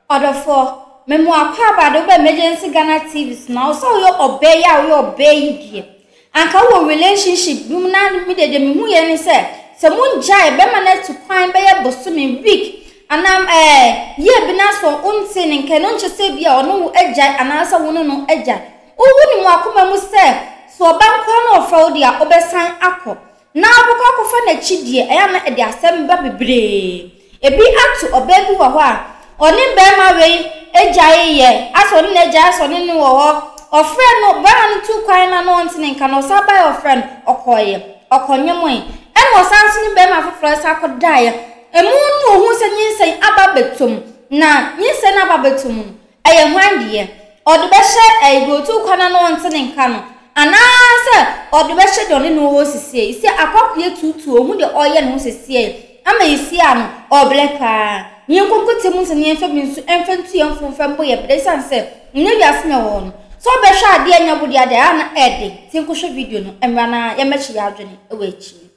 Ɔdɔfoɔ, me mo akwaaba de wo ba Emergency Ghana TV so na wo sɛ woyɛ ɔbaa yi a woyɛ ɔbaa yi deɛ, anka wowɔ relationship bi mu na me deɛ deɛ mehu yɛ ne sɛ, sɛ mo ngyae bɛma no atu kwan bɛyɛ bosome, week, anaa ɛɛ year bi na sɛ wontee ne nka ɛno nkyɛ sɛ bi a ɔne wo agyae anaasɛ wo ne no agyae. Wo wonim w'akoma mu sɛ, sɛ ɔba nkoa na ɔfrɛ wo deɛ a wobɛsan akɔ. Na wobɛkɔ akɔfa n'akyi deɛ, ɛyɛ a na ɛde asɛm ba bebree. Ebi ato ɔbaa bi wɔ hɔ a, ɔne barima wei agyae yɛ, asɛ ɔne no agyae, asɛ ɔne no wɔ hɔ. Ɔfrɛ no, barima no tuu kwan na na ɔnte ne nka no, ɔsan baeɛ ɔfrɛ no, ɔkɔeɛ, ɔkɔnyemoe. Ɛna ɔsan nso ne barima foforɔ san kɔdaeɛ. Emu no ɔhuu sɛ nyinsɛn aba abɛtɔ mu, na nyinsɛn no aba abɛtɔ mu no, Ɛyɛ hwan deɛ? Ɔde bɛhyɛ ɛɛ deɛ ɔtu kwan na ɔnte ne nka no anaasɛ ɔde bɛhyɛ deɛ ɔne no wɔ hɔ sisiei? Sɛ akwakoyɛ tuutuu ɔhu deɛ ɔreyɛ ne ho sisiei ama yɛsi ano ɔbrɛ paa. Ne yɛn nkonkotia mu nsɛm no yɛmfa bi nso mfa ntu yɛn fo mfa mbɔ yɛn bra ɛsiane sɛ nnɛ wiase na ɛwɔ hɔ no sɛ wobɛhwɛ adeɛ a ɛnyɛ wo dea deɛ ɛyɛ a na ɛyɛ den. Nti yɛnkɔhwɛ video no mmra na yɛmmɛkyɛ yɛn adwene wɔ akyire.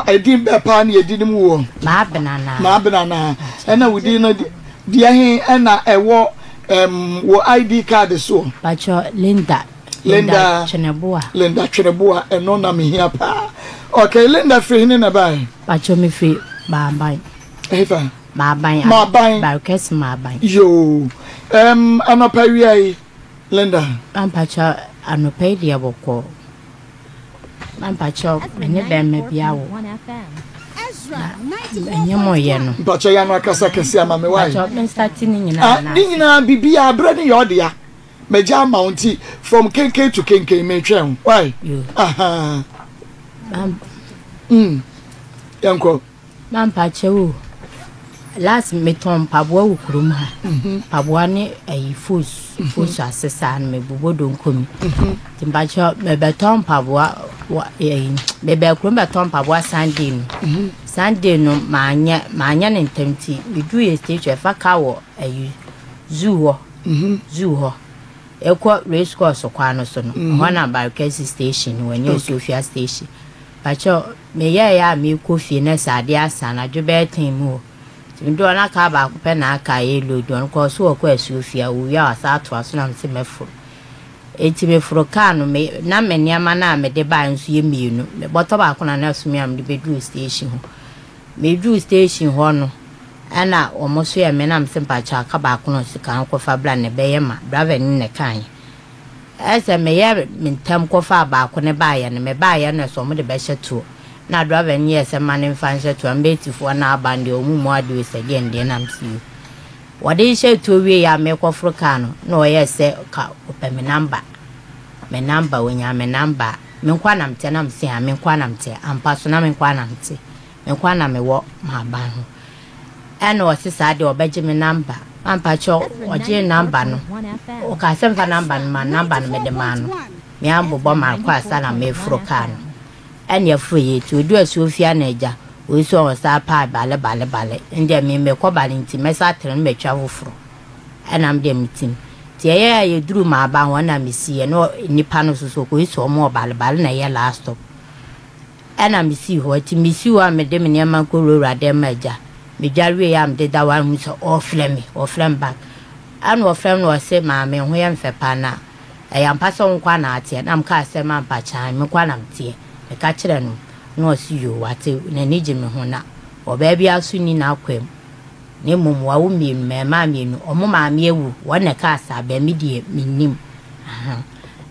Edin bɛɛ paa ne yɛdi nim woɔ? Maabena naa. Maabena naa. Ɛna wo din no deɛ he ɛna ɛwɔ um, wɔ ID card soɔ? Pakyɛ Linda. Linda Tweneboa. Linda Tweneboa, ɛno na mehia paa. Okay, Linda firi hene na ɛbaeɛ? Pakyɛ mefiri Maaban. Ɛhefa? Maaban. Maaban. Barikɛse Maaban. Yoo. Um, anɔpa wia yi, Linda. Mpakyɛ anɔpa yi deɛ bɔkɔɔ. Mpakyɛw me ne bɛrima bi awo na ɛnyɛ mo yɛ no. Mpakyɛw yɛ ano akasa kɛse ama me why. Mpakyɛw me start ne nyinaa ah, ne nyinaa bibi abrɛ ne yɛ ɔdea. Magya ama wo nti from kenken to kenken metwɛn wo why. Aha. Mm. Yɛnkɔ. Mampakyɛw o, last metɔn mpaboa wɔ kurom ha. Mpaboa ne ayi fos, fos ase saa no mebobɔ donko mi. Nti mpakyɛw mebɛtɔ mpaboa wɔ ayi mebɛɛ kurom bɛtɔ mpaboa Sunday no. Sunday no manyɛ manyɛ ne ntɛm nti meduu yɛ station ɛfa kaa wɔ ayi zoo hɔ zoo hɔ ɛkɔ race course kwan no so no hɔ na Barikasi station wɔ ne Asuofia station. Pakyɛw, meyɛeɛ a merekɔ fie na sɛ adeɛ asa anadwo bɛyɛ ten mu hɔ. Nti meduu hɔ na kaa baako pɛ na aka a ɛyɛ load, ɔno koraa ɔse ɔrekɔ asuo fie a ɔwie a wasan atoa so na mese mɛforo. Nti meforo kaa no, me na me nneɛma no a mede baeɛ nso yɛ mmienu. Me bɔtɔ baako na na ɛso me a mede bɛduruu station hɔ. Meduruu station hɔ no, ɛna wɔn soɛɛ me na mese mpakyɛw aka baako na ɔse ka nkɔfa bra na ɛbɛyɛ ma, driver no na ɛkaeɛ. Ɛyɛ sɛ meyɛɛ me ntɛm kɔfaa baako no baeɛ no, mebaeɛ no sɛ wɔde bɛhyɛ toɔ. Na driver no yɛɛ sɛ mma no mfa nhyɛ toɔ, Ambetifoɔ no aba no deɛ wɔn mmu adeɛ o sɛ deɛn deɛ na mese yoo. Wɔde hyɛɛ toɔ wieeɛ a merekɔforo kaa no na ɔyɛɛ sɛ ka ɔpɛ me number, me number, ɔnyaa me number a, me nko ara na meteɛ na mese haa me nko ara na meteɛ, ampa so na me nko ara na mete. Me nkoa na mewɔ m'aban ho. Ɛna ɔse saa deɛ ɔbɛgye me number. Mampakyɛw ɔgyee number no. Ɔkaa sɛ mfa number no ma no, number no mede maa no. Me ara mebobɔ m'akɔ ansa na meforo car no. Ɛna yɛforo yɛɛ ti. Ɔduu Asuofia na agya, wei nso ɔsan paa bale bale bale. Ndeɛ me mekɔ bale nti mɛsan atena no matwa foforɔ. Ɛna me deɛ metim. Nti ɛyɛɛ a yɛduruu m'aban hɔ ɛna mesiiɛ. Na nnipa no nso so ɔkɔyi sɛ wɔn wɔ bale bale na ɛyɛ last stop. Ɛna mesii hɔ. Nti mesii hɔ a mede me nneɛma kɔwurawura dɛm ma agya. Medware wieeɛ a mede da hɔ a mehu sɛ ɔrefrɛ me, ɔrefrɛ me back. Ɛna ɔfrɛ me na ɔse maame wo ho yɛ me fɛ paa na ɛyɛ ampa sɛ wo nkoa na ateɛ? Na mekaa sɛ mampa kyan, me nkoa na meteɛ. Meka kyerɛɛ no na ɔse yoo wate, n'ani gye me ho na ɔbaa biara nso nni n'akwam na mmom wawo mmienu, mmarimaa mmienu, wɔn maame awu, wɔn na ɛkaa saa bɛ, me deɛ mennim. Ahaa.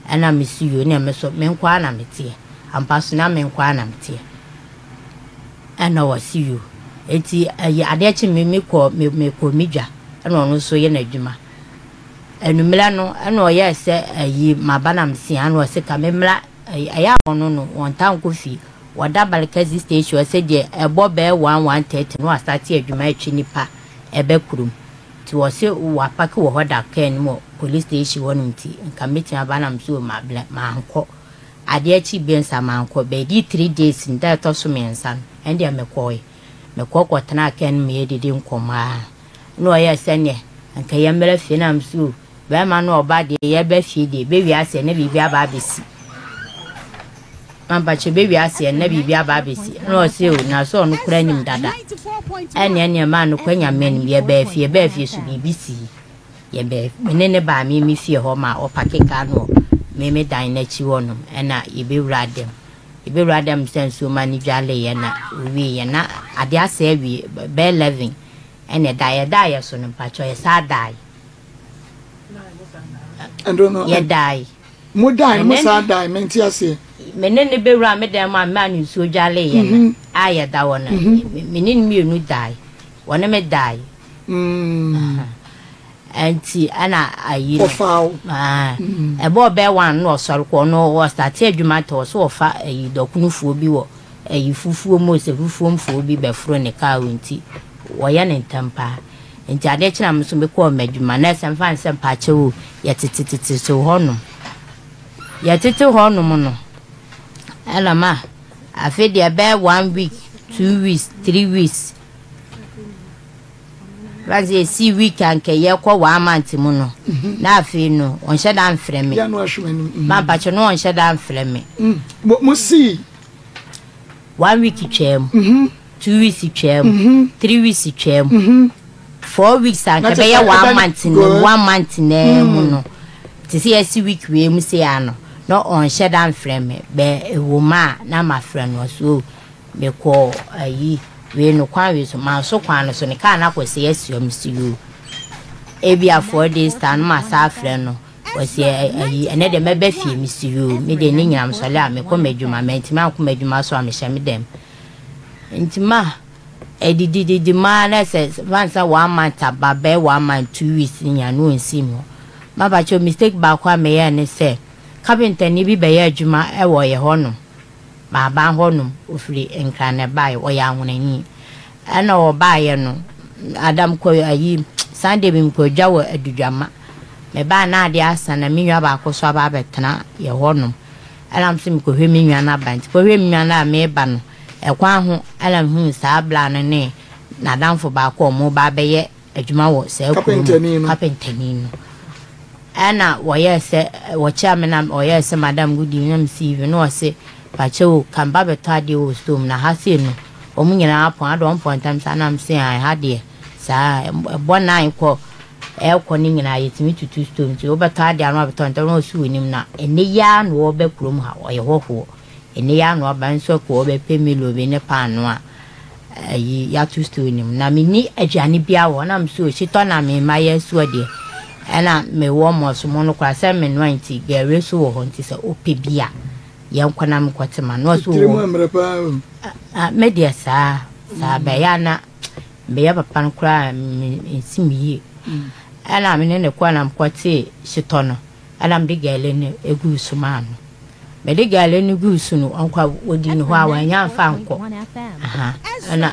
Ɛna mese yoo ɛneɛ me nso me nkoa na meteɛ. Ampa so na me nko ara na meteɛ. Ɛna ɔse yoo. Enti ɛyɛ adeɛ kye me me kɔ me me kɔ me dwa ɛna ɔno nso yɛ n'adwuma. Anwummerɛ no ɛna ɔyɛɛ sɛ ayi maba na mese ɛna ɔse ka me mmra ɛyɛ a ɔno no wɔntaa nkɔ fie. Wɔda Balkazi station hɔ sɛ deɛ ɛbɔ bɛyɛ 1 1:30 na wasate adwuma ɛtwe nipa ɛbɛ kurom. Nti ɔse wapake wɔ hɔ da kaa no mu wɔ police station hɔ nom nti nka mɛtumi aba na mese oo mabrɛ mankɔ. Adeɛ kye bio nsa mankɔ. Bɛdii 3 days no, da a ɛtɔ so mmiɛnsa no, ɛndeɛ mekɔɔe. Mekɔ kɔtenaa kaa no mu yɛdidi nkɔmmɔ ara. Ɛna ɔyɛɛ sɛdeɛ anka yɛmmra fie na mese o, barima ne ɔba deɛ yɛreba fie deɛ, ɛbɛwie aseɛ na biribi aba abɛsi. Mampakyɛ ɛbɛwie aseɛ na biribi aba abɛsi. Ɛna ɔse o, na sɛ ɔno koraa nim dada. Ɛnneɛ ɛnneɛ maa no kɔ Nyame anim. Yɛbaa fie, yɛbaa fie so biribi sii. Yɛbaa, me ne no baa me me fie hɔ ma ɔpake kaa no wɔ me me dan no akyi hɔnom. Ɛna yɛbɛwuraa dɛm. Yɛbɛwuraa dɛm sɛ nsuo ma no dwaleeɛ na ɔwieeɛ na adeɛ asɛe awie bɛyɛ 11 ɛna ɛdaeɛ. Yɛdaeɛ so no mpakyɛw yɛsan daeɛ. Yɛdae. Mo dae no, mo saa dae, mente aseɛ. Me ne no bɛwura me dan mu a memaa no nsuo dwaleeɛ no mhm. a yɛda hɔ no, mhm. me ne no mmienu dae. Wɔne me dae. Mm. Nti ɛna ayi no. Ɔfaa wo. Mm. Ɛbɔɔ bɛɛ wan na ɔsɔre kɔ no ɔstate adwuma tɛ ɔso ɔfa ayi dɔkonofoɔ bi wɔ ayi fufuo mu sɛ fufuo mfoɔ bi bɛforo ne kaa nti wɔyɛ ne ntɛm paa. Nti adeɛ kye na me nso mekɔɔ m'adwuma na ɛsɛ mfa nsɛ mpakyɛw o, yɛtetetete so hɔnom. Yɛtete hɔnom no, ɛna ma afei deɛ ɛbɛyɛ one week, 2 weeks, 3 weeks. Fransi esi week a nka yɛkɔ one month mu no, na afei no ɔnhyɛ da mfrɛ me. Yɛ no ahwɛ m'anim. Ma mpakyɛw no ɔnhyɛ da mfrɛ me. Mo si. One week twam. 2 weeks twam, 3 weeks twam, 4 weeks anka bɛyɛ one month no, one month naa mu no, te sɛ yɛsi week wei mu se ano na ɔnhyɛ da mfrɛ me. Bɛ ɛwɔ mu a na mafrɛ no so mekɔ ayi wei no kwan wei so manso kwan no so ne kaa no akɔ sɛ yɛasi ɔm si yoo, ebi a 4 days time no masa afrɛ no. Ɔsi ayi ɛnɛ deɛ mɛbɛ fie. Mesi yoo, me deɛ ne nyinam sɔle a mekɔ m'adwuma, mantumi ankɔ m'adwuma so a mehyɛ me dɛm. Nti ma ɛdidididi mu ara na sɛ fan sɛ one month aba, bɛyɛ one month 2 weeks ne nyinaa no ɔnsi mu. Mabakyɛ mistake baako a meyɛɛ ne sɛ kapentani bi bɛyɛ adwuma ɛwɔ yɛ hɔnom, maaban hɔnom. Ofiri Nkran na ɛbaeɛ, ɔyɛ Ahonani. Ɛna ɔbaeɛ no, adam kɔ ayi Sunday bi mekɔ adwa wɔ Adudwama. Mebaa na adeɛ asa na me nua baako so aba abɛtena yɛ hɔnom. Ɛna me sɛ mekɔhwɛ me nua no aba. Nti kɔhwɛ me nua no a meba no, ɛkwan ho ɛna mehuu saa bla no ne n'adamfo baako a ɔmo ba abɛyɛ adwuma wɔ saa kurom. Kapentani no. Kapentani no. Ɛna wɔyɛɛ sɛ wɔkyea me na ɔyɛɛ sɛ madam, good evening, na mesi evening, na ɔse pakyɛ o, ka meba bɛtɔ adeɛ wɔ store mu na ha sei no wɔn nyinaa apɔn adɔ wɔn pɔn ntam saa. Na mese ae, ha deɛ saa ɛbɔ 9 kɔ ɛkɔ ne nyinaa yɛtumi tutu store nti wobɛtɔ adeɛ ano abɛtɔ ntɛm. Na ɔsi wɔ nim na ɛnɛ yi ara na wɔbɛ kurom ha, ɔyɛ hɔhoɔ, ɛnɛ yi ara na ɔba nso kɔ ɔbɛpɛ milo bi ne paano a ayi yɛato store no mu na menni aduane biara wɔ hɔ. Na mesɛ ohyitɔ na mema yɛ asuo deɛ ɛna mewɔ mmɔso mo no koraa sɛ menoa nti gari so wɔ hɔ nti sɛ wopɛ bi a yɛnkɔ na mekɔte ma no. Ɔso Tiri mu mmerɛ paa o. Me deɛ saa saa bɛyɛ a na meyɛ papa no koraa nsi me yie. Ɛna me ne ne kɔɔ na mekɔtee hyetɔ no, ɛna mede gari no eguu so maa no. Mede gari no guu so no, ɔnkɔ wɔdi no hɔ a wɔanya mfa nkɔ aha. Ɛna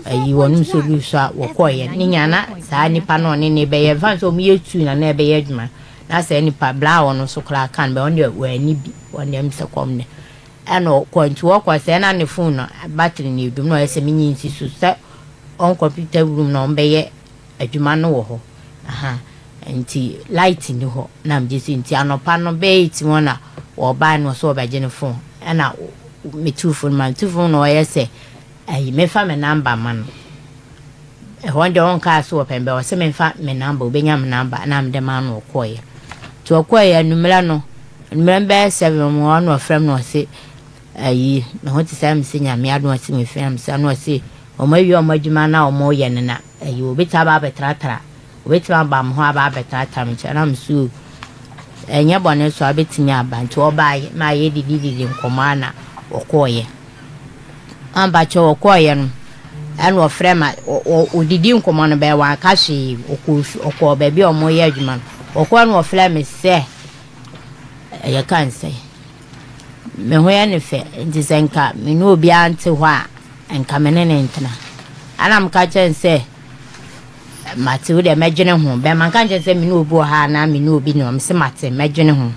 ayi wɔn nso guu so a wɔkɔɔyɛ ne nyinaa na saa nipa no ɔne ne bɛyɛ mfa nso wɔn yɛ tu na na ɛbɛyɛ adwuma na saa nipa bla a ɔno nso koraa kan bɛ ɔno deɛ wɔani bi wɔn deɛ sɛ kɔm ne ɛna ɔkɔ. Nti wɔkɔ sɛ ɛna ne phone no battery no edum na ɔyɛ sɛ menyi nsi so sɛ ɔn computer room na ɔn bɛyɛ adwuma no wɔ hɔ aha nti light ni hɔ na megye si. Nti anɔpa no bɛyɛ 8 hɔ na wɔbae no sɛ wɔbɛgye ne phone. Ɛna metu phone ma metu phone na ɔyɛ sɛ ayi mefa me number ma no. Ɛhɔ deɛ ɔnkaa so wɔpɛn bɛ ɔsɛ memfa me number, obɛnya me number na mede ma no. Ɔkɔɔyɛ nti ɔkɔɔyɛ anummerɛ no, anummerɛ no bɛyɛ 7 mu hɔ na ɔfrɛ m na ɔse ayi me ho te sɛ mese Nyame adom. Ɔse mefiri am sɛ na ɔse ɔmo awie ɔmo adwuma na ɔmo yɛ no na ayi obɛtumi aba abɛtenatena, obɛtumi aba me hɔ aba abɛtenatena me nkyɛn. Na me so ɛnyɛ bɔne so a wobɛtumi aba. Nti ɔbaeɛ ma yɛ didididi nkɔmmɔ a na ɔkɔɔyɛ ampakyɛ. Ɔkɔɔyɛ no ɛna ɔfrɛ ma ɔdidi nkɔmmɔ no bɛyɛ wanka hwee. Ɔkɔɔ baabi a ɔmo yɛ adwuma no, ɔkɔɔ no ɔfrɛ me sɛ ɛyɛ ka nsɛ me ho yɛ ne fɛ nti sɛ nka me ne obiara nte hɔ a nka me ne ne ntena. Ɛna meka kyerɛ no sɛ mate, wo deɛ mɛdwene ho bɛma nka nkyɛn sɛ me ne obi wɔ ha anaa me ne obi ne ɔm sɛ mate, mɛdwene ho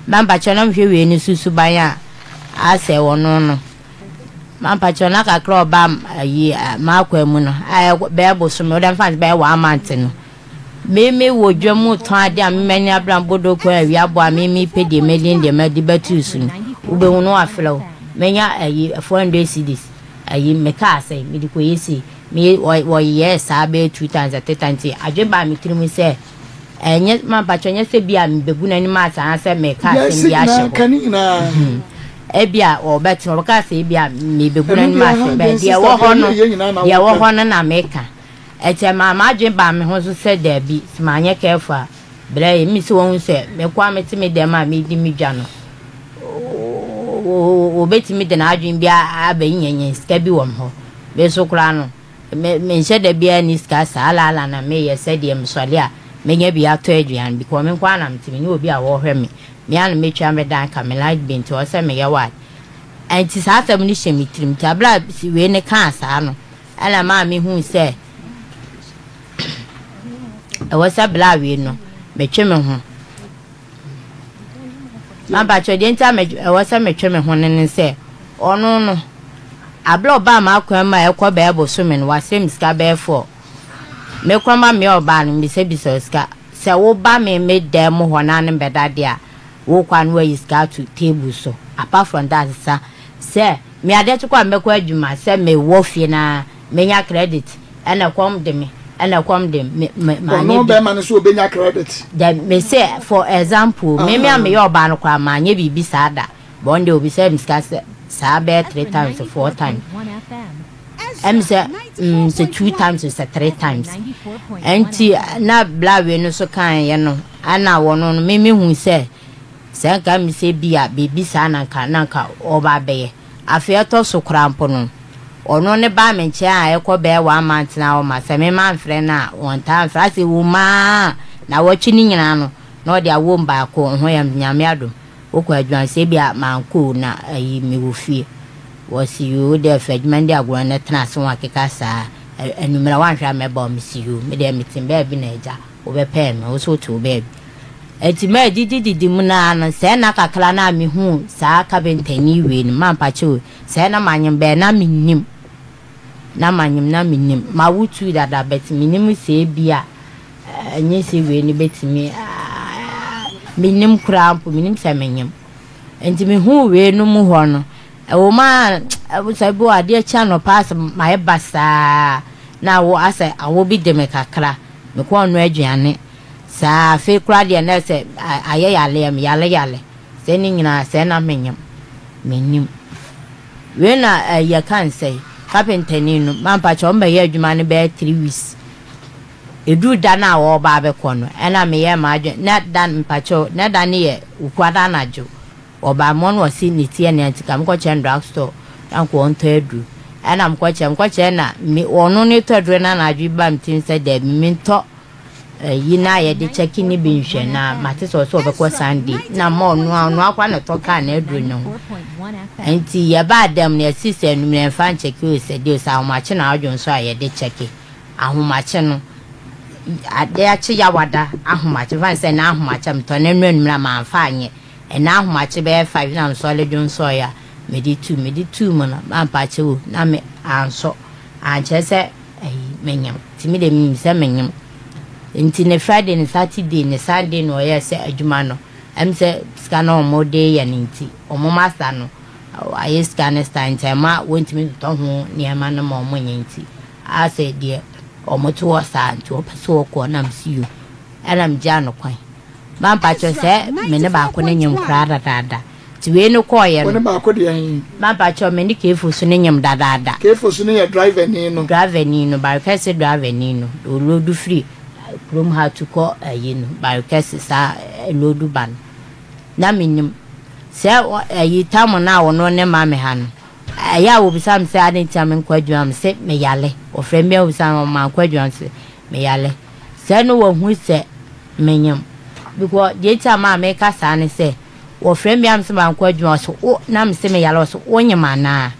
mampakyɛ. Na mehwɛ wei no susuban a asɛ ɔno no mampakyɛ na kakra ɔba ayi maakɔ mu no bɛyɛ bosome wode mfa bɛyɛ one month no meme wɔ dwa mu tɔn ade a mema ni abra bodo kwan awia bɔ a meme pɛ deɛ mɛdi deɛ mɛde bɛtu so no wobɛhu no wafrɛ wo menya ayi 400 cedis ayi mekaa sɛ mede kɔyɛ sei. Me wɔ wɔyɛɛ saa bɛyɛ two times or three times nti adwene baa me tirim sɛ ɛnyɛ mampakyɛ ɛnyɛ sɛ bi a mebɛgu n'anim ase anaasɛ meka asɛm bi ahyɛ hɔ. Ebi a wɔbɛtena wɔbɛka sɛ ebi a mebɛgu n'anim ase bɛ deɛ ɛwɔ hɔ no deɛ ɛwɔ hɔ no na meka. Ɛkyɛ maa m'adwene baa me ho so sɛ daabi sɛ manyɛ careful a berɛ yi me sɛ wɔhu sɛ meko a mete me dɛm a medi me dwa no wɔbɛtumi de n'adwene bi abɛnyanya sika bi wɔ me hɔ. Me nso koraa no, me menhyɛ da biara nni sika saa alaala na meyɛ sɛdeɛ mesɔre a mɛnya bi atɔ aduane because me nko ara na mete, menni obi a ɔrehwɛ me. Me ara na mɛtua me dan ka, me light bill nti ɛwɔ sɛ meyɛ what. Ɛnti saa asɛm no hyɛ me tirim nti aberɛ a wei no kaa saa no ɛna ɛmaa mehuu sɛ ɛwɔ sɛ berɛ a wei no metwe me ho. Mampakyɛw, deɛ nti a me ɛwɔ sɛ metwe me ho no ne sɛ, ɔno no, aberɛ a ɔbaa m'akwan mu a ɛkɔ bɛyɛ bosome no, wasrɛ me sika bɛyɛ fɔɔ. Me koraa ma me ɔbaa no, mebisabisa wo sika. Sɛ woba me me dan mu hɔ na ne bɛda deɛ a, wokɔ a na wayi sika ato table so. Apart from that, sa sɛ me adeɛ kye kɔ a mɛkɔ adwuma, sɛ mewɔ fie na menya credit ɛna ɛkɔm de me ɛna ɛkɔm de me me maanyɛ Ɔno bi. bɛrima no nso ɔbɛnya credit. Dɛ me se for example me me a meyɛ ɔbaa no koraa maanyɛ biribi saa da but ɔno deɛ ɔbisaa me sika sɛ saa bɛyɛ tere times four times ɛm sɛ mm sɛ two times sɛ three times ɛnti na bla wei no so kaeɛ no ɛna wɔno no me me hu sɛ sɛ nka me sɛ bi a biribi saa na nka na nka ɔba abɛyɛ. Afei ɛtɔ so koraa mpo no, ɔno ne baa me nkyɛn a ɛkɔ bɛyɛ one month na ɔma sɛ me manfrɛ no a ɔntaa mfrɛ. Afei wom ara nawɔtwe no nyinaa no na ɔde awom baako, ho yɛ Nyame adom wokɔ adwuma sɛ ebia mankɔ o na ayi mewɔ fie. Wɔse yoo wo deɛ fa adwuma no di agorɔ na tena ase ho akeka saa anwummerɛ woanhwɛ a mɛba o, mese yoo me deɛ mete baabi na agya wobɛpɛɛ me wo nso wote wo baabi. Enti madidi didi mu no ara no, sɛɛ na kakra no a mehuu saa kapentani wei no, mampakyɛ o, sɛɛ na manyem bɛɛ na mennim, na manyem na mennim, mawo tuu dada but mennim sɛ ebia ɛnyɛ sɛ wei no bɛtumi, mennim koraa mpo, mennim sɛ menyem. Enti mehuu wei no mu hɔ no, ɛwɔ mu a, sɛ bi wɔ adeɛ kye anɔpa asɛ mayɛ basaa, na awo asɛ awo bi de me kakra, mekɔɔ noa aduane. Saa afei koraa deɛ na sɛ ayɛ yaleɛ me yale yale sɛ ne nyinaa sɛ na menyem mennim wei na yɛ ka nsɛe kapentani no mampakyɛ ɔmo bɛyɛ adwuma no bɛyɛ three weeks eduru da no a wɔba abɛkɔ no ɛna meyɛ m'adwene na da mpakyɛ na da no yɛ okuada anadwo wɔba mo no wɔsi ne ti ɛnea nti ka mekɔ kyɛ no drug store na nka ɔntɔ aduru ɛna mekɔ kyɛ mekɔ kyɛ na me ɔno ne tɔ aduru na anadwo ba me tirim sɛ daabi mentɔ Ayi na yɛde kyɛke ne bi nhwɛ na mate sɛ ɔsɛ ɔbɛkɔ Sunday na ma ɔno a ɔno akora na ɛtɔ kaa na aduro ne ho nti yɛbaa dɛm no yɛsi sɛ anummerɛ mfa nkyɛke o sɛ deɛ sɛ ahomakye na adwo nso a yɛde kyɛke ahomakye no ade akye yawada ahomakye fa sɛ na ahomakye metɔ na ɛnu anummerɛ a mamfa anyɛ ɛna ahomakye bɛyɛ five na mesɔre dwonsɔeɛ a mede tu mede tu mu no mampa akyɛ o na me ansɔ ankyerɛ sɛ Ayi, menyem. Nti me deɛ menim sɛ menyem. Nti ne Friday ne Saturday ne Sunday na ɔyɛɛ sɛ adwuma no, ɛm sɛ sika no a wɔde reyɛ no nti, wɔn masta no ayɛ sika no style nti ɛma wɔntumi ntotɔ ho nneɛma no ma wɔnyɛ nti, asɛ deɛ wɔte hɔ saa nti wɔpɛ sɛ wɔkɔ na mese yo, ɛna megyaa no kwan. Mampakyɛ sɛ me ne baako no nyem koraa dadaada. Nti wei no kɔɔeɛ no. Wo ne baako deɛ he? Mampakyɛw, me ne Kefo so no nyem dadaada. Kefo so no yɛ driver ni no. Driver ni no, Barikɛse driver ni no. Ɔloodu firi kurom ha tu kɔ ayi no, Barikɛse saa loodu ba no. Na mennim. Sɛ ayi tam no a ɔno ne ma me ha no, ɛyɛ a wɔbisa me sɛ adɛn nti na menkɔ adwuma, mese meyale. Wɔfrɛ me a wɔbisa me mankɔ adwuma, mese meyale. Sɛ no wɔhu sɛ menyem. Because deɛ nti a maa meka saa ne sɛ, Wɔfrɛ me a mese mankɔ adwuma ɔse wo na mese meyare ɔse wonyem anaa?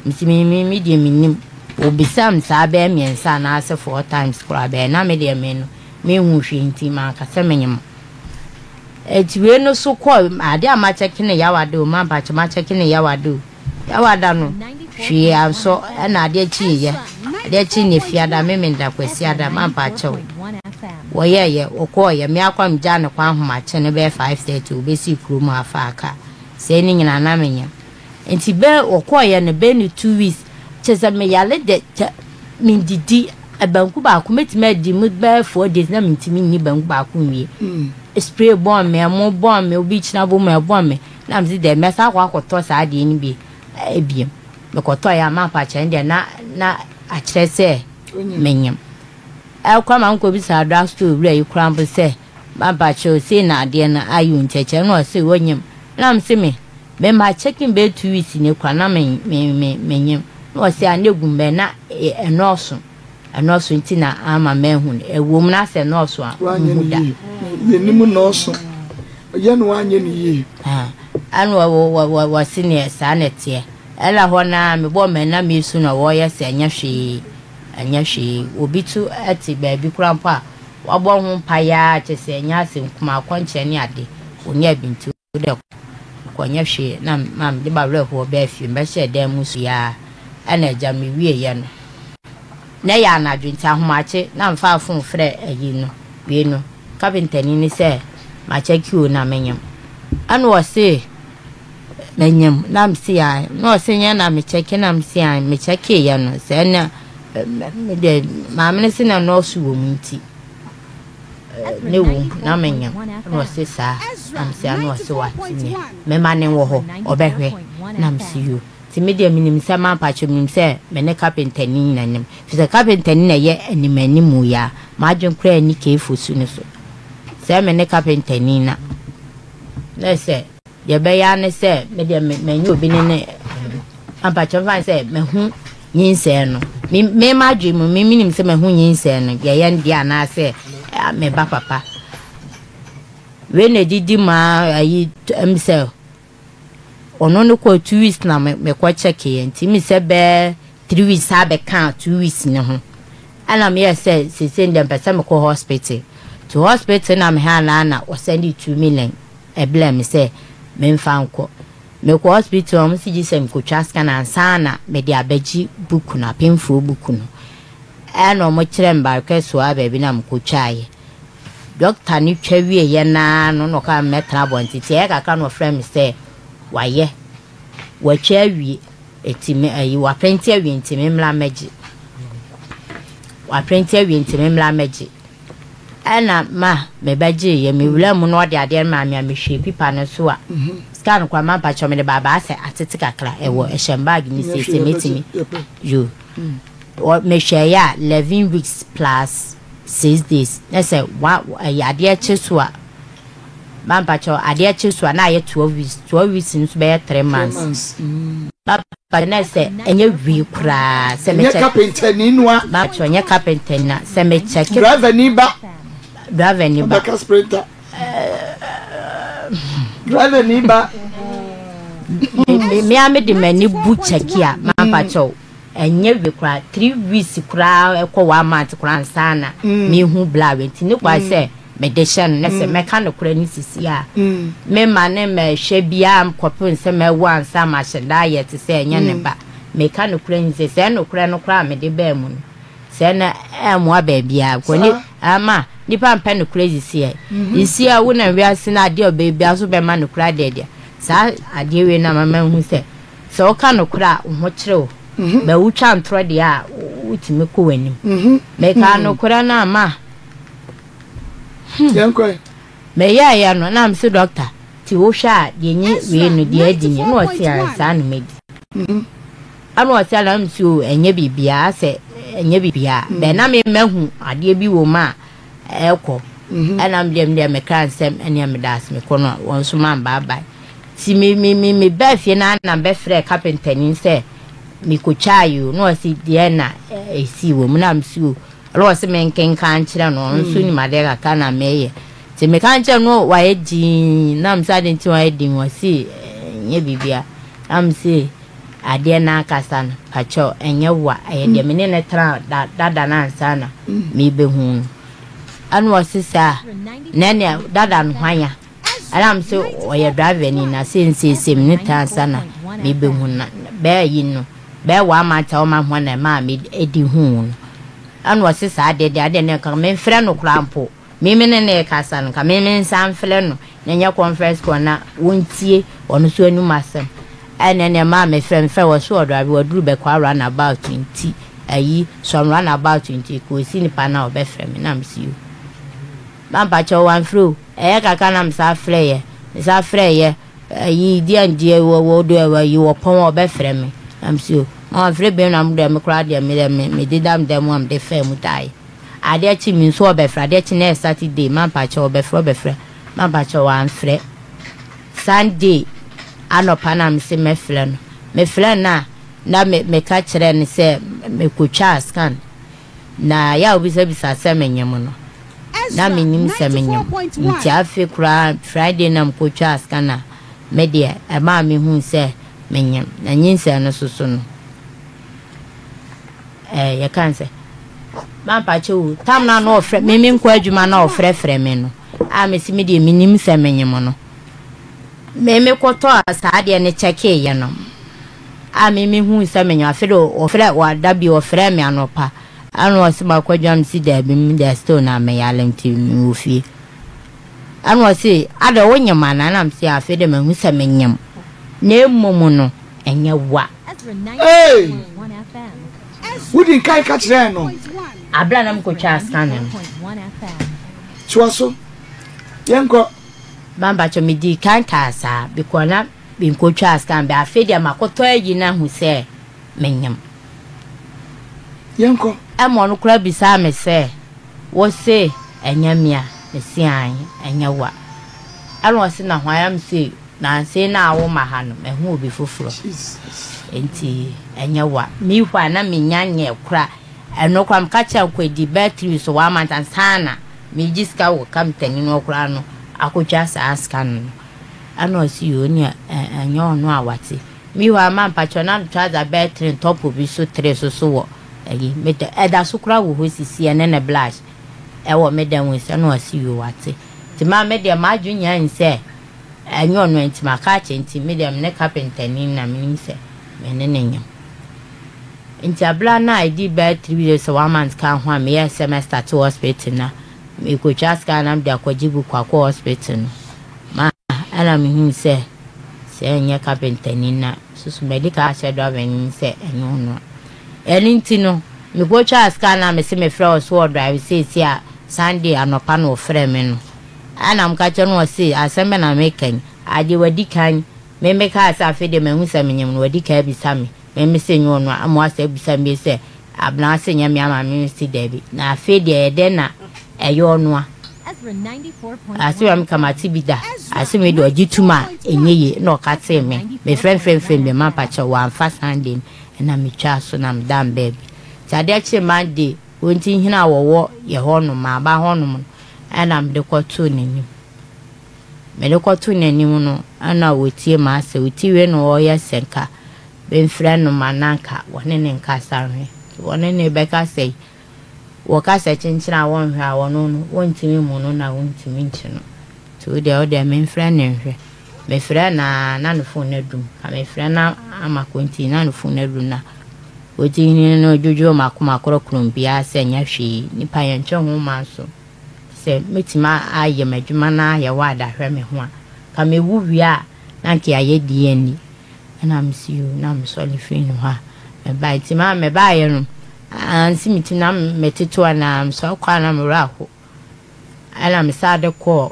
Mese me me me deɛ mennim. Wɔbisaa me saa bɛyɛ mmiɛnsa anaasɛ four times koraa bɛyɛ na me deɛ me no menhu hwee nti manka sɛ menyem. Ɛti wei no so kɔ adeɛ a makyɛke ne yawada o mampakyɛ makyɛke ne yawada o yawada no hwee ansɔ ɛna adeɛ kyeeɛ adeɛ kye ne fiada memenda kwasiada mampakyɛw. Wɔyɛeɛ, wɔkɔeɛ, me ara koraa megyaa no kwan ahomakye no bɛyɛ 5:30 wɔbɛsii kurom ha faa kaa. Sei ne nyinaa na menyem. Nti bɛ wɔkɔeɛ no bɛyɛ ne 2 weeks kyerɛ sɛ meyare dɛ kyɛ. Mendidi, banku baako mɛtumi adi mu bɛyɛ 4 days na mentumi nni banku baako nwie. Spray bɔn me, ɛmo bɔn me, obi kyina bɔ mu ɛbɔn me. Na mese dɛ mɛsan akɔ akɔtɔ saa adeɛ no bi ebiem. Mekɔtɔeɛ a mampa kyerɛ deɛ na akyerɛ sɛ menyem. Ɛkɔ ma nkɔbisa drugstore wura yi koraa mpo sɛ mampa kyerɛ sei na adeɛ no ayɛ o nti ɛkyerɛ na ɔse wɔnyem. Na mese me mema checking bɛyɛ 2 weeks ne koraa na me me me menyem. Na ɔse a na egum bɛn na ɛnɔɔso ɛnɔɔso nti na ama mahu no. Ɛwɔ mu na sɛ ɛnɔɔso a Wanyɛ nhu no da. yie. Yɛnim nɔɔso. Yɛ no wanyɛ no yie. Ɛna wɔ wɔse neɛ saa na ɛteɛ. Ɛna hɔ naa mebɔ mɛ na mesu na wɔyɛ sɛ ɛnyɛ hwee, ɛnyɛ hwee. Obi to ɛte baabi koraa mpo a wabɔ ho mpaeɛ a kyerɛ sɛ ɛnyɛ asɛm kumaa, akɔnkyerɛ ne ade ɔnya bi nti wode kɔnyɛ hwee. Na ma mede m'awerɛhoɔ baa fie, mɛhyɛɛ dan mu so yaa. Ɛna agya mewieeɛ no na ɛyɛ anadwo nti ahomakye na mfaa phone frɛ ayi no wei no kapentani ne sɛ makyɛke o na menyem. Ɛna ɔse menyem na mese ae. Na ɔse nyɛ na mekyɛke na mese ae. Mekyɛkeeɛ no sɛ ɛna mede maame no se na nɔɔso wɔ mu nti ne wɔ mu na menyem. Na ɔse saa na mese ae. Na ɔse wate neɛ mema ne wɔ hɔ ɔbɛhwɛ na mese yo. Nti me deɛ menim sɛ mampakyɛ menim sɛ me ne kapentani na nim. Firi sɛ kapentani na ɛyɛ anim animu yi a m'adwene koraa nni keefo su no so. Sɛ me ne kapentani na na sɛ deɛ ɛbɛyɛ ara ne sɛ me deɛ manyɛ obi ne ne mampakyɛ mfa sɛ mahu nyinsɛn no. Me me m'adwene mu me menim sɛ mahu nyinsɛn no deɛ ɛyɛ deɛ anaasɛ me ba papa. Wei na ɛdidi mu ara ayi ɛm sɛ ɔno no kɔɔ 2 weeks na mekɔ check yɛ nti mi sɛ bɛɛ 3 weeks saa bɛka 2 weeks ne ho. Ɛna meyɛ sɛ sese deɛ mpɛ sɛ mekɔ hospital to hospital na meha na na ɔsɛnde 2 million ɛblɛ me sɛ memfa nkɔ. Mekɔ hospital, ɔmo si gye sɛ mekɔtwa scan ansa na mede abɛgye book no, apemfoɔ book no. Ɛna ɔmo kyerɛ me barekɛ soa baabi na mekɔtwaeɛ. Doctor no twa wieɛ naa no na ɔka mɛtena abɔnten nti ɛyɛ kakra na ɔfrɛ me sɛ wayɛ watwa awie eti me ayi wapɛnti awie nti me mmra mɛgye, wapɛnti awie nti me mmra mɛgye. Ɛna ma mebɛgye yɛ me wura mu na ɔde adeɛ no maa me a mehwɛ pipa no so a sika no koraa mampakyɛ mede baabaa sɛ atete kakra ɛwɔ ɛhyɛn bag ne siesie mɛtumi yo mehwɛ yɛ a 11 weeks plus 6 days na sɛ wa ɛyɛ adeɛ kye so a mampakyɛ adeɛ kye so a na ayɛ 12 weeks. 12 weeks nso bɛyɛ 3 months. Mampakyɛ na sɛ ɛnyɛ wii koraa sɛ Nyɛ mekyɛ kapentani noa. Mampakyɛ nyɛ kapentani na sɛ mekyɛ Driver ni ba. Driver ni ba. Ɔbɛka sprinter. Driver ni ba. Me a mede m'ani bu kyɛki a mampakyɛw ɛnyɛ wi koraa 3 weeks koraa ɛkɔ one month koraa nsa na mehu bla we nti ne kwa sɛ mede hyɛ no na sɛ mɛka no koraa ne sisi a mema ne mɛhwɛ biara kɔpem sɛ mɛwo ansa mahyɛ da ayɛ te sɛ ɛnyɛ ne ba. Meka no koraa ni sɛ sɛ nokorɛ no koraa mede baa mu no sɛ na ɛmmoa baabiara kɔ ni ama nipa mpɛ nokorɛ sisi ɛ sisi a wonam wiase no adeɛ a ɔbɛyɛ biara so bɛma nokorɛ adeɛ deɛ saa adeɛ wei no ama mahu sɛ sɛ woka nokorɛ a wo ho kyerɛ wo bɛ wotwa ntorɔ deɛ a wotumi kɔ w'anim. Meka nokorɛ no ama Yɛnkɔ. Meyɛɛyɛ no na mese doctor nti wohwɛ a deɛ nye wei no deɛ adi ni na ɔse a saa no mɛdi. Ɛna ɔse a na mese o ɛnyɛ biribiara sɛ ɛnyɛ biribiara bɛn na me mahu adeɛ bi wɔ mu a ɛkɔ. Ɛna medeɛ medeɛ mekra nsɛm ɛneɛ meda ase mekɔ no a wɔn nso mambaabae nti me me me me baa fie na na bɛfrɛ kapentani sɛ mekɔtwaa yi o na ɔse deɛ na ɛsii wɔ mu na mese o ɛna ɔse menkenka nkyerɛ no, ɔno nso nim adeɛ kakra na meyɛ nti meka nkyerɛ no wayɛ dinn na mese adeɛ nti wayɛ dinn ɔse ɛnyɛ biribia na mese adeɛ no ankasa no pakyɛw ɛnyɛ wa ɛyɛ deɛ me ne no tena dada no ansa na mebɛhu no. Ɛna ɔse saa na ɛnea dada no hwan a ɛna mese ɔyɛ driver ni na sɛ nsiesie me ne tena ansa na mebɛhu no bɛɛ yi no bɛɛ one month a ɔma ho na ɛmaa me di hu no. Ɛna ɔse saa deɛ deɛ adeɛ no nka memfrɛ no koraa mpo me me ne ne kasa no nka me me nsa mfrɛ no na nyɛ conference call na wɔntie ɔno so anum asɛm. Ɛna ɛnea maa mefrɛ mefrɛ wɔ so ɔdɔ abe waduru bɛkɔ round about nti. ayi some run about nti kɔsi nipa no a ɔbɛfrɛ me na mese yoo. Mampakyɛw wamfrɛ o, ɛyɛ kakra na mesan frɛeɛ, mesan frɛeɛ ayi deɛ ndeɛ wɔ wɔ do ayi wɔpɔn a ɔbɛfrɛ me na mese yoo. Ma wamfrɛ bio na medeɛ me koraa deɛ medeɛ me mededa me dan mu a mede faa mu daeɛ. Adeɛ kye me nso ɔbɛfrɛ, adeɛ kye na ɛyɛ Saturday, mampakyɛw ɔbɛfrɛ ɔbɛfrɛ, mampakyɛw wamfrɛ. Sunday anɔpa na mese mɛfrɛ no, mefrɛɛ no a na me meka kyerɛɛ no sɛ mekɔtwaa scan na yɛ a wobisabisa sɛ menyem no na mennim sɛ menyem nti afe koraa Friday na mekɔtwaa scan a me deɛ ɛmaa mehuu sɛ menyem na nyinsɛn no soso no ɛɛ yɛka no sɛ mampakyɛ o tam no a na ɔfrɛ me menkɔ adwuma na ɔfrɛfrɛ me no a mese me deɛ menim sɛ menyem no me mekɔtɔɔ saa adeɛ no kyɛkeeɛ no a me mehuu sɛ menyem afe de ɔfrɛ wada bi ɔfrɛ me anɔpa ɛna ɔse makɔ adwuma mese daabi me deɛ still na meyare nti mewɔ fie ɛna ɔse adɛ wonyem anaa na mese afe de mahu sɛ menyem na mmom no ɛnyɛ wa. Hey! Wodi nkan ka kyerɛɛ no. Abere a na mekɔtwaa scan no. Toa so. Yɛnkɔ. Mampakyɛ medii kan kaa saa because na menkɔtwaa scan bɛ afei deɛ makɔtɔ ayi no ahu sɛ menyem. Yɛnkɔ. Ɛma ɔno koraa bisaa me sɛ wo se ɛnyɛ me a? Mese aane ɛnyɛ wo a. Ɛna ɔse na hwan a? Mese Nansa yi na awo ma ha no, mahu obi foforɔ. Enti ɛnyɛ wa. Meanwhile na mennya nyɛɛ kora. Ɛno koraa meka kyerɛɛ no kɔ ɛdi bɛyɛ 3 weeks or 1 month ansa na megye sika wɔ kapentani no hɔ koraa no akɔtwa saa sika no no. Ɛna ɔse yoo nea ɛnyɛ ɔno a wate. Meanwhile ma mpakyɛw na trouser bɛyɛ 3 ntɔpo bi so 3 so so wɔ ayi me da ɛda so koraa wɔ hɔ sisi ɛne ne blush ɛwɔ me dan mu ɛna ɔse yoo wate. Nti ma me deɛ m'adwene nyinaa nim sɛ Ɛnyɛ ɔno a nti maka akyerɛ nti me deɛ mene kapentani na menim sɛ me ne no nyem. Nti abera no a ɛdii bɛyɛ 3 weeks sɛ 1 month ka ho a meyɛɛ sɛ mɛ starte hospital na mekɔtwa scan na mede akɔgye book akɔ hospital no ma ɛna mehuu sɛ sɛ ɛnyɛ kapentani na soso madi ka akyerɛ driver no sɛ ɛnyɛ ɔno a. Ɛno nti no mekɔtwaa scan na mese mefrɛ wɔ so wɔ drive seesie a Sunday anɔpa na ɔfrɛ me no. Ɛna meka kyerɛ no ɔse asɛm bɛn na meka yi, adeɛ wadi kan me mekaa sɛ afei deɛ mahu sɛ menyem no wadi kan abisa me, me mese nyɛ ɔno a, ama wasa abisa me bio sɛ Abena wose nyɛ me ama me mese daabi, na afei deɛ ɛyɛ dɛn na ɛyɛ ɔno a? Asɛm a meka mate bi da, asɛm wei deɛ ɔgye tum a ɛnyɛ yie, ɛna ɔka tee me, mefrɛ mfrɛ mfrɛ me ma mpakyɛw wamfa Sunday no, ɛna metwaa so na medaa me baabi, nti adeɛ kyee Monday Wɔn nti hene a wɔwɔ yɛ hɔ nom, aba hɔ nom no, ɛna mede kɔtoo n'anim. Mede kɔtoo n'anim no, ɛna ɔtie m'asɛm. Ɔtie wie na ɔyɛ sɛ nka memfrɛ no ma na nka wɔne no nkasa nhwɛ. Nti wɔne no bɛkasa yi, wɔka sɛ kyenkyen a wɔnhwɛ a, ɔno no, wɔntumi mmu no na wɔntumi nkye no. Nti wo deɛ, wo deɛ memfrɛ no nhwɛ. Mefrɛɛ no ara na ne fon no adum. Ka mefrɛ no ama kɔnti na ne fon no adum na Ɔti hene no dwodwoo m'akoma korɔkorɔm biara sɛ nyɛ hwee, nnipa yɛntwe ho mma nso. Sɛ mɛtumi ayɛ m'adwuma na ayɛ wɔ adahwɛ me ho a, ka mewu wie a na anka yɛayɛ DNA. Ɛna mese yoo, na mesɔre firii ne hɔ a mebaeɛ. Nti maa mebaeɛ no, ansi me ti na metete hɔ na mesɔre kɔ a na me werɛ aho. Ɛna mesan de kɔɔ,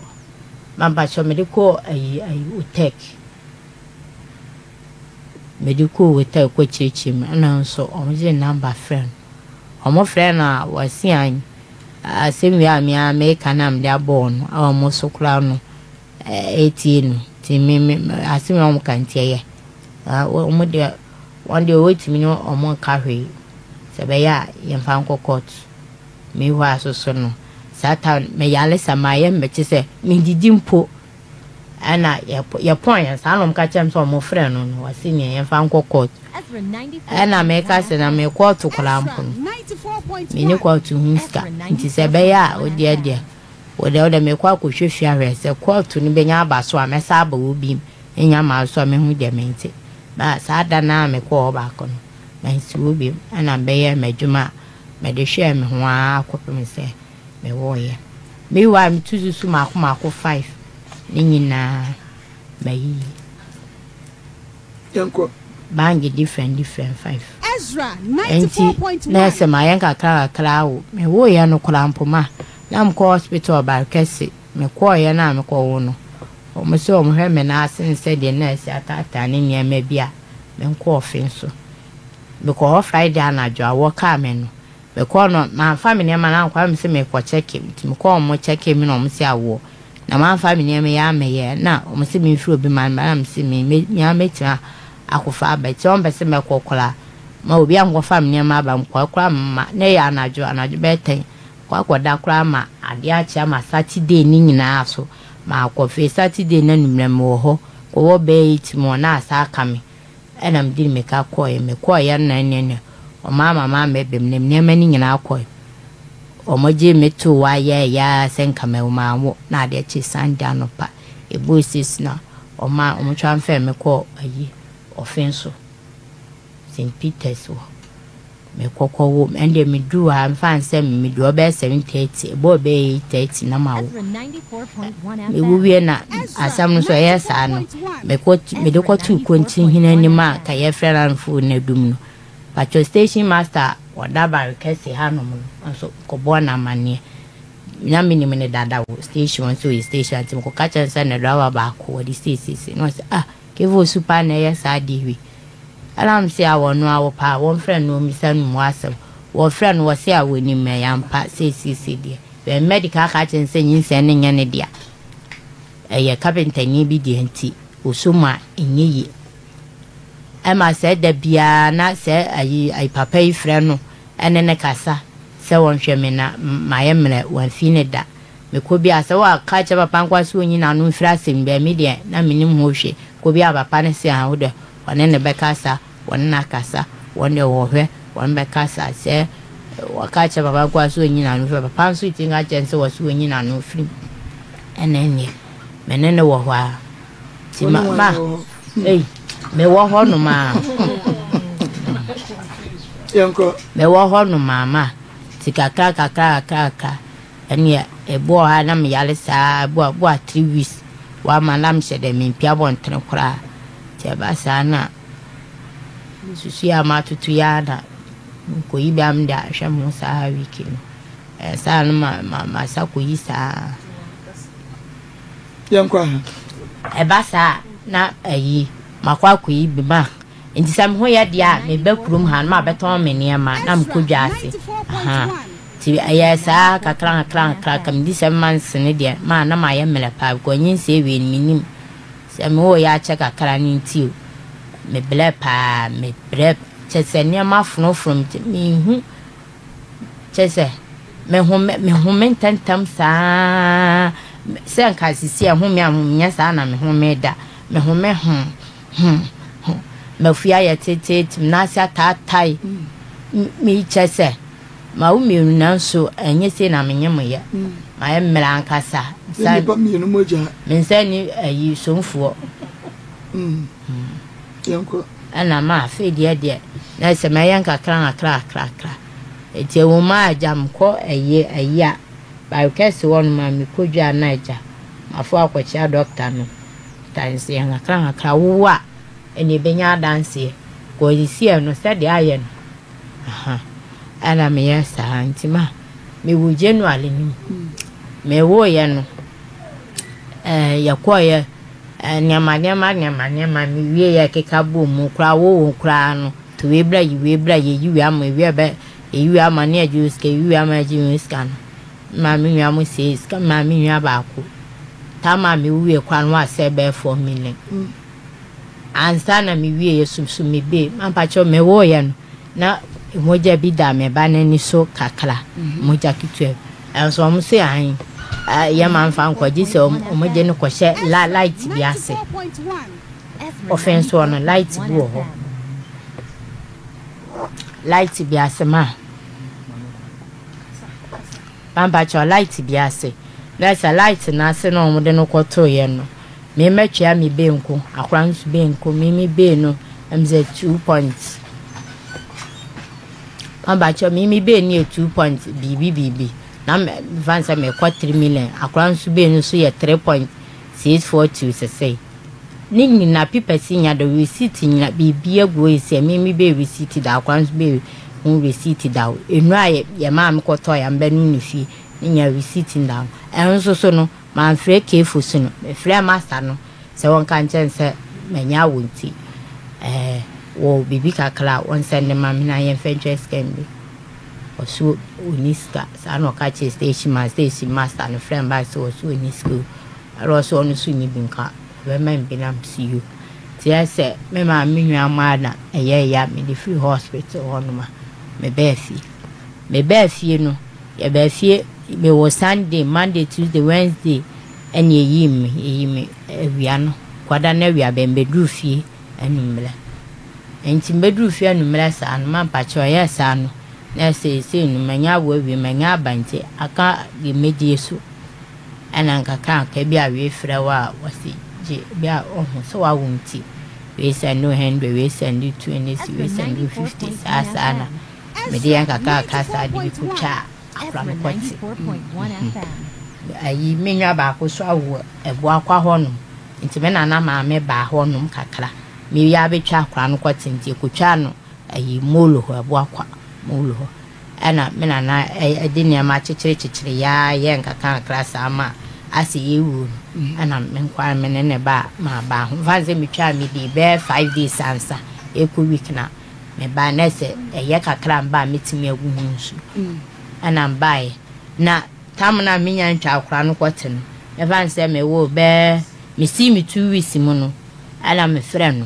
mampakyɛw mede kɔɔ ayi ayi Otec. Mede kɔɔ hotel kɔ kyerɛkyerɛ mu ɛna nso ɔmo gyee number frɛ no. Ɔmo frɛ no a wɔse an asɛm wei a me ara meka na mede abɔ wɔn no a ɔmo so koraa no ɛtie no nti me me asɛm a ɔmo ka nti ɛyɛ. Ɔmo deɛ wɔn deɛ wɔtumi ne ɔmo nka hwee sɛ ɛbɛyɛ a yɛmfa nkɔ court. Me hɔ a soso no saa time meyare sa mayɛ mɛkye sɛ mendidi mpo. Ɛna yɛpɔn yɛn saa na wɔn ka kyerɛ me sɛ wɔn frɛ no no wɔsi nea yɛnfa nkɔ court. Ɛna meka sɛ na me kɔɔto koraa mpo no me ne kɔɔto ho sika nti sɛ ɛbɛyɛ a wodeɛ deɛ wodeɛ wodeɛ mekɔ akɔhwɛ fie ahwɛ sɛ kɔɔto no bɛnya aba so a mɛsa aba wɔ bi nya maa so a mehu deɛ mente ba saa da no a mekɔɔ hɔ baako no mansi wɔ bi ɛna mebɛyɛ m'adwuma a mede hwɛɛ me ho ara kɔpem sɛ Mewɔeɛ. Meanwhile metu susu mako mako five ne nyinaa mayiyi. Yɛnkɔ. Bange different different five. Enti na ɛsɛ mayɛ nkakrankakra awo. Mewoeɛ no koraa mpo ma na mekɔ hospital Ɔbarkɛse. Mekɔeɛ no a mekɔwo no, wɔn se wɔhwɛ me nan ase ne sɛdeɛ na asi ataataa ne nneɛma bi a, menkɔ ɔfe nso. Mekɔɔ hɔ Friday anadwo a wɔkaa me no, mekɔɔ no mamfa me nneɛma no ankɔ na mese merekɔ kyɛke nti mekɔɔ wɔn kyɛke me na wɔn se awoɔ na mamfa me nneɛma yi ammɛyɛ na wɔn se memfiri obi ma no ba na mese me me ara mɛtumi akɔfa aba nti wɔn pɛ sɛ mɛkɔ koraa ma obi ankɔfa me nneɛma aba mekɔɛ koraa mma na ɛyɛ anadwo anadwo bɛyɛ tɛn kɔ akɔda koraa ma adeɛ akye ama Saturday ne nyinaa so makɔ fie Saturday no anwummerɛ mewɔ hɔ kɔwɔ bɛyɛ 8 mu hɔ na asa aka me Ɛna mede mmirika kɔeɛ. Mekɔeɛ no na ɛnneɛ ne wɔn ama mammɛbem na nneɛma no nyinaa kɔeɛ. Wɔgyee me too hɔ ara yɛeɛ ara sɛ nka mawu manwo na adeɛ kyee Sunday anɔpa ɛbɔɔ six na wɔma wɔn transfer me kɔɔ ayi Ɔfenso St. Peters hɔ. Mekɔ kɔwo ɛndeɛ meduru hɔ a mfa no sɛ meduru hɔ bɛyɛ 7:30 ɛbɔɔ bɛyɛ 8:30 na mawo. Mewo wie na asɛm no nso ɛyɛ saa no mekɔ mede kɔtoo Kontinhene anim a ka yɛfrɛ no Anfo no adum no. Patrol station master a ɔda Bare kɛse hanom no nso kɔbɔɔ no amanneɛ. Na menim no dada wɔ station hɔ nso ɔyɛ station nti mekɔka kyerɛ no sɛ ne driver baako wɔde seisei na ɔsɛ ah Kevo su paa na ɛyɛ saa adeɛ wei. Ɛna me se a wɔnoa wo paa wɔmfrɛ no wɔmmisa no mu asɛm wɔfrɛ no wɔse a wɔnim ɛyɛ ampa seisei deɛ bɛn medical aka akyerɛ no sɛ nyinsɛn no nyɛ ne dea ɛyɛ kapentani bi deɛ nti ɔsɔ mu a ɛnyɛ yie ɛma sɛ da biara na sɛ ayi ayi papa yi frɛ no ɛne ne kasa sɛ wɔnhwɛ me na mayɛ mmerɛ wɔamfi ne da Mekɔ bi a, sɛ wɔaka akyerɛ papa nkoa sɛ onyi n'ano mfiri asɛm bi a, emi deɛ na mennim ho hwee. Kɔ bi a papa no se ah wo deɛ wɔne no bɛkasa, wɔne no akasa, wɔn deɛ wɔhwɛ, wɔne bɛkasa. Sɛ wɔka akyerɛ papa nkoa sɛ onyi n'ano mfiri a, papa nso tumi ka kyerɛ no sɛ wɔse onyi n'ano mfiri mu. Ɛna ɛnneɛ me ne no wɔ hɔ ara. Nti ma ma ei mewɔ hɔ nom a. Yɛnkɔ. Mewɔ hɔ nom a ma nti kakra kakra kakra kakra. Ɛneɛ ebi wɔ hɔ a na me yare saa ebi wɔ a 3 weeks wama na mehyɛ dɛ mempie abɔntene koraa nti ɛba saa na mesusu yɛ a matoto yɛ a na mekɔyi bi a mede ahwɛ me ho saa week no ɛsaa no ma ma masa kɔyi saa. Yɛnkɔ aha. Ɛba saa na ayi makɔ akɔyi bi ma nti sɛ me ho yɛ deɛ a meba kurom ha no mabɛtɔn me nneɛma na mekɔ dwa ase ahaa. Nti ɛyɛɛ saa kakra nkakra nkakra ka medi 7 months no deɛ maa na mayɛ mmerɛ paa because nyinsɛn wei no mennim sɛ me woo yɛ akyɛ kakra no nti o me brɛ paa me brɛ kyɛ sɛ nneɛma fonofono me nti menhu kyɛ sɛ me home me home ntɛntɛm saa sɛ nka sisi ɛhome a menyɛ saa na me home da me home ho ho ho mafu ayɛ teteete me nan ase ataatae me kyɛ sɛ Mawo mmienu nanso ɛnyɛ sei na menye mo yɛ. Mayɛ mmerɛ ankasa. Yɛ nnipa mmienu mogya. Me nsa nni ayi somfoɔ. Yɛnkɔ. Ɛna ma afei deɛ deɛ na sɛ mɛyɛ nkakra nkakra kakra. Nti ɛwɔ mu a agya mekɔ ɛyi ayi a bare kɛse hɔ nom a mekɔ dwa na agya mafo akɔkyea dɔkta no. Nti yɛ nkakra nkakra wowo a ɛna ɛbɛnya adanseɛ. Kɔ sisiɛ no sɛdeɛ ayɛ no. Aha, ɛna meyɛ saa nti ma mewu January no mu. Mewoeɛ no, ɛɛ yɛkɔeɛ nneɛma nneɛma nneɛma nneɛma mewieeɛ keka bɔɔ mu koraa wowo koraa no to wei bra yi wei bra yɛyi wei ama ewie bɛ yɛyi wei ama ne yɛgye wo sika yɛyi wei ama yɛgye wo sika no maa me nua mo sie sika maa me nua baako tam a mewuiɛ koraa no wasɛ bɛyɛ 4 million. Ansa na me wieɛ so so me be mampakyɛw me woeɛ no na mogya bi da me ba no ani so kakra mogya ketewa bi ɛnso wɔn se ahen yɛ ma nfa nkɔ gye sɛ wɔn gye no kɔhyɛ la light bi ase ɔfɛn soɔ no light bi wɔ hɔ light bi ase ma mampakyɛw light bi ase na sɛ light no ase na wɔn de no kɔtoeɛ no. Me mɛtwea me benku, akora nso benku, me me bee no ɛm sɛ 2 point. Mabakyɛ me me bee no yɛ 2 point biribi biribi na mefa no sɛ mekɔ 3 million, akora nso bee no nso yɛ 3.642 sesei. Ne nyina papers nya do, receipt nyina, biribia gu hɔ sɛ me me bɛɛ receipt da hɔ, akora nso bɛɛ ho receipt da hɔ. Nnuro a yɛ yɛ maame kɔtɔɔ yɛ a mebɛnom no fie ne nyina receipt da hɔ. Ɛno nso so no, mamfrɛ Kefo so no, mefrɛɛ master no sɛ ɔnka nkyerɛ no sɛ manya awo nti ɛɛ wɔ biribi kakra a ɔnsɛnde ma me na yɛmfa ntwa sika no bi. Ɔse ɔnni sika. Saa na ɔka kyerɛɛ station master, station master no frɛɛ me bae sɛ ɔse ɔnni sika o. Ɛna ɔse ɔno nso nni bi nka ɔbɛma me bi na mese yoo. Nti ayɛ sɛ me maame me nua mmaa na ɛyɛeɛ a mede firi hospital hɔ nom a mebaa fie. Mebaa fie no, yɛbaa fie mewɔ Sunday, Monday, Tuesday, Wednesday ɛna yɛyii me, yɛyii me awia no, kwada no awia bɛn mebɛduru fie anwummerɛ. Nti mebɛduru fie anwummerɛ saa no, mampakyɛw ɛyɛɛ saa no na seesei no manya awo awie, manya aba nti aka deɛ mɛdie so. Ɛna nkakrankra bi a wei frɛ wo a wɔse gye bi a ɔhu sɛ wawo nti wei sɛnde wo hundred wei sɛnde wo 20 wei sɛnde wo 50 saa saa na mede yɛ nkakrankra saa de bi kɔtwaa akora no kɔte ayi me nua baako so awo ɛboakwa hɔ nom nti me nana maame baa hɔ nom kakra meyɛ abɛtwa akora no kɔte nti ɛkɔtwaa no ayi molo hɔ ɛboakwa molo hɔ Ɛna me nana de nneɛma kyekyere kyekyere yɛ ara yɛɛ nkakrankakra saa ma asɛ yɛwuo no ɛna me nko ara me ne ne ba maa ho mfa sɛ metwaa me dii bɛyɛ 5 days ansa ɛkɔ week na me ba na sɛ ɛyɛ kakra mba a mɛtumi agu ho nsu ɛna mbaeɛ na tam no a menya ntwa akora no kɔte no mɛfa sɛ mewɔ bɛɛ mesii me 2 weeks mu no ɛna mefrɛ no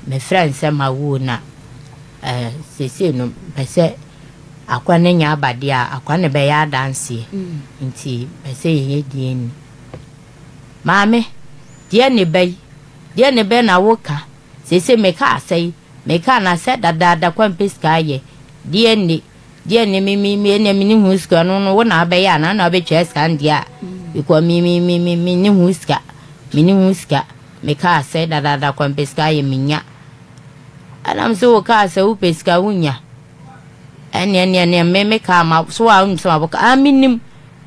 Mefrɛ no sɛ mawu na seesei no mepɛ sɛ akora no nya aba deɛ a, akora no bɛyɛ adanseɛ nti mepɛ sɛ yɛyɛ DNA. Maame, DNA ba yi, DNA bɛn na woka? Seesei meka asɛe, meka na sɛ dadaada kwa mpɛ sika ayɛ DNA, DNA me me me ɛnna me ne ho sika no no wo na abɛyɛ anaa na wabɛtwa sika no deɛ a because me me me me me ne ho sika, me ne ho sika. Mekaa sɛ, Dadaada kwa mepɛ sika ayɛ menya. Ɛna me sɛ wo kaa sɛ wopɛ sika wonya. Ɛneɛ neɛ neɛ me me kaa ma so wa wonim sɛ mabɔ ka. Ah menim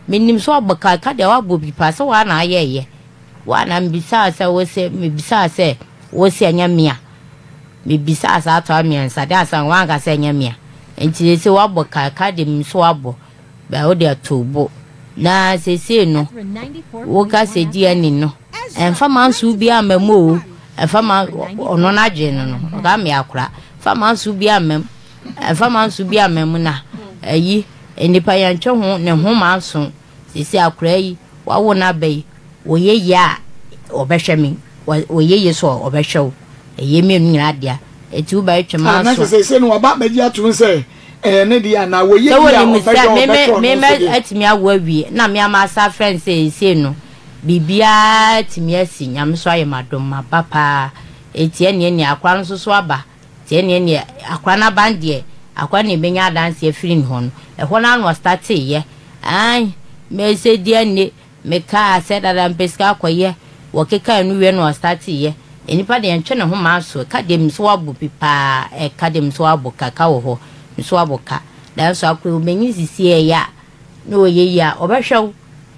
menim sɛ wabɔ ka ka deɛ wabɔ bi paa sɛ waa na ayɛɛyɛ. Waa na mebisaa sɛ wo sɛ mebisaa sɛ wo sɛ ɛnyɛ mea. Mebisaa saa toa mmiɛnsa de ansa wanka sɛ ɛnyɛ mea. Nti sɛ wabɔ ka ka deɛ menim sɛ wabɔ. Bɛ wo deɛ to bo. Na seesei no, woka sɛ DNA no, ɛmfa manso biara mma mu o, ɛmfa ma ɔno n'adwene no no, ɔka mmea akora, fa manso biara mma mu, ɛmfa manso biara mma mu na ayi nnipa yɛntwe ho ne ho manso. Seesei akora yi, wawo n'aba yi, wɔyɛ yie a, ɔbɛhwɛ me, wɔyɛ yie so a, ɔbɛhwɛ wo. Ɛyɛ mmienu nyinaa dea. Eti wo ba etwa manso. Ah, na sɛ seesei no waba abɛgye atom sɛ Ɛyɛ ne deɛ anaa? Wɔyɛ Sɛ bi a wonim ɔbɛdɔ sɛ me me ɔbɛtɔ ɔno me nso mɛ deɛ. atumi awo awie na me ama asa afrɛ no sɛ seesei no biribiara atumi asi Nyame so ayɛ m'adom maba paa eti ɛneɛ neɛ akora no nso so aba nti ɛneɛ neɛ akora no aba no deɛ akora no na ɛbɛnya adanseɛ afiri ne hɔ no ɛhɔ no ara na ɔstarteeɛ ae mɛsɛ deɛ nne Mekaa sɛ dada mepɛ sika akɔyɛ wɔkekaa no wie na ɔstate yɛ nnipa deɛ ntwe ne ho maa so ɛka deɛ mso wabɔ bi paa ɛka deɛ mso wabɔ ka ka wɔ hɔ mso wabɔ ka nanso akora ɔbɛnyin sisi ɛyɛ a na ɔyɛ yie a ɔbɛhwɛ wo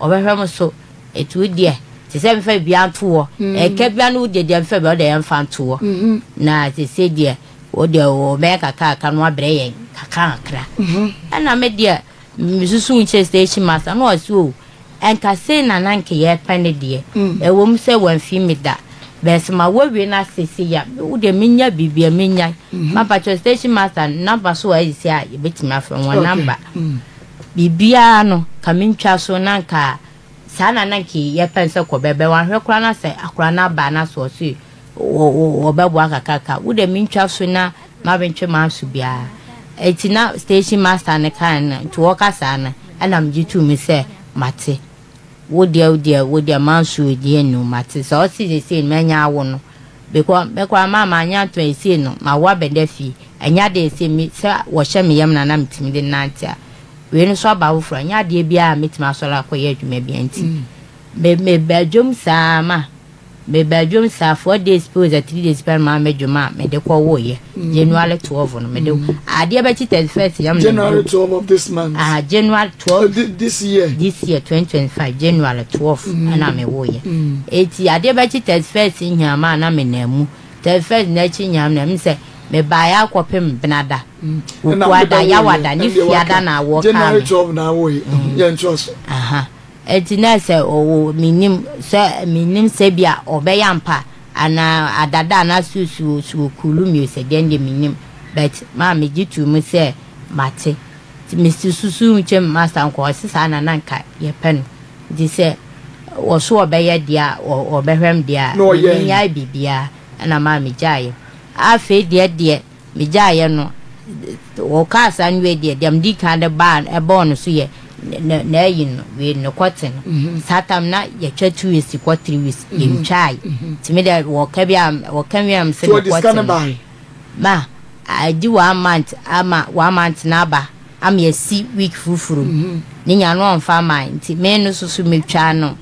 ɔbɛhwɛ mo so ɛti wo deɛ te sɛ mfa biribiara nto hɔ ɛka bia no wo deɛ deɛ mfa bia wo deɛ yɛmfa nto hɔ na sese deɛ wo deɛ ɔbɛyɛ kakrakra no wabrɛ yɛn kakrakra ɛna me deɛ Mesusuw kyerɛɛ station master na ɔse oh, ɛnka sei na na anka yɛrepɛ no deɛ, ɛwom sɛ wamfi me da, but sɛ mawo awie na seesei a, wo deɛ menya biribi a menyae. Mampakyɛw station master no number so wɔ ha seesei a yɛbɛtumi afrɛ wɔn number. Biribiara no, ka mentwa so na anka Saa na na nka yɛpɛ no sɛ kɔ bɛbɛ wanhwɛ koraa na sɛ akora no aba na sɛ ɔse wɔbɛboa kakraka wo dɛ mentwa so na mabɛntwe m'aso biara nti na station master no kae no nti wɔka saa no ɛna megye too mu sɛ mate wo deɛ wo deɛ wo deɛ manso deɛ nu mate sɛ ɔse sesei no manya awo no because me koraa maa manya nto ɛsei no mawo abɛda fie ɛnyɛ adeɛ sɛ me sɛ wɔhyɛ me yam na na metumi de nante a Wei no nso aba foforɔ, ɛnyɛ adeɛ biara a mɛtumi asɔre akɔyɛ adwuma biara nti, me meba dwam saa ma. Mebaa dwom saa 4 days pɛ o sɛ 3 days pɛ na maa me dwom a mede kɔ woeɛ. January 12 no mede adeɛ bɛkye 31st yam na January 12 of this month. Ah, January 12. This year. This year 2025 January 12 ɛna me woeɛ. Eti adeɛ bɛkye 31st nyama a na me nan mu. 31st n'akyi nyam na mi sɛ mebaeɛ akɔpem benada. Wukuada, Yawada ne Fiada na awɔ kaa January me. 12 na awoe. Yɛn to so. Aha. Eti na sɛ ɔwɔ menim sɛ menim sɛ bi a ɔbɛyɛ ampa anaa adada anaa susuo suo kulu mi sɛ deɛ deɛ menim, but maa megye tu mu sɛ mate. Nti mesi susu nkyɛn master nkɔ ɔse saa na na nka yɛpɛ no, nti sɛ wɔso ɔbɛyɛ deɛ a ɔbɛhwɛ m deɛ a Na ɔyɛ. menyae biribiara ɛna maa megyaeɛ. Afei deɛ megyaeɛ no, wɔkaa saa no wei deɛ medi kan de baa ɛbɔɔ no so yɛ na ayi no wei ne kɔte no. Saa tam na yɛtwa 2 weeks kɔ 3 weeks, yɛntwae. Nti me deɛ wɔka bi a wɔka wie a sɛ So ne ɔde sika kɔte no no bae. Ma adi one month ama one month na aba ama yɛsi week foforɔ mu ne nya no ɔmfa ma. Nti me no soso metwaa no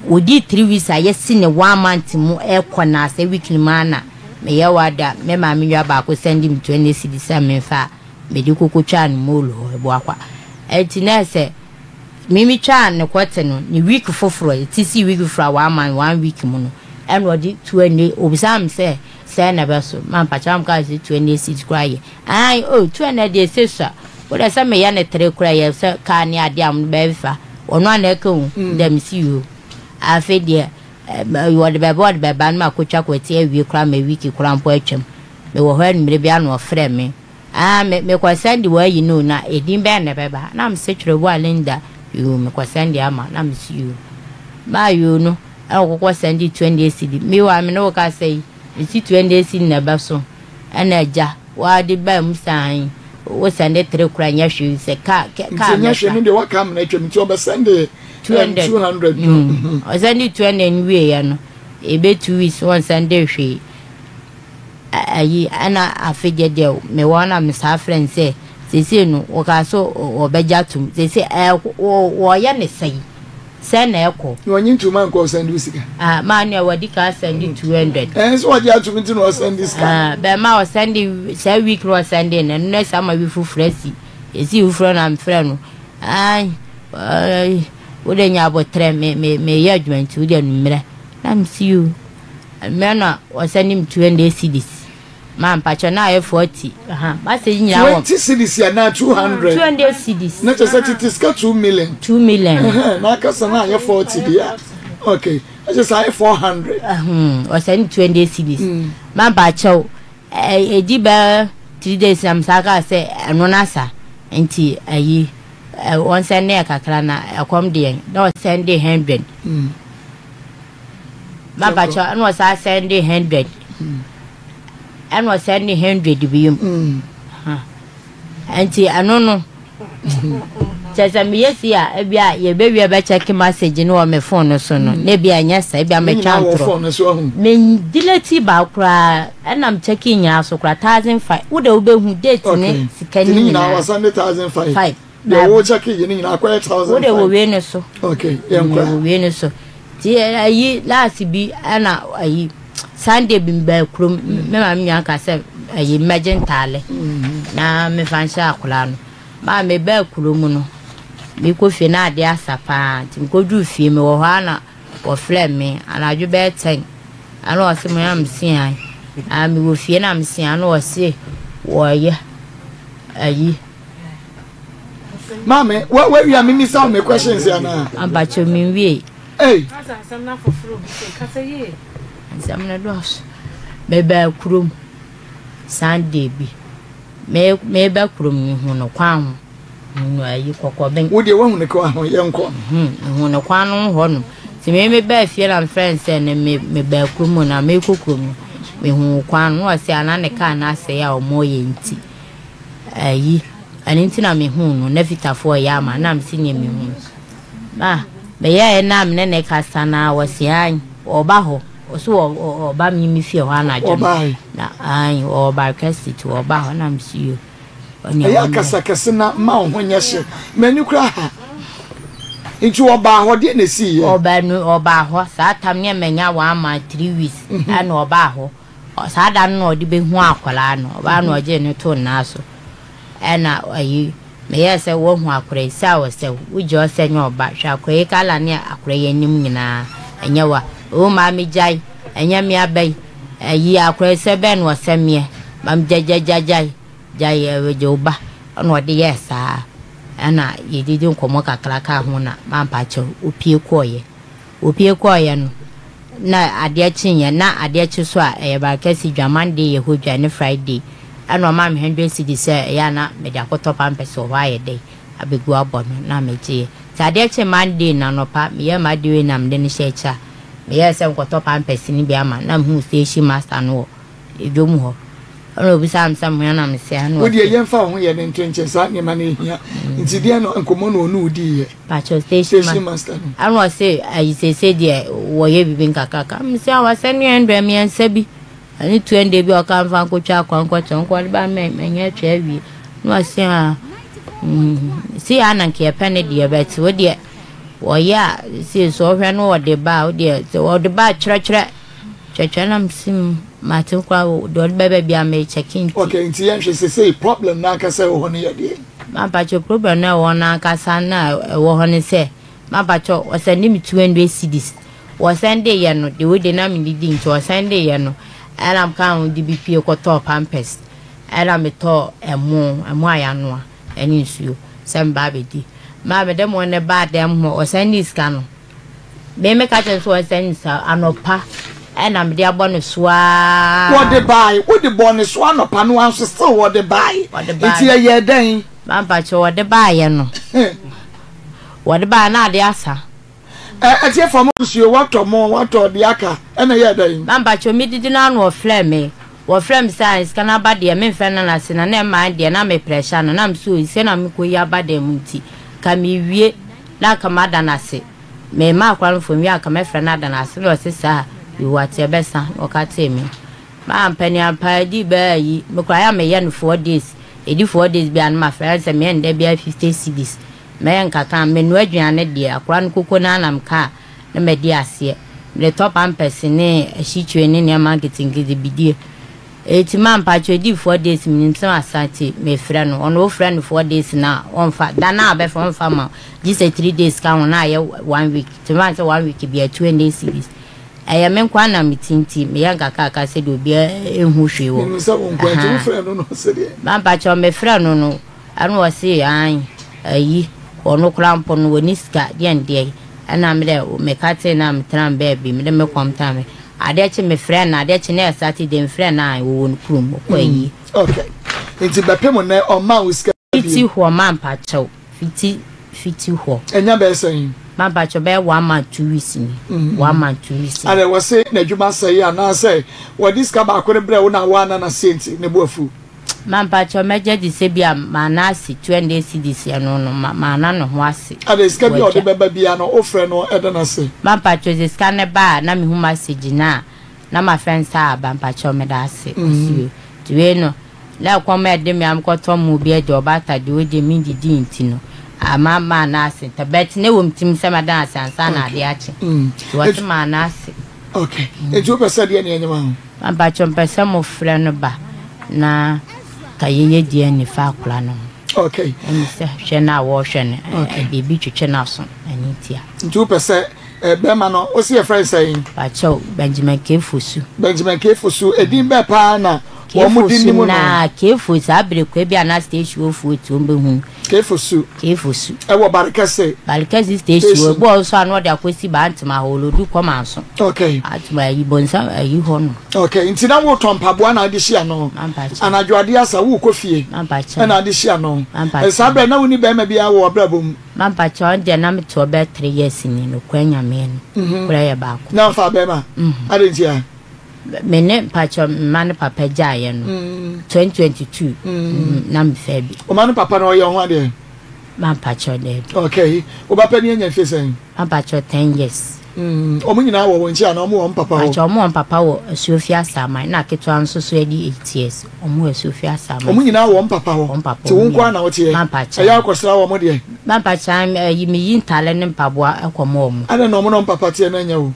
wɔdi 3 weeks a yɛsi ne one month mu ɛkɔ na asɛ week no mu ana meyɛ wada. Me maame nua baako send me 20 cedis sɛ memfa a mede koko twaa no mall hɔ Ɛboakwa. Ɛnti na sɛ mimi twaa ne kɔte no ne week foforɔ ɛti si week foforɔ a one month one week mu no, ɛna ɔde 20 obisaa me sɛ sɛ na ɛbɛso ma mpakyɛ am kaa sɛ 20 cedis koraa yɛ ayi o 200 deɛ ɛsɛ sua wode sɛ meyɛ ne tere koraa yɛ sɛ kaa ne adeɛ a mo bɛfa ɔno ana ɛka o dɛm si o. Afei deɛ wɔde bɛba wɔde bɛba no ma akotwa kɔte awie koraa ma week koraa mpo atwam. Mewɔ hɔ anumere bi ana ɔfrɛ me, ah, me mekɔ send wɔ ayi no na edin bɛn na ɛbɛba na me sɛ twerɛ bo a Linda yoo, mekɔ send ama na me si yoo maa yoo no ɛna ɔkɔkɔ send 20 cedi. Mewa me ne wo kasa yi mesi 20 cedi na ɛbɛ so ɛna agya wɔade baa mu saa wo send tere koraa nyɛ hwee sɛ kaa kaa. Nti nyɛ hwee no deɛ waka amena atwam nti ɔbɛsend 200. 200 no. Ɔsend 200 no wieɛ no ebe 2 weeks wɔn send hwee ayi. Ɛna afei deɛ mewɔ na mesaa frɛ no sɛ seesei no wɔkaa so wɔbɛgye atom seesei ɛ wɔyɛ ne sɛn sɛn na ɛkɔ. Na ɔnye ntoma nkɔ ɔsend wo sika. Ah, maa nua wɔdi ka send 200. Ɛn sɛ wɔgye atom nti na ɔsend sika. Ah, bɛrima ɔsend saa week na ɔsend no ɛno na saa ma wi foforɔ asi esi foforɔ na mfrɛ no ai ai wode nya abɔtrɛ me me meyɛ adwuma nti wode anummerɛ na mesi o mmerɛ na ɔsend me 200 cedis ma mpakyɛ na ayɛ 40 masɛ nyinaa wɔ 20 cedis anaa 200? 200 cedis. Na kyerɛ sɛ tete sika 2 million. 2 million. Na akasa na ayɛ 40 deɛ, okay, ɛkyɛ sɛ ayɛ 400. Ɔsend 200 cedis ma mpakyɛw ɛdi bɛɛ 3 days na mesa kaa sɛ ɛno na sa nti ayi wɔn send yɛ kakra na ɛkɔm deɛ na ɔsend 100 ma mpakyɛw ɛna ɔsa send 100 ɛna ɔsend 100 bi mu nti ɛno no kyerɛ sɛ meyɛ si a ebi a yɛbɛwie bɛkyɛke message no wɔ me phone no so no na ebi a ɛnyɛ sa ebi a mɛtwa ntorɔ me delete baako koraa ɛna mekyɛke nyinaa so koraa 1,500 wode wobɛhu date ne sika ne nyinaa wasend 1,500 five. Deɛ wo kyɛke yɛ ne nyinaa akɔyɛ 1,500. Wode wɔ wei no so. Okay, yɛn kora wɔ wei no so nti ayi last bi ɛna ayi Sunday bi mbaa kurom, me maame nua ka sɛ ayi mmɛgye ntaale na mefa nhyɛ akwadaa no. Maa mebaa kurom no mekɔ fie na adeɛ asa paa nti mekɔduru fie mewɔ hɔ a na wɔfrɛ me anadwo bɛyɛ 10 ɛna ɔse mo ya mesia a mewɔ fie na mesia na ɔse wɔyɛ ayi. Maame, wa wa wia mimi sa me questions ya na. Abacho mi wie. Hey. Nsɛm no dɔɔso. Mebaa kurom Sunday bi. Me meba kurom mehu no kwan ho. Mehu ayi kɔkɔben. Wo deɛ wahu ne kwan ho, yɛnkɔ. Mehu no kwan no hɔ no. Nti me mebaa fie na mefrɛ no sɛ ne me mebaa kurom na mekɔ kurom no. Mehu kwan no na ɔse ana ne kaa no asɛe a ɔmɔyɛ nti. Ayi ɛno nti na mehuu no na fitafoɔ yɛ ama na mese neɛ mehu ma meyɛɛ na mene ne kasa na wɔse an ɔba hɔ ɔso ɔba me me fie hɔ anadwo no na an ɔba kɛse ti ɔba hɔ na mese yo. Ɛyɛ akasa kɛse na ma wo ho nyɛ hye m'ani kora ha. Nti ɔbaa hɔ, deɛ na ɛsiiɛ? Ɔbaa nu, ɔbaa hɔ, saa tam ne manya one month, 3 weeks, ɛna ɔbaa hɔ. Saa da no na ɔde bɛhu akwaraa no, ɔbaa na ɔgyee no too ne nan so. Ɛna ayi, meyɛɛ sɛ woahu akwaraa yi, sɛ a ɔsɛ wo, wogye ɔsɛ nyɛ ɔba, hwɛ akwaraa yi kala ne akwaraa yi anim nyinaa, ɛnyɛ wa. Oo maame gyae, ɛnyɛ me aba yi, ayi akwaraa yi sɛ bɛn na ɔsɛ meɛ, maame gyagyagyae, gyae ɛɛ gye wo ba. Ɛna ɔde yɛɛ saa, ɛna yɛdidi nkɔmmɔ kakra kaa ho na mampa akyɛw, ɔpue kɔeɛ. Ɔpue kɔeɛ no, na adeɛ kyeeɛ, na adeɛ kye so a, ɛyɛ Barekɛse dwa, Monday yɛ hɔ dwa ne Friday. Ɛna ɔmaa me 100 cedis sɛ ɛyɛ a na mede akɔtɔ pampers wɔ hɔ ayɛ dɛn abɛgu abɔ no, na megyeeɛ. Nti adeɛ kyee Monday no anɔpa, meyɛɛ m'adeɛ wei na mede no hyɛɛ akyire a, meyɛɛ sɛ mekɔtɔ pampers no bi ama no, na mehuu station master no wɔ dwom hɔ. Ɛna ɔbisaa me sɛ mehwan na mese a, ɛna Wo deɛ ɔse. yɛmfa wo ho yɛ no nto nkyɛn, saa nneɛma no ɛhia. Nti deɛn na nkɔmmɔ na ɔne wo diiɛ? Pakyɛw station Station master no. Ɛna ɔse ayi seesei deɛ wɔyɛ biribi nkakraka. Mese a wasɛne 300 bi ɛne 200 bi a ɔka mfa nkɔtwa akwan nkɔkyɛ nkɔ ɔde ba mɛ mɛnyɛ atwa awie. Na ɔse a si a na nka yɛpɛ ne deɛ bɛte wo deɛ wɔyɛ a sie so ɔhwɛ no ɔde ba a wo deɛ sɛ ɔde ba a kyerɛkyerɛ kyerɛkyerɛ na mese mate koraa deɛ ɔde bɛba bi a mekyɛke nti. Okay, nti yɛnhwɛ sesei problem no ankasa ɛwɔ hɔ no yɛ deɛ. Mampakyɛw problem no a ɛwɔ hɔ no ankasa no a ɛwɔ hɔ ne sɛ, mampakyɛw ɔsɛnde me 200 cedis. Wɔsɛnde yɛ no, de wei de na mennidi nti ɔsɛnde yɛ no, ɛna mekaa ho de bi pue kɔtɔɔ pampers, ɛna metɔɔ ɛmo, ɛmo a yɛanoa ɛne nsuo sɛ meba abɛdi. Maa mede mo no baa dɛm hɔ, ɔsɛnde sika no, me meka kyerɛ no sɛ ɔnsɛnde sika anɔpa ɛna mede abɔ ne so ara. Wɔde bae, wode bɔɔ ne so anɔpa no ara nso still wɔde bae. Wɔde bae. Nti ɛyɛɛ dɛn? Mampakyɛw wɔde baeɛ no, wɔde baeɛ na ade asa. Ɛ ɛtiɛ mo nsuo watɔ mo watɔ deɛ aka ɛna ɛyɛɛ dɛn? Mampakyɛw medidi no ano wɔfrɛɛ me, wɔfrɛɛ me sɛ sika no aba deɛ memfrɛ no nase na na ɛmmae deɛ na me pressure no na me so sika na mekɔyi aba dan mu nti ka mewie na anka mada no ase. Mema akora no phone wie a anka mɛfrɛ no ada no ase na ɔse saa yoo ate ɛbɛsa na ɔka tee me. Mampɛ ne ampa ɛdii bɛɛ ayi me koraa yɛ a meyɛ no 4 days ɛdi 4 days biara no mafrɛ no sɛ meyɛ no da biara 50 cedis mɛyɛ nkakra menoa aduane deɛ akora no koko no ara na meka a na madi aseɛ mede tɔ pampers ne asikyire ne nneɛma nketenkete bi die Eti ma mpakyɛw edii 4 days minim sɛ asa nti mefrɛ no ɔno wofrɛ no 4 days no a ɔnfa da no a ɔbɛfrɛ ɔnfa mma wo gye sɛ 3 days ka ho na ayɛ one week nti mefa no sɛ one week biara 200 cedis ɛyɛ me nkoa na mete nti meyɛ nkakraka sɛdeɛ obiara nhu hwee wɔ Menim sɛ wo nkoa nti wofrɛ no no ɔse deɛ. Ma mpakyɛw mefrɛ no no ɛna ɔse ae ayi ɔno koraa mpo no ɔnni sika deɛn deɛn ɛna medɛ meka tee na metena me baabi mede me kɔm tena me Adeɛ kye me frɛ no adeɛ kye na ɛyɛ Saturday me frɛ no a ɔwɔ ne kurom ɔkɔ ayie. Okay nti bɛpem nnɛ ɔmma wo sika bio. Fiti hɔ mampakyɛw fiti fiti hɔ. Ɛnya bɛyɛ sɛn? Mampakyɛw bɛyɛ one month 2 weeks ni one month 2 weeks ni. Adɛ wɔse n'adwuma asɛe anaasɛ wɔde sika baako no brɛ wo na woanna no aseɛ nti ne bo afu? Mampakyɛw mɛgye adi sɛ bi a manna ase 200 cedis ɛno no manna ne ho ase. Adɛ sika bi a ɔde bɛba biara no wofrɛ no ɛda no ase? Mampakyɛw sɛ sika no ba a na mehu message no a na mafrɛ no sɛ aba mpakyɛw meda ase ɔse yoo nti wei no na ɛkɔm a ɛde me a mekɔtɔ mo bi adi ɔbaata deɛ ɔdeɛ mendidi nti no ama manna ase ntɛm but na ɛwɔ me tirim sɛ mɛda no ase ansa na adeɛ akye nti ɔse manna ase. Okay nti wopɛ sɛ deɛ ne ɛnyɛ ma ho? Mpakyɛw mpɛ sɛ mo frɛ no ba na ka yɛyɛ DNA fa akora no ho. Okay. Ɛne sɛ hwɛ no a wɔhwɛ no okay. Biribi twetwe n'aso ɛne ntia. Nti wopɛ sɛ bɛrima no wosi yɛfrɛ no sɛn? Mpakyɛw Benjamin Kefosu. Benjamin Kefosu edin bɛɛ paa na wɔn di nim no. Na Kefosu saa bere kɔ ebi a na station ofuo ti wɔn bɛ hu. Kefosu. Kefosu. Ɛwɔ Barekɛse. Barekɛse station wɔ ebi wɔ so a na ɔde akɔsi Bantama hɔ olodu kɔma nso. Okay. Bantama ayi bonsam ayi hɔ no. Okay nti na wotɔ mpaboa na ade si ano. Mampakyɛ. Anadwo ade asa wokɔ fie. Mampakyɛ. Ɛna ade si ano. Mampakyɛ. Saa berɛ na wonni bɛrima biara wɔ w'abrabɔ mu. Mampakyɛ ɔno deɛ na mete hɔ bɛyɛ 3 years ni nokorɛ Nyame no. Nokorɛ yɛ baako. Na nfa bɛrima. Ade nti a. Me ne mpakyɛ mma ne papa gyaeɛ no 2022 na mefɛ bi. Ɔma ne papa no ɔyɛ ho adeɛ? Ma mpakyɛ daabi. Okay. Wo ba panin anya mfe sɛn? Ma mpakyɛ 10 years. Wɔn nyinaa wɔ wɔn nkyi anaa wɔn wɔ wɔn papa hɔ? Pakyɛ wɔn wɔ wɔn papa wɔ Asuofie Asaman na ketewa nso so adi 8 years wɔn wɔ Asuofie Asaman. Wɔn nyinaa wɔ wɔn papa hɔ? Wɔn papa Nti wo nko ara na woteɛ? Mampakyɛ. Ɛyɛ akɔsra wɔn deɛ? Mampakyɛ ayi meyi ntaale ne mpaboa kɔma wɔn. Adɛn na wɔn ne wɔn papa teɛ na ɛnyɛ wo?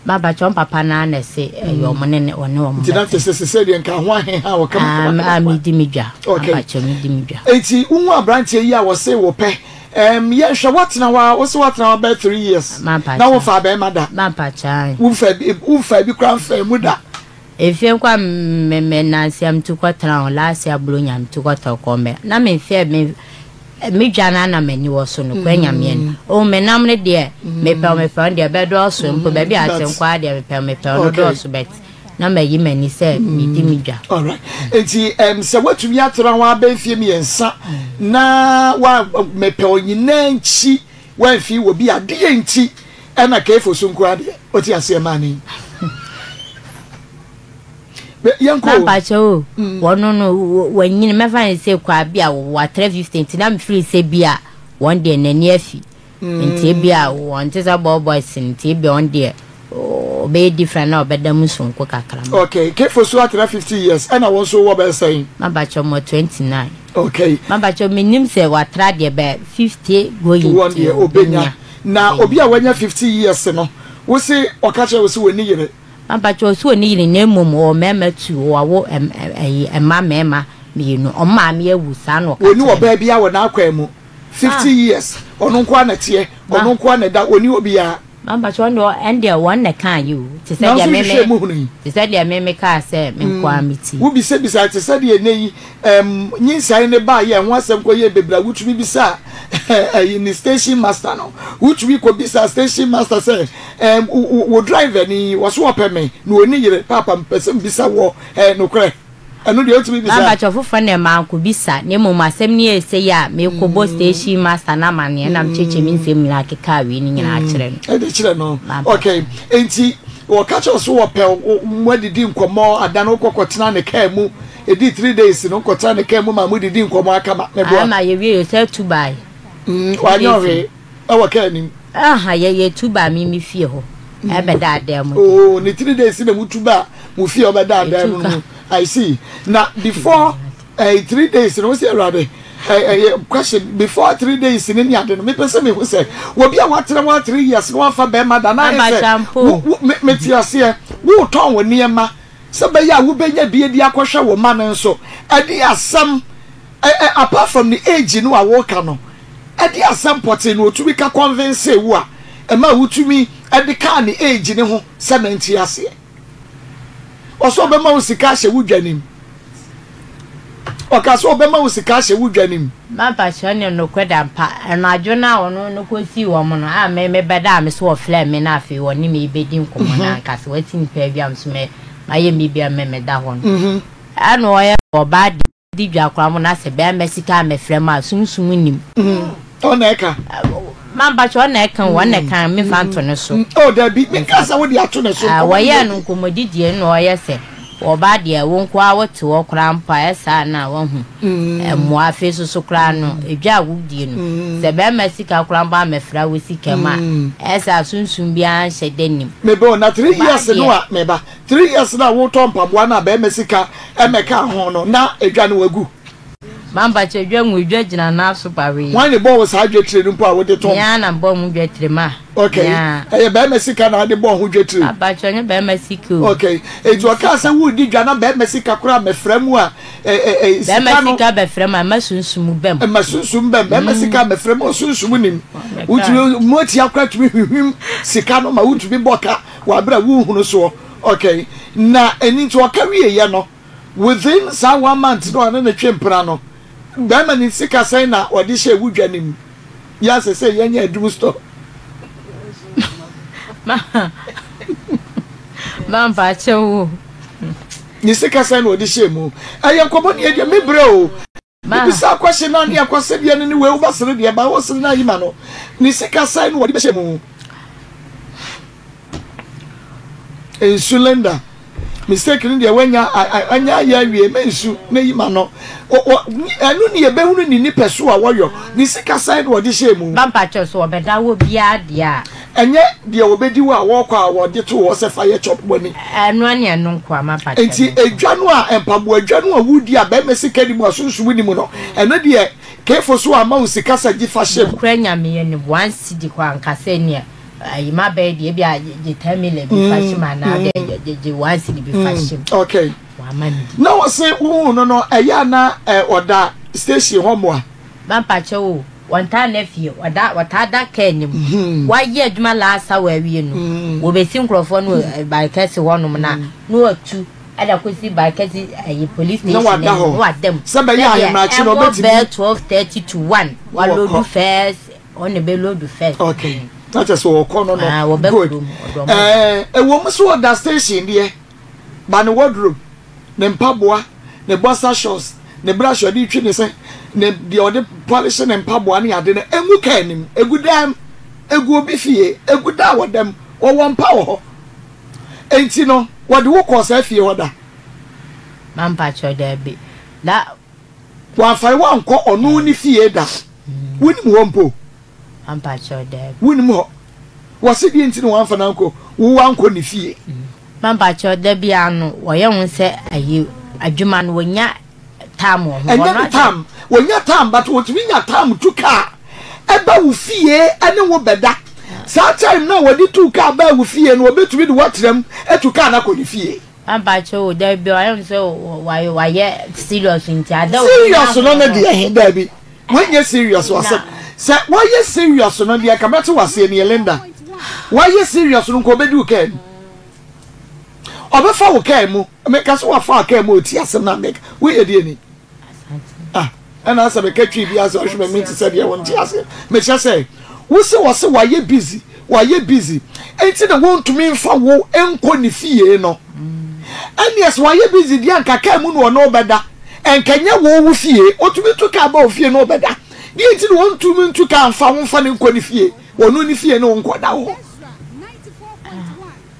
Mampakyɛ wɔn papa no ara na ɛse ɛyɛ wɔn ne ne wɔne wɔn Nti na kyerɛ sɛ sesei deɛ nka ho aheha wɔ kama kama kama. Ah medi me dwa. Okay. Mampakyɛ medi me dwa. Nti wohu aberanteɛ yi a wɔse wɔpɛ ɛɛm yɛnhwɛ woatena hɔ a wose woatena hɔ bɛyɛ 3 years Mampakyɛ. na womfaa bɛrima da. Mampakyɛ ae. Womfaa bi womfaa bi koraa mfaa mu da. Efie nko a me me nanse a metu kɔtena hɔ last year Buronya metu kɔtɔ kɔ mɛ na me mfeɛ me me dwa no na m'ani wɔ so no kɔ nyameɛ no oh me nam no deɛ mepɛw mepɛw no deɛ bɛdɔɔso mpo baabi a ate nko ara deɛ mepɛw mepɛw no dɔɔso but na mayi m'ani sɛ medi me dwa. Alright nti um, sɛ woatumi atena hɔ abɛ mfie mmiɛnsa na wa mepɛw nyinaa nkyi wamfi wɔ bi adeɛ nti ɛna kefo so nko adeɛ wote aseɛ maa ne yɛnkɔ o. Mampakyɛ o, wɔno no wanyini mɛfa ne sɛ kɔ bi a watra 50 nti na mefiri sɛ bi a wɔn deɛ n'ani afi nti ebi a wɔn te sɛ ball boys nti ebi a wɔn deɛ ɔbɛyɛ different na ɔbɛda mu sonko kakra ma. Okay, kefo so atra 50 years ɛna wɔn nso wɔ bɛyɛ sɛn? Mampakyɛ mɔ 29. Okay. Mampakyɛ menim sɛ watra deɛ bɛ 50 going Wɔn deɛ obenya. Na obi a wanya 50 years no, wo se ɔka kyerɛ wo se wɔnni yere? Mampakyɛ ɔse ɔnni yere na mmom ɔwɔ mmarima tu, wawo ɛyi mma mmarima mienu, ɔmo maame awu saa na ɔka Ɔnni kyerɛ me. ɔbaa biara wɔ n'akwan mu, 50 years, ɔno nko ara na ɛteɛ, ɔno nko ara na ɛda, ɔnni obiara. Mampakyɛ ɔno deɛ ɛndeɛ wɔn na ɛkaa yi o, te sɛ deɛ Nanso me hwehwɛ me mu hunu yi. te sɛ deɛ me me kaa sɛ me nko ara me ti. Wobisabisae te sɛ deɛ nnɛ yi ɛm nyinsɛn no baeɛ a ɛho asɛm kɔyɛɛ bebree a wotumi bisaa ɛyi ne station master no. Wotumi kɔbisaa station master sɛ ɛm wo wo driver ni yi wɔso ɔpɛ me na ɔnni yere paapa mepɛ sɛ mebisa wɔ ɛyɛ nokorɛ? Ɛno deɛ wotumi bisa. Mampakyɛw foforɔ no deɛ mankɔbisa na mmom asɛm no yɛɛ sei a mekɔbɔ station master no amaneɛ na mekyerɛkyerɛ me nsɛm nyinaa kekaa wei no nyinaa kyerɛ no. Ɛde kyerɛ no. Okay. Enti wɔka kyerɛ wo so wɔpɛ wo moadidi nkɔmmɔ ada no wokɔ kɔtena ne kaa mu ɛdii 3 days no wokɔtena ne kaa mu ma modidi nkɔmmɔ aka ma meboa. Ama yɛwie yɛ sɛ tu bae. Wanyɛ ɔhwee ɛwɔ kaa nim. Aha yɛ yɛ tu baa me me fie hɔ ɛbɛda adan mu. Oh ne 3 days na mutu baa mo fie ɔbɛda adan mu no I see na before eh, 3 days no wosi awurade eh, eh, question before 3 days ne ne ade no mepɛ sɛ mehu sɛ obi a watena wa 3 years na wafa bɛrima da na ayɛ sɛ mete aseɛ wotɔn wo nneɛma sɛ bɛyɛ a wobɛnya bie de akɔhwɛ wo ma no nso ɛde asɛm apart from the age no a woka no ɛde asɛm pɔtee na otumi ka convince wo a ɛma wotumi ɛde kaa ne age ne ho sɛ mente aseɛ ɔsɛ ɔbɛma wo sika ahyɛ wo dwa nim ɔka sɛ ɔbɛma wo sika ahyɛ wo dwa nim. Mampa kyerɛ ne nokorɛ da mpa anadwo no a ɔno no kɔsii wɔn no a me mebɛdaa me so ɔfrɛɛ me na afei ɔne me rebɛdi nkɔmmɔ no anka sɛ wati nipa awia me so me mayɛ me bia me meda hɔ no ɛna ɔyɛ ɔbaa deɛ di dwa koraa mo na sɛ bɛrima sika a mɛfrɛ mu a sunsum nnim. Ɔna ɛka. Mampakyɛ ɔna ɛka o ɔna ɛka mefa nto ne so. Oh dabi menka sɛ wode ato ne so. Wɔyɛɛ no nkɔmmɔdidie na ɔyɛ sɛ ɔbaa deɛ wo nko ara wote hɔ koraa mpo a ɛsaa no a wahu mmoa afei nso so koraa no edwa a wodie no sɛ bɛrima sika koraa mpo amɛfra wo sika mu a ɛsaa sunsum biara nhyɛ da nnim. Meba o na 3 years no a meba 3 years no a wotɔ mpaboa no a bɛrima sika mmɛkaa ho no na edwa no wagu. Mampakyɛ dwa ngu dwa gyina nan so bawee. Hwan ne bɔɔ wo saa dwetire no mpo a wode tɔn? Me ara na mebɔɔ ho dwetire ma. Okay, ɛyɛ bɛrima sika na wode bɔɔ ho dwetire? Mampakyɛ ɔnyɛ bɛrima sika o. Okay, enti ɔkaa sɛ woredi dwa na bɛrima sika koraa mmɛfra mu a, ɛ ɛ sika no. Bɛrima sika bɛfra mu a, ɛma sunsum bam. Ɛma sunsum bam, bɛrima sika mmɛfra mu a sunsum nim. Wotumi, moatia koraa tumi hwihwim sika no ma wotumi bɔ ka wɔ abere a wonhunu soɔ. Okay, na ɛno nti ɔka wieeɛ no. Within saa one month no a ne ne twe mpena no, bɛrima ne sika sɛn na ɔde hyɛɛ wo dwa no mu? Yɛ asɛ sɛ yɛnyɛ adum store. Ma ma mpakyɛ wo. Ne sika sɛn na ɔde hyɛɛ mu? Ɛyɛ nkɔmɔ ne yɛdeɛ me brɛ o. Mebisa question na ne akɔ sɛdeɛ no ne wei wobɛsere deɛ ba wosere no ayi ma no ne sika sɛn na wɔde bɛhyɛ mu. Nsu Linda mistake no deɛ wanya anya ayɛ awie mɛ nsu na yi ma no ɛno ne yɛbɛhunu ne nipa so a wɔyɔ ne sika sɛn na wɔde hyɛ mu. Mampakyɛ so ɔbɛda wɔ biara deɛ a. Ɛnyɛ deɛ wɔbɛdi wo a wɔkɔ a wɔde to hɔ sɛ fa yɛ chop money. Ɛno ne ɛno nkoa mapa kyɛ Nti edwa no a mpaboa dwa no a wodi a bɛrima sika ni mu a sunsum ni mu no ɛno deɛ kefo so amma wo sika sɛ gye fa hyɛ mu. Nokorɛ Nyame yɛ ne one cedi kɔ anka sɛ neɛ ayi mabɛyɛ deɛ ebia gye 10 million bi fa hyɛ mu anaa deɛ gye one cedi bi fa hyɛ mu. Okay. Wamma me bi. Na wɔse wohuu no no ɛyɛ a na ɔda station hɔ moa? Mampakyɛw o, wɔntaa nna fie, wɔda wɔtaa da kaa no mu. Wɔayɛ adwuma last hour awie no, wɔbɛsi nkurɔfoɔ no wɔ Barikɛse hɔnom na na wɔatu ɛde akɔsi Barikɛse ɛyi police Na station wada anim hɔ. na wada mu. Sɛ bɛyɛ Sɛdeɛ ahemakye no ɛmmɔ ɔbɛtumi bɛyɛ 12:30 to 1, na wakɔ. wɔaloadu first, ɔno na ɛbɛloadu first. Okay, na kyerɛ sɛ ɔkɔ no no. Ah, wɔba Good. kurom, ɔde wɔn Ɛɛ, ɛwɔ mu sɛ ɔda station deɛ, ba ne wardrobe, ne mpaboa, ne boxer shorts, ne brush a ɔde retwi ne se, ne deɛ ɔde polish ne mpaboa ne ade no, ɛngu kaa anim, ɛgu dan mu, ɛgu obi fie, ɛgu da a wɔda mu, wɔwɔ mpa wɔ hɔ. Enti no, wɔde wo kɔɔ saa fie hɔ da? Mampakyɛw, daabi. Na. Wɔamfa wo ankɔ ɔno ne fie da? Wonim hɔ mpo? Mampakyɛw, daabi. Wonim hɔ? Wɔse deɛ nti na wɔamfa no ankɔ, wo ankɔ ne fie? Mampakyɛw, da biara no, wɔyɛ ho sɛ ayi, adwuma no, wɔnya time wɔ ho. Ɛnyɛ ne time, wɔnya time, but wɔtumi nya time tu kaa ɛba wo fie ɛne wo bɛda. Saa time no a wɔde tu kaa baa wo fie no, wɔbɛtumi de woatra mu atu kaa no akɔ ne fie. Mampakyɛw, da biara wɔyɛ ho sɛ wɔayɛ serious nti, ada Serious no ne deɛ he, daabi. Wonyɛ serious wɔ asɛm. Sɛ woayɛ serious no deɛ nka mɛte waseɛ nie Linda. Woayɛ serious no nka ɔbɛdi wo kaa mu. Ɔbɛfa wo kaa mu. Meka sɛ wafa wo kaa mu ɔti asɛm no a meka. Woyɛ deɛ ni. Ah, ɛna asɛ meka twi bi asɛ ɔhwɛ m'ani te sɛ deɛ wonte aseɛ. Mekyerɛ sɛ wo se wɔ se wayɛ busy, wayɛ busy. Enti na wontumi mfa wo nkɔ ne fie no. Ɛneɛ sɛ wayɛ busy deɛ anka kaa mu na ɔne wo bɛda. Ɛnka nyɛ wo wo fie. Ɔtumi tu kaa ba wo fie na ɔbɛda. Deɛ nti na ɔntumi ntu kaa mfa wo mfa no nkɔ ne fie. Ɔno ne fie ne wo nkɔda hɔ.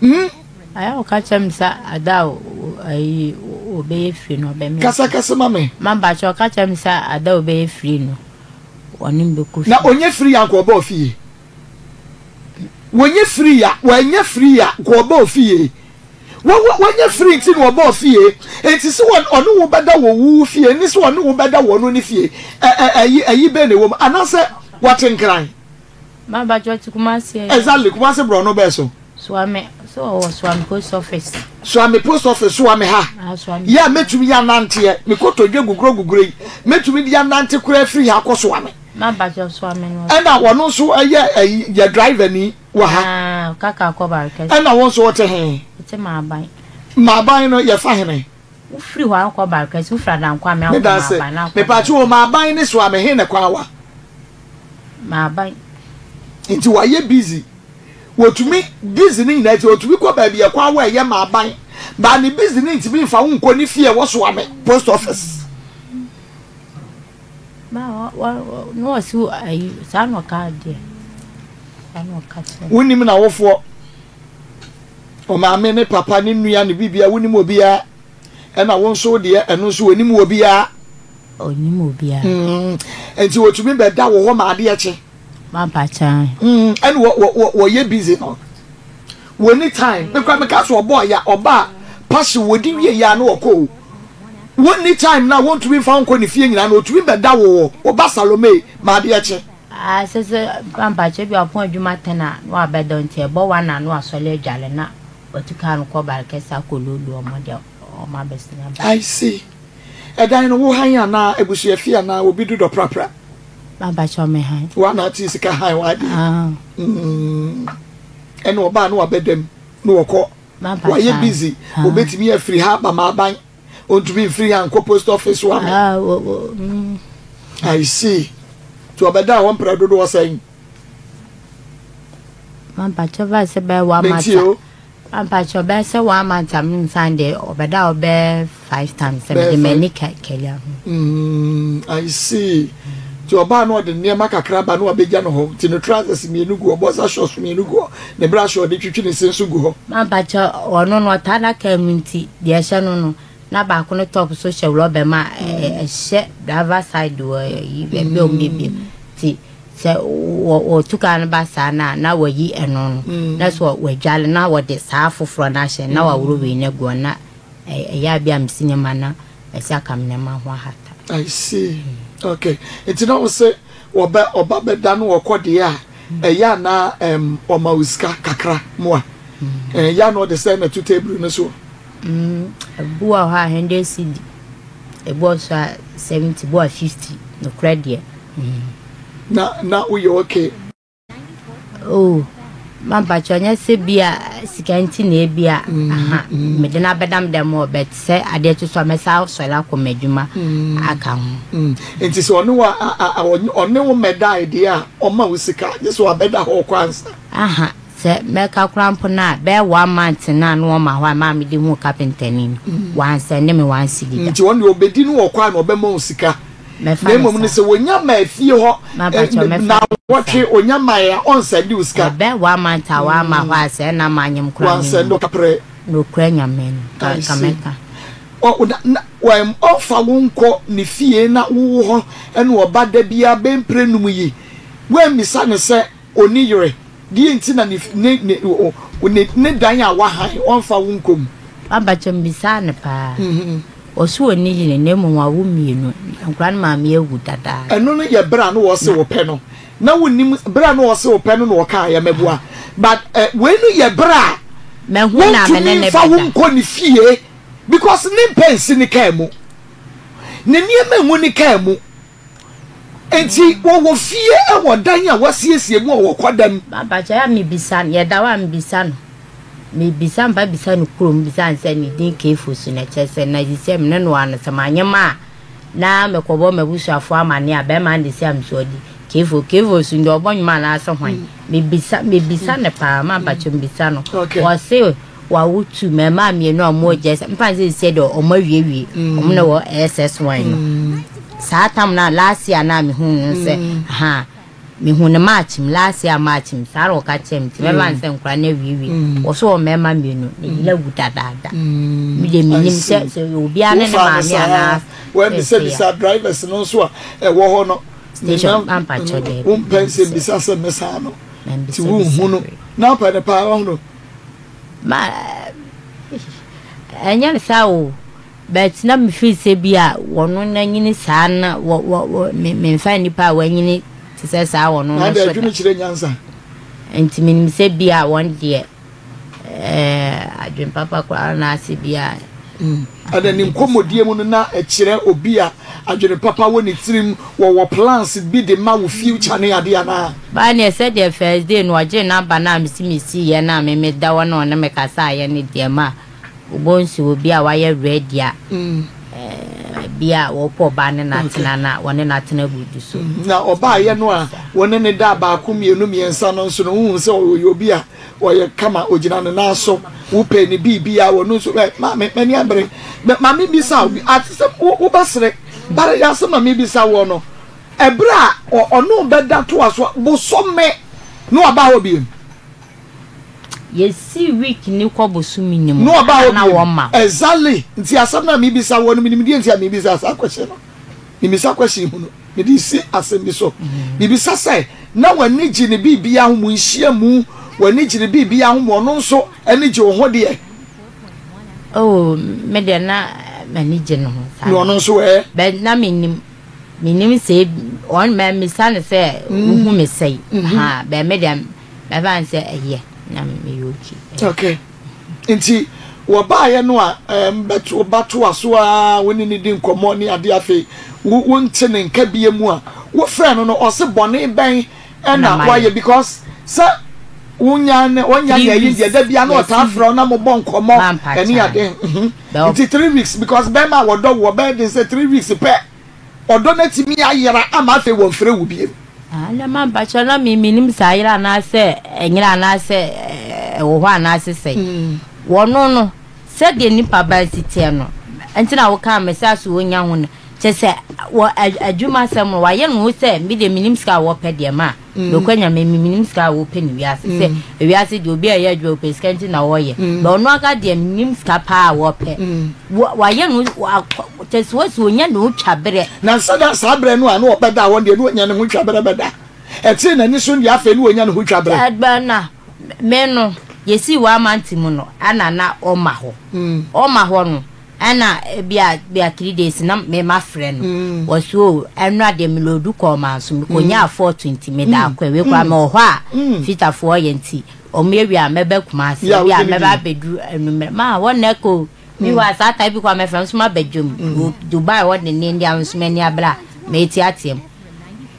Hmm? Ayɛ ɔka kyerɛ me sɛ ada a ayi ɔbɛyɛ firi no ɔbɛme. Kasa kasa ma me. Ma mpakyɛ ɔka kyerɛ me sɛ ada a ɔbɛyɛ firi no ɔne me bɛkɔ fie. Na ɔnyɛ firi a nka ɔba ofie. Wɔnyɛ firi a wɔanyɛ firi a nka ɔba ofie. Wanya firi nti na ɔba ofie. Nti sɛ ɔne wo bɛda wɔ wo fie ne sɛ ɔne wo bɛda wɔ ɔno ne fie ɛyi ɛyi bɛn na ɛwɔ mu anaasɛ wɔte nkran. Ma mpakyɛ ɔte Kumasi ɛ. Exactly Kumasi borɔno bɛɛ so. Suame so ɔwɔ Suame post office. Suame post office Suame ha. Ah, Suame. Yɛ a mɛtumi yɛ ananteɛ mekɔtɔ dwa guguro guguro yi mɛtumi de anante koraa firi ha kɔ Suame. Ma mpakyɛ Suame no. Ɛna wɔn nso ɛyɛ ɛyi yɛ driver ni wɔ ha. Ah, kaka kɔ Barikɛse. Ɛna wɔn nso wɔte he? Wɔte Maaban. Maaban no yɛfa hene? Wofiri hɔ akɔ Barikɛse, wofiri Adankwame akɔ Medase. Maaban na akɔ Mepatwo wɔ Maaban ne Suame he na kwan wa? Maaban. Nti wayɛ busy. Wɔtumi busy ne nyinaa nti wɔtumi kɔ baabi ɛkwan wa ɛyɛ Maaban. Baa ne busy ne ntumi nfa wo nkɔ ne fie ɛwɔ Suame post office. Wonim n'awofoɔ, ɔmaame ne papa ne nua ne bibia wonim obiara ɛna wo nso deɛ ɛno nso onim obiara. Onim obiara. Mm, nti wɔtumi bɛda wɔ hɔ ma adeɛ kye. Mapa kyan. Mm, ɛna wɔyɛ busy no. Wɔni time. Mekura meka so ɔbɔ ya ɔba pahye wɔdi wie ya no ɔkɔ o. Wɔnni time na wɔntumi mfa nkɔ ne fie nyinaa na ɔtumi bɛda wo hɔ. Ɔba Salome ma adeɛ kye. Ah, sɛ sɛ mpakyɛ bi apɔn adwuma ten a na wabɛda nti ɛbɔ one a na wasɔre adwale na watu kaa no kɔ Barkɛse akɔ lolu ɔmo deɛ ɔmo abɛsene aba. I see. Ɛdan no wo han anaa abusua fie anaa obi dodɔ prapra? Mpakyɛ me han. Wo ana ate sika han w'adeɛ? Ah. Mm. Ɛna ɔbaa na wabɛda mu na wɔkɔ. Wayɛ busy. Obetumi afiri ha aba m'aban. Ontumi mfiri ha nkɔ post office wa me. Ah, mm. I see. Nti ɔbɛda hɔ mprɛ dodoɔ sɛn? Mampakyɛ ba sɛ bɛyɛ one month. Mentie o. Mampakyɛ ɔbɛyɛ sɛ one month a mensan deɛ ɔbɛda hɔ bɛyɛ five times sɛ mede m'ani kɛli aho. Mm, I see. Nti ɔbaa no ɔde nneɛma kakra ba na wabɛgya no hɔ. Nti ne trousers mmienu gu hɔ, boxer shorts mmienu gu hɔ, ne brush a ɔde twitwi ne se nso gu hɔ. Mampakyɛ ɔno no ɔtaa adaka mu nti deɛ ɛhyɛ no no na baako no top so hyɛ rɔba mu a ɛhyɛ driver side wɔ ayi baabi a wɔn biebie nti. Sɛ wɔtu kaa no ba saa no a, na wɔayi ɛno no, na sɛ wɔadwale na wɔde saa foforɔ no ahyɛ, na wɔaworɔ wei no agu hɔ, na ɛyɛ a bi a mesi nneɛma na ɛsɛ aka me nneɛma ho ahata. I see. Okay. Nti na wo se wɔbɛ ɔba bɛda no wɔkɔ deɛ a ɛyɛ a na um, ɔma wo sika kakra moa. Ɛyɛ a na ɔde sɛ na to table no so. Mm, ebi wɔ hɔ a 100 cedi, ebi wɔ so a 70, ebi wɔ 50, nokorɛ deɛ. Mm. Na na woyɛ okay. Oh, mampakyɛ ɔnyɛ sɛ bi a sika nti na ebi a mm, aha mm. mede no abɛda me dɛm hɔ but sɛ adeɛ kye so a mɛsa asɔre akɔ m'adwuma mm. aka ho. Nti sɛ ɔne wo ɔne wo mmɛdae deɛ a ɔma wo sika gye sɛ wabɛda hɔ kɔ ansa. Aha sɛ mɛka koraa mpo no a bɛyɛ one month no a na wɔma hɔ a maa mede huu kapentani no wansɛnde me one cedi da. Nti ɔno deɛ ɔbɛdi no wɔ kɔ a na ɔbɛma wo sika. Mɛfa Na no mmom no saa. sɛ wɔnya ma fie hɔ Mabakyɛw, mɛfa no naawɔtwe saa. ɔnya mae a ɔnsɛnde wo sika. Ɛbɛ one month a wamma hɔ a sɛɛ na manyem koraa Wansɛnde mennim. wo kaprɛ. Nokorɛ Nyame no, ka I ka see. mɛka. Ɔ na na wɛm ɔmfa wo nkɔ ne fie na wowo hɔ ɛna ɔba da biara bɛ mprɛ num yi woammisa no sɛ ɔnni yere deɛ nti na ne ne ne ne ne dan a wahan ɔmfa wo nkɔ mu. Mabakyɛw mebisaa no paa. Ɔse ɔnni yere na mmom wawo mmienu, nkwadaa no maame awu dadaada. Ɛno no yɛ berɛ a na ɔse ɔpɛ no, na wonnim, berɛ a na ɔse ɔpɛ no na ɔkaeɛ mɛboa, but eh, wei no yɛ berɛ a Mahu no a me ne wontumi no mfa wo bɛda. nkɔ ne fie because ne mpɛ nsi ne kaa mu, ne nneɛma ngu ne kaa mu, nti wɔwɔ fie wɔ dan a wasiesie mu a wɔkɔ da mu. Mpakyɛ a mebisa no, yɛda hɔ a mebisa no. Mebisa mpa bisa no kurom bisa no sɛ ne din Kefo so na kyerɛ sɛ na sisi me ne no ano sɛ manyɛ ma a na mekɔbɔ m'abusuafoɔ amane a bɛrima no de si a mesɛ ɔde Kefo Kefo so deɛ ɔbɔ nnwom anaasɛ hwan mebisa mebisa no paa ma mpakyɛ mebisa no wɔse wawo tu mmarima mmienu a wɔwɔ gyɛ sɛ mpa sɛ sisi deɛ wɔn awiewie wɔn na wɔ SS1 no saa tam na last year na mehu no sɛ ha Mehu no March mu, last year March mu, saa na ɔka kyerɛɛ me, nti mɛma no sɛ nkwadaa no awiewie. Wɔ so wɔ mmarima mmienu, ne yere awu dadaada. Me deɛ menim sɛ sɛ obiara ne ne maame anaa Wabisabisa drivers no nso a ɛwɔ hɔ no. Station ampakyɛ dɛ. Wompɛ nsɛm bisa sɛ me saa no. Nti wonhu no. Na wopɛ no paa wahu no. Ma ɛnyɛ no saa o. But na me feel sɛ bi a wɔno na nyini saa na wɔ wɔ wɔ me me nfa nipa a wanyini te sɛ saa wɔno no Na so adwene da. kyerɛ nyansa. Nti menim sɛ bi a wɔn deɛ ɛɛ adwene papa koraa na ase bi a. Ɛna ne nkɔmmɔdie mu no na ɛkyerɛ obi a adwene papa wɔ ne tirim, wɔwɔ plans bi de ma wo future ne adeɛ anaa? Baa neɛ sɛdeɛ first day no ɔgyee number no a mesi mesii yɛ no a me meda hɔ na ɔne me kasaeɛ no deɛ ma Wobɔhu sɛ obi a wayɛ ready a, bi a wɔpɛ ɔbaa ne no atena na wɔne no atena agu so. Na ɔbaayɛ no a wɔne no daa baako mmienu mmiɛnsa no nso no, wohu sɛ ɔyɛ obi a ɔyɛ kama, ɔgyina ne nan so, wopɛ ne biribiara, ɔno nso ɛ maame m'ani abere. Maame bisa wo, ate sɛ wobɛsere, bare yɛ asɛm a mebisa woɔ no, ɛberɛ a ɔne wo bɛda toa so bosome na waba hɔ biem. Yɛsi week ni kɔ bosome ni mu No ɔbaa hɔ na bio. wɔn ma. Exactly. Nti asɛm no a mebisa woɔ no menim deɛ nti a mebisa saa question no. Mebisa question hunu. Mede si asɛm bi so. Mebisa sɛ na w'ani gye ne biribiara ho mu nhyiamu, w'ani gye ne biribiara ho mu ɔno nso ani gye wo ho deɛ. Oh, me deɛ na m'ani gye ne ho saa. Na ɔno nso ɛ? But na menim menim sɛ ɔn mɛmisa no sɛ wohu me sɛi. Ha, but me deɛ Mɛfa no sɛ ɛyɛ na meyɛ okay. Okay. Nti wɔbaeɛ no a bɛto batoa so a wo ne ne di nkɔmmɔ ne adeɛ afei wonte ne nka bie mu a wofrɛ no no ɔse bɔne bɛn ɛna wayɛ because sɛ wonya ne wonya ne ayi deɛ da bia na ɔtaa frɛ wo na mobɔ nkɔmmɔ ɛne ade mhm. nti three weeks because bɛrima a wɔdɔ wo ɔbɛyɛ den sɛ three weeks pɛ Ɔdɔ no atumi ayera ama afei wɔmfrɛ wo bio. Ah, na ma mpakyɛ na me menim sɛ ayera anaasɛ ɛnyera anaasɛ ɛwɔ hɔ anaasɛ sɛ mm. wɔno no sɛdeɛ nipa ba si teɛ no nti na wokaa me sɛ aso wɔnya ho no kyɛ sɛ wɔ adwuma sɛm no wayɛ no ho sɛ me deɛ menim sika a wɔpɛ deɛ ma Mm. Nokwa Nyame me menim sika a wɔpɛ ne wiase sɛ mm. ewiase deɛ obi a ɛyɛ adwuma ɔpɛ sika nti na wɔyɛ mm. na ɔno aka deɛ menim sika paa a wɔpɛ wayɛ no kyɛ sɛ wɔsi onya ne ho twa berɛ. Na sɛ da saa berɛ no a na ɔbɛda wɔn deɛ na onya ne ho twa berɛ bɛda. Ɛtee n'ani so no deɛ afei ne wanya ne ho twa berɛ. Ɛbɛ na me no yɛsii wɔ amante mu no ɛna na ɔma hɔ. Ɔma hɔ no ɛna ebia bia 3 days na me ma frɛ no. Wɔsi o ɛnora deɛ me loodu kɔɔ manso me kɔ nyaa 420 me da akɔ ewe koraa me wɔ hɔ a fitafoɔ yɛ nti ɔmo yɛ wie a mɛba Kumasi ebia mɛba abɛduru anummerɛ ma wɔn na ɛkɔ Meanwhile saa time bi koraa mɛfrɛ nso maba dwam wɔ Dubai hɔ dendenden a nso m'ani abere a meteatea mu.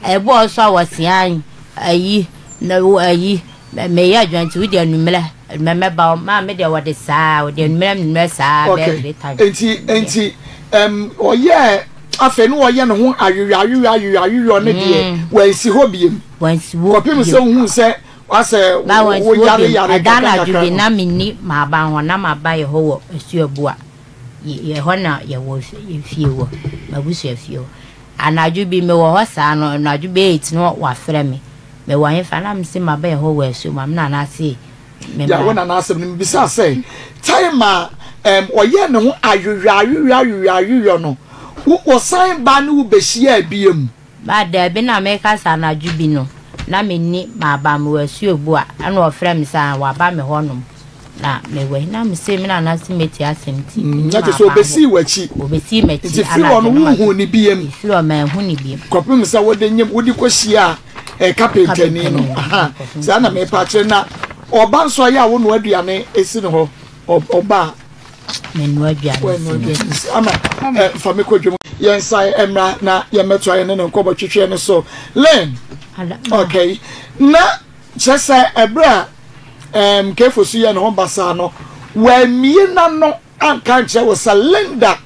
Ɛbɔɔ nso a wɔsea ayi na ayi meyɛ adwuma nti wode anummerɛ anummerɛ mɛba hɔ maa me deɛ wɔde saa wɔde anummerɛ anummerɛ saa bɛyɛ three times. Nti nti ɛm ɔyɛ afei no ɔyɛ ne ho ayoyɔ ayoyɔ ayoyɔ ayoyɔ ne deɛ wɔnsi hɔ biem. Wɔnsi hɔ biem. Kɔpem sɛ ohun sɛ Wasɛ Ba wo wɔn nso yare bi yare ɛda kakra anadwo kakra bi no. na menni m'aban hɔ na m'aba yɛ hɔ wɔ Asuabua yɛ hɔ na yɛwɔ yɛ fie wɔ m'abusua fie hɔ anadwo bi mewɔ hɔ saa no anadwo bɛyɛ eight no wafrɛ me mewɔ hefa na mese m'aba yɛ hɔ wɔ Asuabua me nana se me Ya wo mmra nana asɛm no mebisa sɛ time a um, ɔyɛɛ ne ho ayoyɔ ayoyɔ ayoyɔ ayoyɔ no wo wɔsan ba ne wo bɛhyiaa biam. Ba, Dabi, na meka sɛ anadwo bi no, na menni m'aba, mewɔ asuobu a, ɛna ɔfrɛ me sɛ ah, waba me hɔnom, na mewɔ he, na mese me nana se mɛtie asɛm nti, menni Na kyerɛ sɛ m'aba hɔ. ɔbɛsii w'akyi. Ɔbɛsii m'akyi Nti firi hɔ anadwo no no ma wonhuu no biam. Ɛfiri hɔ manhu no biam. Kɔpem sɛ wode nyem wode kɔhyiaa eh, kapentani no. Kapentani no, Aha, kɔpem saa sɛ na mepa akyerɛ. Na ɔba nso ayɛ a wonoa aduane si ne hɔ, ɔba a. Menoa aduane si no. Ama eh, fa me kɔ dwom. Yɛnsan mmra na yɛmmɛtoa yɛne ne nkɔmmɔ twetweɛ no so. Len, okay. Na kyerɛ sɛ ɛberɛ a um, Kefo so yɛ ne ho basaa no, wammie n'ano anka nkyerɛ wo sɛ Linda,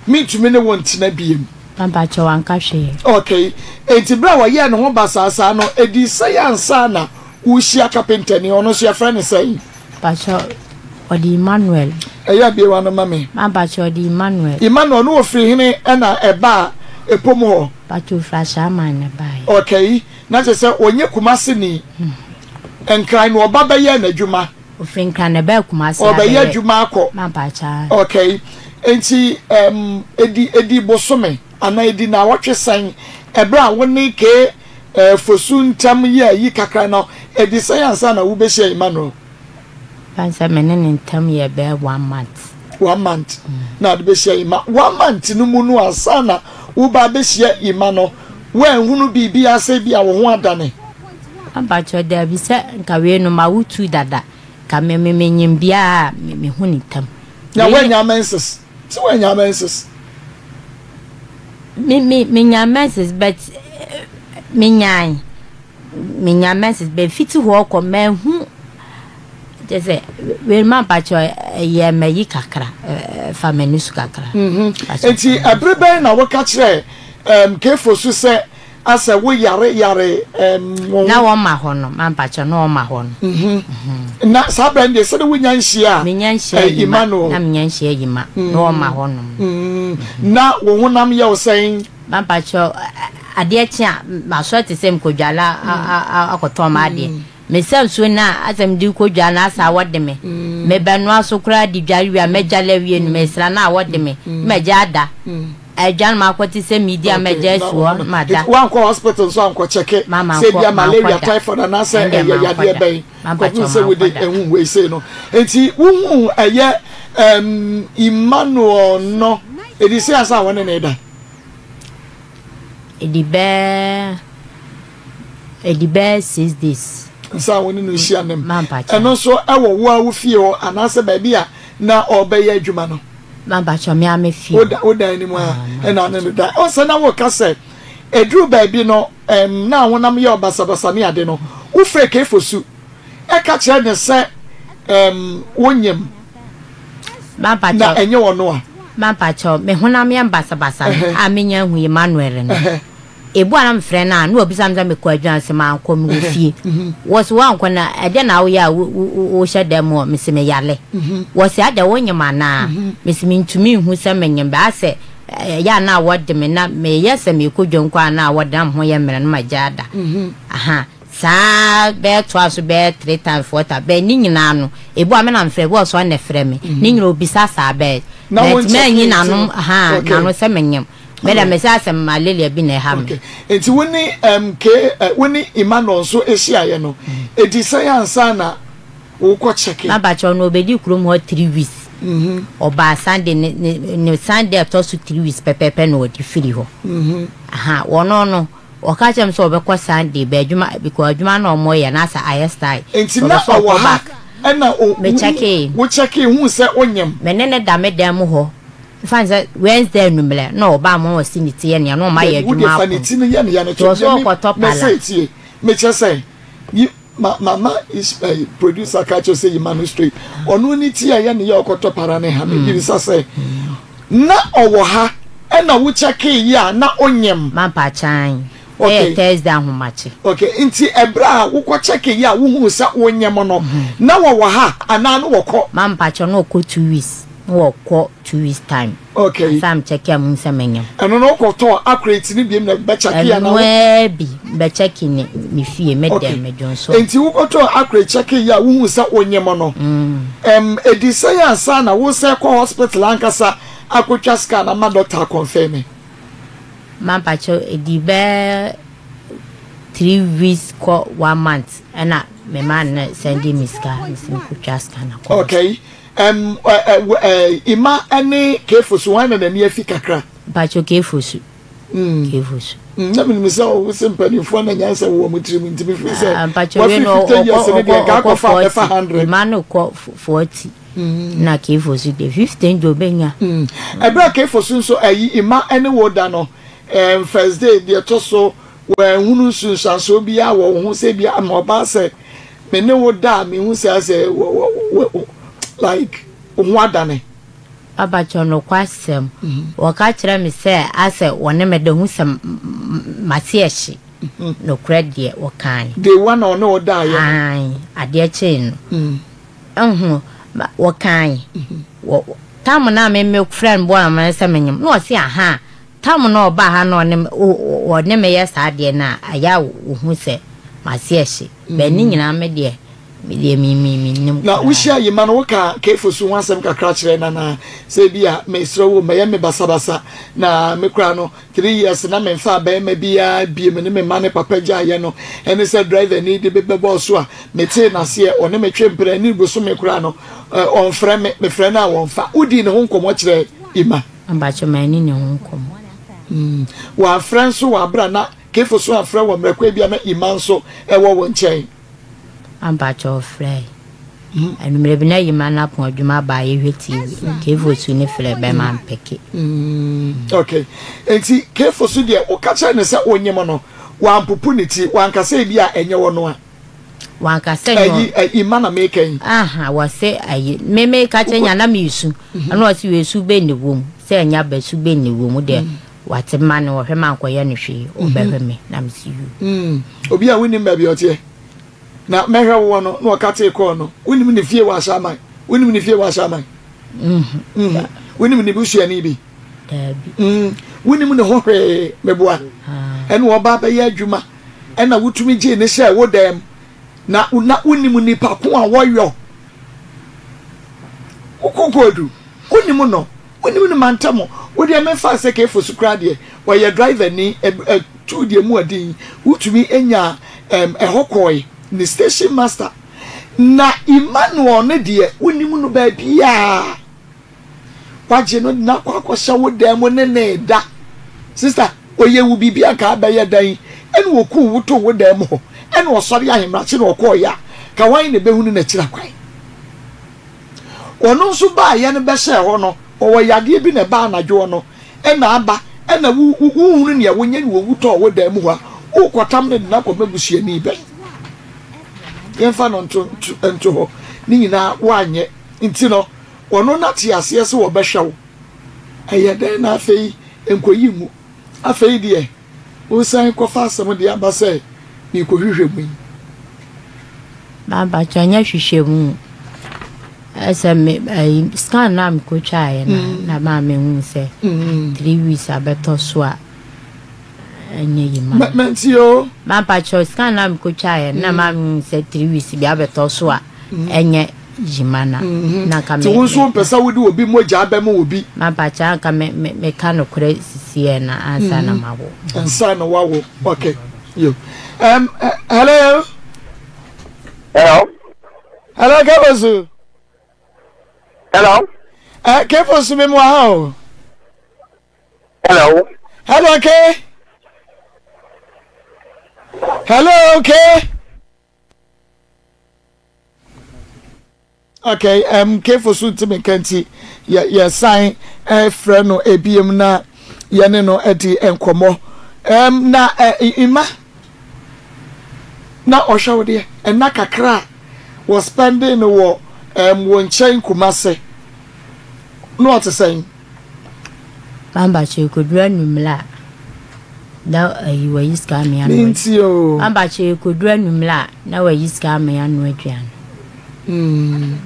mentumi ne wo ntena biem. Mpakyɛ wanka hwee. Okay. Enti berɛ a wɔyɛɛ ne ho basaa saa no, ɛdii sɛn ansa na wohyia kapentani, ɔno nso yɛfrɛ no sɛn? Mpakyɛ ɔde Emmanuel. Ɛyɛ abie w'ano ma me. Ma mpakyɛ ɔde Emmanuel. Emmanuel no ɔfiri hene ɛna ɛbaa ɛpom hɔ? Mpakyɛ ɔfiri Ashaiman na ɛbaeɛ. Okay, na kyerɛ sɛ ɔnyɛ Kumasi ni. Nkran na ɔba bɛyɛɛ n'adwuma. Ɔfiri Nkran na ɛbaa Kumasi abɛyɛ. Ɔbɛyɛ adwuma akɔ. Ma mpakyɛ. Okay, nti ɛm ɛdi ɛdi bosome anaa ɛdi naawɔtwe sɛn ɛberɛ a wo ne K Fosu ntam yɛɛ ayi kakra no, ɛdi sɛn ansa na wobɛhyia Emmanuel? Ɛbɛn sɛ me ne ne ntam yɛ bɛyɛ one month. One month na ade bɛhyia Emma. One month no mu no ansa na woba abɛhyia Emma no, woanhunu biribiara sɛ bi a wo ho adane? Mpakyɛ daabi sɛ nka wei no ma wotu dada nka me me menyim biara a mehu ne ntam. Na woannya menses? Sɛ woannya menses? Me me menya menses but menyae menya menses but fiti hɔ kɔ mahu kyɛ sɛ wei ma mpakyɛ ɛyɛ mayi kakra fa m'ani so kakra. Nti ɛbere bɛn na woka kyerɛ Kefo so sɛ Asɛ wo yare yare ɛɛm wo ho. Na wɔn ma hɔ no mampakyɛ na wɔn ma hɔ no. Mhm na saa berɛ no deɛ sɛde wo nya nhyia a Menya nhyia ɛɛ yima Emmanuel. na menya nhyia yima na wɔn ma hɔ nom. Mm na wo honam yɛ wo sɛn? Mampakyɛ adeɛ kye a masɔre te sɛ mekɔdwale a akɔtɔn m'adeɛ mesa nsuo no a asɛ mede rekɔdwale no asɛ awɔ de me mebɛnoa so koraa de dware wie a mɛdwale awie no mesra no a awɔ de me na magya ada. Adwa no makɔ te sɛ medi a mɛgya asi hɔ ma da. Wankɔ hospital nso ankɔ kyɛke sɛ ebia malaria, typhoid anaasɛ ɛyɛ yadeɛ bɛn kɔpem sɛ wode ehu wei sei no. Nti wohu ɛyɛ um, Emmanuel no ɛdi sɛ ansa a wɔne ne da? Ɛdi bɛɛ ɛdi bɛɛ six days. Nsa a wɔne no hyia no mu. Ɛno nso ɛwɔ wo a wo fie hɔ anaasɛ baabi a na ɔbɛyɛ adwuma no? Mampakyɛw me ara me fie. Wo da wo dan no mu a ɛna ne no da. Ɔsɛ na woka sɛ ɛduru baabi no ɛm na ahonam yɛ ɔbasabasa ne ade no wofrɛ Kefosu ɛka kyerɛ ne sɛ ɛm wonyem na ɛnyɛ ɔno a. Mampakyɛw me honam yɛ basabasa no a menya hu Emmanuel no. Ebu a na mefrɛ no a, na wabisa me sɛ mekɔ adwuma, mese mankɔ, mewɔ fie. Wɔse woankɔ na ɛdeɛn na woyɛ a wohyɛ dan mu hɔ? Mese meyare. Wɔse adɛn wonyem anaa? Mese mentumi nhu sɛ menyem, bɛa sɛ ɛyɛ a na wɔde me na meyɛ sɛ merekɔ dwam koraa na wɔde na me ho yɛ mmerɛ na magyae ada. Aha, saa bɛyɛ toa so bɛyɛ three times, four times, bɛyɛ ne nyinaa no, ebu a me na mefrɛ, ebu a ɔsɛ ɔno na ɛfrɛ me, ne nyinaa obisa saa bɛyɛ, mantumi anyi n'ano, aha, n'ano sɛ menyem. Me dɛ mese asɛ malaria bi na ɛha me. Nti wo ne MK wo ne Emmanuel nso hyiaeɛ no, ɛdi sɛn ansa na wokɔ kyɛke? Mabakyɛw no ɔbɛdi kurom hɔ 3 weeks. Ɔbaa Sunday ne ne ne Sunday a ɛtɔ so 3 weeks pɛpɛɛpɛ na ɔde firi hɔ. Aha wɔno no ɔka kyerɛ me sɛ ɔbɛkɔ Sunday bɛ adwuma because adwuma na ɔmo yɛ na asɛ ayɛ style. Nti na ɔwɔ ha ɛna o Me kyɛkee. Wo kyɛkee huu sɛ onyem? Me ne no da me dan mu hɔ. Fa no sɛ Wednesday anwummerɛ na ɔba ama ɔsi ne ti yɛ nea na ɔma yɛ Dabi wo deɛ adwuma fa ne apɔn. ti no yɛ ne ya no Nti to ɔsɛ deɛ me ɔkɔtɔ me pala. sɛ tie me kyerɛ sɛ yi ma ma ma is eh, producer ka kyerɛ sɛ yi ma no straight ɔno ne ti a yɛ ne yɛ ɔkɔtɔ para ne ha me bisa sɛ na ɔwɔ ha ɛna wo kyɛkee yi a na onyem. Mampa kyan. Ɛyɛ Okay. Thursday ahomakye. Okay, nti ɛberɛ a wokɔ kyɛkee yi a wohunu sɛ wonyem no na wɔwɔ ha anaa na wɔkɔ? Mampa kyɛw na ɔkɔ 2 weeks na wɔkɔ 2 weeks time. Okay. Ansa me check a muhu sɛ menyem. Ɛno no wokɔ tɔɔ accurate ne biem na bɛ check ya na Ɛno wo. ara bi bɛ check ne me fie me Okay. dɛm me dwonso. Nti wokɔ tɔɔ accurate check yi a wohu sɛ wonyem no. Ɛm edi sɛn ansa na wo sɛ kɔ hospital ankasa akotwa scan ama doctor akɔnfɛme? Mampakyɛw edi bɛɛ 3 weeks kɔ one month ɛna me man no send me sika mesi me kotwa scan akɔ. Okay. Ɛm ɛ ɛ Ima ɛne Kefo so wɔn na n'ani afi kakra. Mpakyɛw Kefo so. Kefo so. Na menim sɛ wo sɛ mpanimfoɔ na nyansa wɔ wɔn tirim nti mefiri sɛ Ah, mpakyɛw wei wafiri no 50 years ɔkɔ no deɛ ɔkɔ nka ɔkɔ akɔfa abɛfa 40 100. Ima no kɔ 40 na Kefo so deɛ 15 deɛ ɔbɛnya. Ɛberɛ a Kefo so nso ayi Ima ne wo da no first day deɛ ɛtɔ so wɔanhunu nsunsuansoɔ biara wɔ wo ho sɛ bi ama ɔbaa sɛ me ne wo da a mehu sɛ asɛ wɔ like wo ho adane. Abakyɛ nokwasɛm wɔka kyerɛ me sɛ asɛ wɔne me da hu sɛ mase ɛhye nokorɛ deɛ wɔkae. Day one a ɔne wo daeɛ no. Ae adeɛ kyee no ɛho wɔkae wɔ tam no a me me frɛ no bɔɔ no sɛ menyem na ɔse aha tam no ɔbaa ha na ɔne ɔne me yɛ saa adeɛ no a ɛyɛ a wɔhu sɛ mase ɛhye bɛn ne nyinaa me deɛ me deɛ me me me nim Na koraa. wohyia Yima no woka Kefo so ho asɛm kakra kyerɛ no anaa? Sɛ bi a mesrɛ wo mɛyɛ me basabasa na me koraa no 3 years na memfaa bɛrima biara biem ne me mma ne papa gyaeɛ no ɛne sɛ driver ni de bɛbɔɔ so a metee n'aseɛ ɔne me twe mpena ne bosome koraa no ɔmfrɛ me mefrɛ no a wɔmfa wodii ne ho nkɔmmɔ kyerɛ Ima? Mpakyɛ manni ne ho nkɔmmɔ. Wamfrɛ nso wɔ abere a na Kefo so amfrɛ wɔ mmerɛ kwan bi a na Ima nso ɛwɔ wo nkyɛn? Ampakyɛ ɔfrɛe. Anwummerɛ bi na Yima no apɔn adwuma aba a yɛhwɛ TV. Kefo su ne frɛ bɛma mpɛke. Okay. Nti Kefo so deɛ woka kyerɛ ne sɛ wonyem no, wampopo ne ti, wanka sɛ ebi a ɛnyɛ wɔ no a. Wanka sɛ nyɛ. Ayi Ima na meka yi. Aha, wɔse ayi. Me meka kyerɛ nya na mesu. Ɛna ɔse wei su bɛn ne wom. Sɛ ɛnyɛ aba su bɛn ne wom deɛ. Wate ma no ɔhwɛ ma nkɔyɛ no hwee ɔbɛhwɛ me na mese yu. Obi a wonim baabi a ɔteɛ na mɛhwɛ woɔ no na ɔka tee kɔɔ no wonim ne fie wɔ Ahyɛaman wonim ne fie wɔ Ahyɛaman wonim ne busuani bi Daabi. Wonim ne ho hwee meboa ɛna ɔba bɛyɛ adwuma ɛna wotumi gyee ne hyɛɛ wo dɛm na na wonim nipa ko a wɔyɔ wokɔkɔɔdu wonim no wonim no mantam wo deɛ memfa sɛ kefo so koraa deɛ ɔyɛ driver ni ɛtu deɛ mu ɔden wotumi nya ɛhɔ kɔe ne station master na Emmanuel ne deɛ wonim no baabiaa wagye no na akɔ akɔhyɛ wo dan mu ne ne da sister ɔyɛ wo biribi anka abɛyɛ dan ɛna wɔkuu wo to wo dan mu hɔ ɛna ɔsɔre ahemrakye na ɔkɔɔyɛ a ka wan na ɛbɛhunu n'akyira kwan ɔno nso baayɛ no bɛhyɛɛ hɔ no ɔwɔ yadeɛ bi na ɛbaa anadwoɔ no ɛna aba ɛna wohunu nea wonyɛ ne wɔwu tɔɔ wo dan mu hɔ a wokɔtam no de no akɔma busuani bɛn yɛmfa no nto nto hɔ ne nyinaa woanyɛ nti no ɔno nate aseɛ sɛ wɔbɛhwɛ wo ɛyɛ dɛn na afei nkɔyi ngu afei deɛ wosan kɔfa asɛm de aba sɛ meekɔhwehwɛ mu yi. Mabakyɛ nyɛ hwehwɛ mu ɛsɛ me ɛyi scan na mekɔtwaeɛ na na maa mehu sɛ 3 weeks abɛtɔ so a ɛnyɛ yi ma. Mɛnti o. Mabakyɛ scan na mekɔtwaeɛ na maa mehu sɛ 3 weeks bi abɛtɔ so a ɛnyɛ. yima na mhm. na nka me. Ti wo nso mpɛ sɛ wode obi mogya bɛma obi. Mampakyɛ anka me me meka nokorɛ sisiɛ na ansa na mhm. mawo. Ansa na wawo okay yo um, hello. Hello. Hello Kebosu. Hello. Uh, Kebosu mi mu aha o. Hello. Hello K. Hello K. Okay, um, Kefo so ntumi nka nti yɛ yɛsan frɛ no ebiem na yɛne no adi nkɔmmɔ. Um, na uh, ima na ɔhwɛ wo deɛ ɛna kakra a wɔ spending no wɔ um, wɔ nkyɛn Kumase na ɔte sɛn? Mambakyɛ ekodur anwummerɛ a na ayi wayi sika ama yɛanoa. Minti o. Mambakyɛ ekodur anwummerɛ a na wayi sika ama yɛanoa aduane. Mm.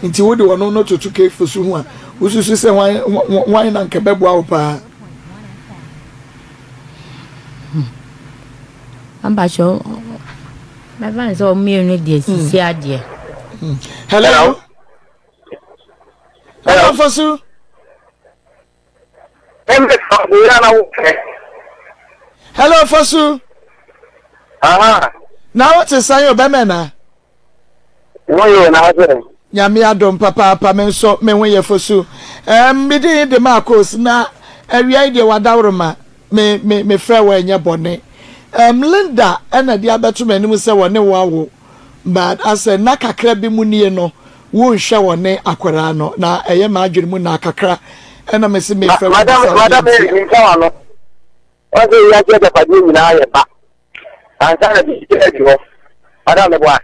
Nti wo de ɔno no toto kefo so ho a wosusu sɛ hwan hwan na nka bɛboa wo paa? Hmm. Mambakyɛ mɛfa ne sɛ wɔn mmienu deɛ sisi hmm. adeɛ. Hmm. Hello. Hello, Fosu. Hello, Fosu. Aha. Na wote sɛn o bɛmɛ na? Wo yɛ na ase. Nyame adom papaapa me nso me ho yɛ Fosu. Um, me din de Marcos na awia yi deɛ wadaworoma me me me frɛ wɔ ɛnyɛ bɔne. Um, Linda ɛna de abɛto m'anim sɛ wɔne wo awo. But asɛ nna kakra bi mu nie no wo nhwɛ wɔ ne akwadaa no na ɛyɛ m'adwene mu naa kakra ɛna me se me frɛ wo bisa wo deɛ nti a. Madam nka wa no wɔn sɛ wiase agyapadeɛ nyinaa yɛ ba ansa na biribi adi hɔ madam me boa.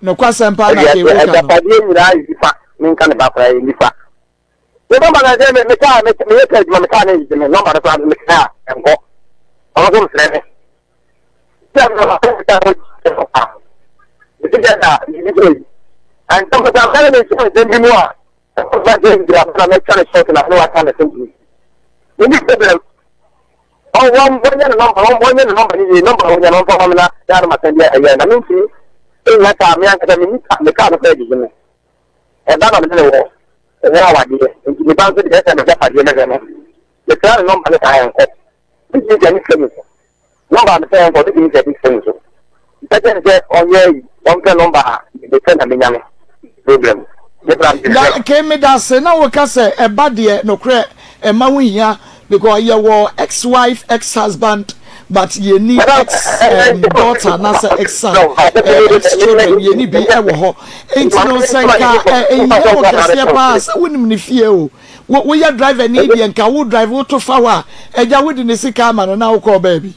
Nokwasɛm paa na kee wo ka no. Agyapadeɛ nyinaa yɛ nipa menka ne ba koraa yɛ nipa. Me nɔmba na sɛ me kaa me meyɛ kaa adwuma me kaa ne ngyegye me nɔmba no koraa me kaa nkɔ ɔno nso mfrɛ me sɛ me nɔmba me kaa no me ti dɛ da me bi yi ɛntɛm sɛ mɛ ne nhyɛ nsɛm bi mu a ɛkɔ sɛ gyina na mɛtwa ne short na ne waka ne sɛm bi me ni problem ɔwɔ wɔnyɛ ne nɔmba wɔnyɛ ne nɔmba ne yie nɔmba wɔnyɛ no ɔmfa ma me na yɛ anoma sɛn deɛ ɛyɛ na mentumi ɛnya kaa me ankasa me ni kaa me kaa no kɔ agyegye me Ɛba na me ne no wɔ ɛnyɛ awadeɛ nti me ba nso deɛ ɛsɛ m'agyapadeɛ mɛhwɛ no. Mesrɛ no nɔmba no saa ɛnkɔ. Mentumi ntua ne sika mu so. Nɔmba a mesrɛ ɛnkɔ mentumi ntua ne sika mu so. Meka kyerɛ no sɛ ɔnyɛ ayi ɔmpɛ nɔmba a mepɛ na menya no problem. Me bra mehwɛ Na kei medase na woka sɛ ɛba deɛ nokorɛ ɛma ho hia because yɛwɔ ex wife ex husband but yɛnni ex um, daughter anaasɛ ex son eh, ex children yɛnni bi wɔ hɔ nti no sɛ nka ɛhia wo kɛseɛ paa sɛ wonim ne fie o woyɛ driver ni deɛ nka wo drive woto fa hɔ a agya wode ne sika ama no na wokɔɔ baabi.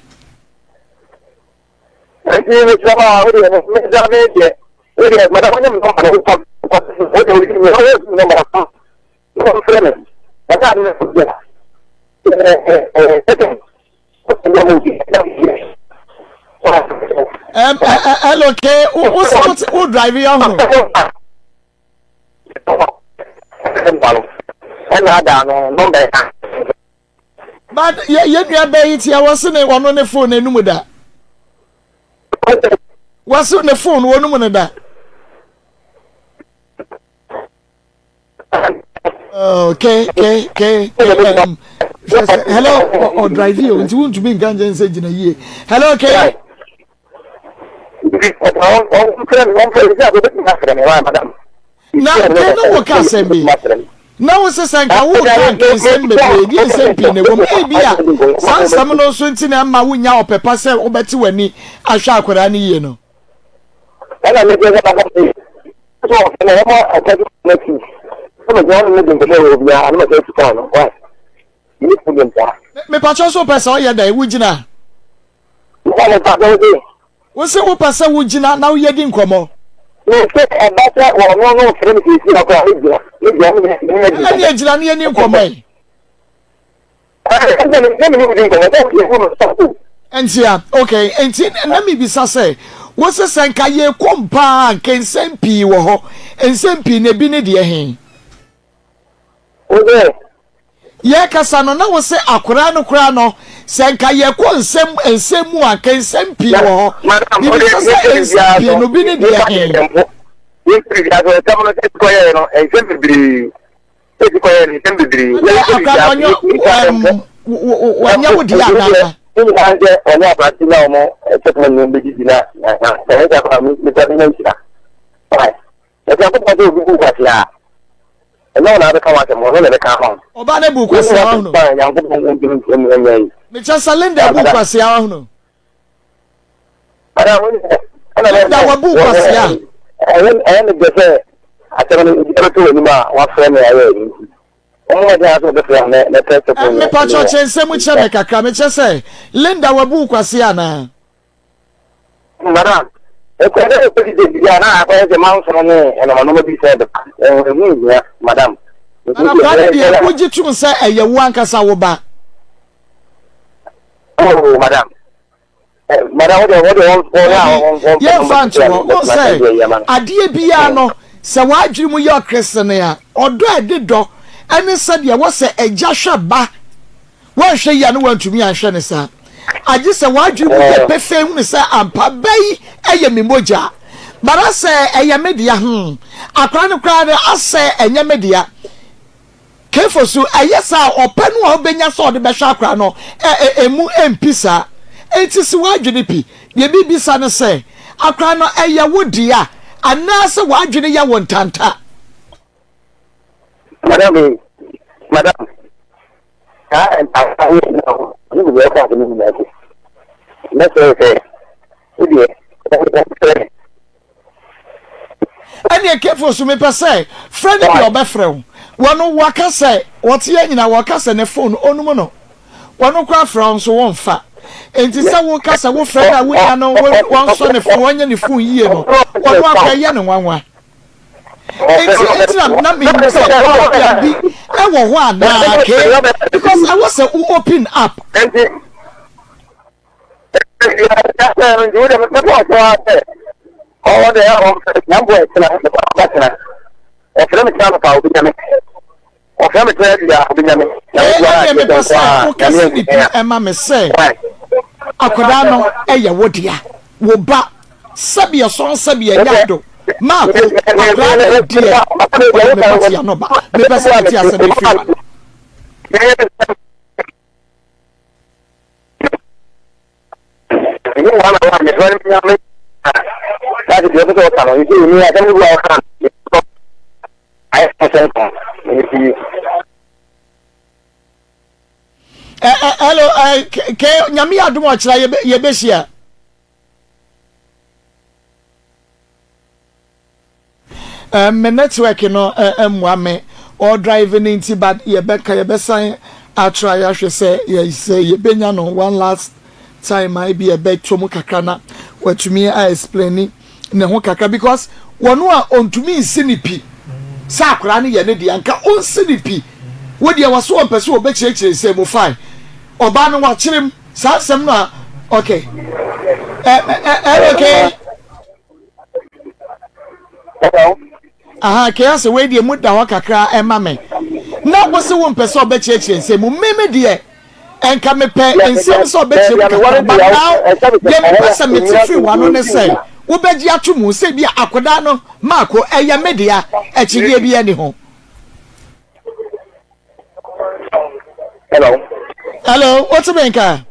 Nti mesrɛ ma wo deɛ mesrɛ me deɛ wo deɛ madam wonyɛ me nɔmba no wokɔ wo deɛ wo nɔmba no Wɔmfrɛ me, ɛna ade no so bia, Um, hello, K. Wo wo drive ya ho. But yɛ yɛ nua bɛyi yi tia wɔsi ne ɔno ne phone enum da. Wɔsi ne phone wɔnum ne da. Oh, K K K K M. Hello, or drive you. Nti wuntumi nka nkyɛn sɛ gyina yie. Hello, K. Na K no wo ka asɛm bi. Na wo sɛ nka wo ka nka nsɛm bebree di nsɛm pii na ɛwɔ mu. Ebi a saa nsɛm no nso nti na ɛma wonya ɔpɛpa sɛ wobɛte w'ani ahwɛ akwadaa no yie no. Ɛna ne sɛ So ɔfɛ na ɛma ɔkɔ so na ti. Ɛna gyina no ne de nkɔmɔ wɔ obiara na ɔsɛ sika no. Why? Ni problem saa. Mepatwɔ so pɛ sɛ ɔyɛ dɛn wogyina? Mpa me pa sɛ wose. Wose wopɛ sɛ wogyina na woyɛ di nkɔmɔ? Me se ɛba sɛ wɔn no frɛ me sisi akɔ a megyina. Megyina me ne me Ɛne agyina ne yɛni nkɔmɔ yi. Ntia, okay, nti na mebisa sɛ, wose sɛ nka yɛkɔ mpaa nka nsɛm pii wɔ hɔ, nsɛm pii na ebi ne deɛ he? Yɛkasa no na wose akoraa no koraa no, sɛ nka yɛkɔ nsɛm nsɛm mu a nka nsɛm pii wɔ hɔ. Mebisa sɛ nsɛm pii no bi ne deɛ he? Yɛnkyɛ biribiara so nsɛm no sɛ kɔyɛɛ no nsɛm bebree sɛ kɔyɛɛ no nsɛm bebree. Akora no ɔnyɛ wɔnyɛ wo deɛ anaa? Ne nyinaa sɛ ɔne aberante na wɔn kyɛkuma ne bɛdidi na na ɛyɛ sɛ akora nipa bi na nhyira. Ɛsɛ akɔpɔ sɛ obi bu kwasea a ɛnyɛ wɔn na abɛka wɔn asɛm ɔno na ɛbɛka ama wo. Ɔbaa no bu kwasea wahunu. Nyankopɔn ntumi nyɛ yi. Mekyɛ sɛ Linda bu kwasea wahunu. Linda wabu kwasea. Ɛyɛ me dɛ sɛ asɛm no obi bɛto w'anim a wafrɛ me ayɛ ɛyi nti. Wɔn mmɔden ara sɛ wɔbɛfrɛ me mɛpɛ sɛ fon. Mepa kyɛ kyɛ nsɛm kyerɛ me kakra mekyɛ sɛ Linda wabu kwasea anaa. Madam, ɛkɔ dɛ ɛkɔ didi bi a na akɔyɛ sɛ manso ne ɛnɔmanɔma bi sɛ ɛbɛba. Ɛho nhia, madam. Anakora ne deɛ wogye tom sɛ ɛyɛ wo ankasa wo ba. Oh, madam. Madam, wode wode wɔn wɔn a wɔn wɔn. Yɛmfa nto hɔ, wɔn sɛ adeɛ biara no sɛ w'adwene mu yɛ ɔkresene a, ɔdɔ a ɛde dɔ ɛne sɛdeɛ wɔ sɛ agya hwɛ ba Woanhwɛ yie a na woantumi anhwɛ no saa. Agye sɛ w'adwene mu yɛ pefee hunu sɛ ampa ba yi yɛ me mogya. But asɛ ɛyɛ me dea hmm. Akwadaa no koraa no asɛ ɛnyɛ me dea. Kefo so ɛyɛ saa a ɔpɛ no a ɔbɛnya sɛ ɔde bɛhwɛ akwadaa no ɛ ɛ emu mpi saa. Enti si w'adwene pi. Deɛ mebisa ne sɛ akwadaa no ɛyɛ wo dea anaasɛ w'adwene yɛ wo ntanta? Madam eh, madam, saa mpaebɔ a woyɛ nyinaa ho, ɔne biribi a ɔka ase no nyinaa akyi. Mɛsrɛ wo sɛ, wo deɛ, wɔmfrɛ me. Ɛneɛ kefo so mepɛ sɛ frɛ no deɛ ɔbɛfrɛ wo wɔno waka sɛ wɔte yɛ nyina wɔka sɛ ne phone onum no wɔno koraa frɛ wo nso wɔmfa enti sɛ woka sɛ wofrɛ no a wonya no wɔnsɔ ne phone wɔnyɛ ne phone yie no wɔno akɔ ɛyɛ no nwanwa. Enti enti na na menim sɛ problem bi ɛwɔ hɔ anaa ke because ɛwɔ sɛ wo open up. Enti nti wo de mepɛ ɔsɛ wa sɛ ɔwɔ de nyambo ɛtena ɔbɛtena ɔfrɛ me tena nɔpa obi nyame Ɔfrɛ me tena awia ɔbɛnya me. Nyame biara Ɛdeɛ mepɛ sɛ woka si ne pi ɛma me sɛ akwadaa no ɛyɛ wo dea, wo ba, sɛbi ɛsɔn sɛbi ɛnyɛ ado, maako akwadaa no deɛ ɔyɛ me kɔte ano ba, mepɛ sɛ mete asɛm yi firi w'ano. Ɛnyɛ wɔn a wɔn a mefrɛ no nyame. Láti deɛ ɔpɛ sɛ ɔka no, nti ni asɛm no bi a ɔka no. Ayɛ sɛ nka nti. Hello, ke nyame yɛ adom ɔkyerɛ yɛbɛhyia. Me network no mmoa me or drive no nti but yɛbɛka yɛbɛsan atra yɛahwɛ sɛ yɛ sɛ yɛbɛnya no one last time a ebi ɛbɛtɔ mu kakra na watumi a explain ne ho kakra because wɔn a ɔntumi nsi ne pi sɛ akwaraa no yɛ ne deɛ nka ɔnsi ne pi wo deɛ wɔ so ɔmpɛ sɛ ɔbɛkyerɛkyerɛ nsɛm mu fine ɔbaa no wakyerɛ mu saa nsɛm no a okay ɛ ɛ ɛ okay. Aha kea sɛ wei deɛ mu da hɔ kakra ɛma me na wo se wo mpɛ sɛ ɔbɛkyerɛkyerɛ nsɛm mu me me deɛ ɛnka mepɛ nsɛm sɛ ɔbɛkyerɛ mu kakra but now deɛ mepɛ sɛ mete firi w'ano ne sɛ wobɛgye ato mu sɛ bi akwadaa no maako ɛyɛ me dea akyideɛ bi ani ho. Hello. Hello, wote me nka?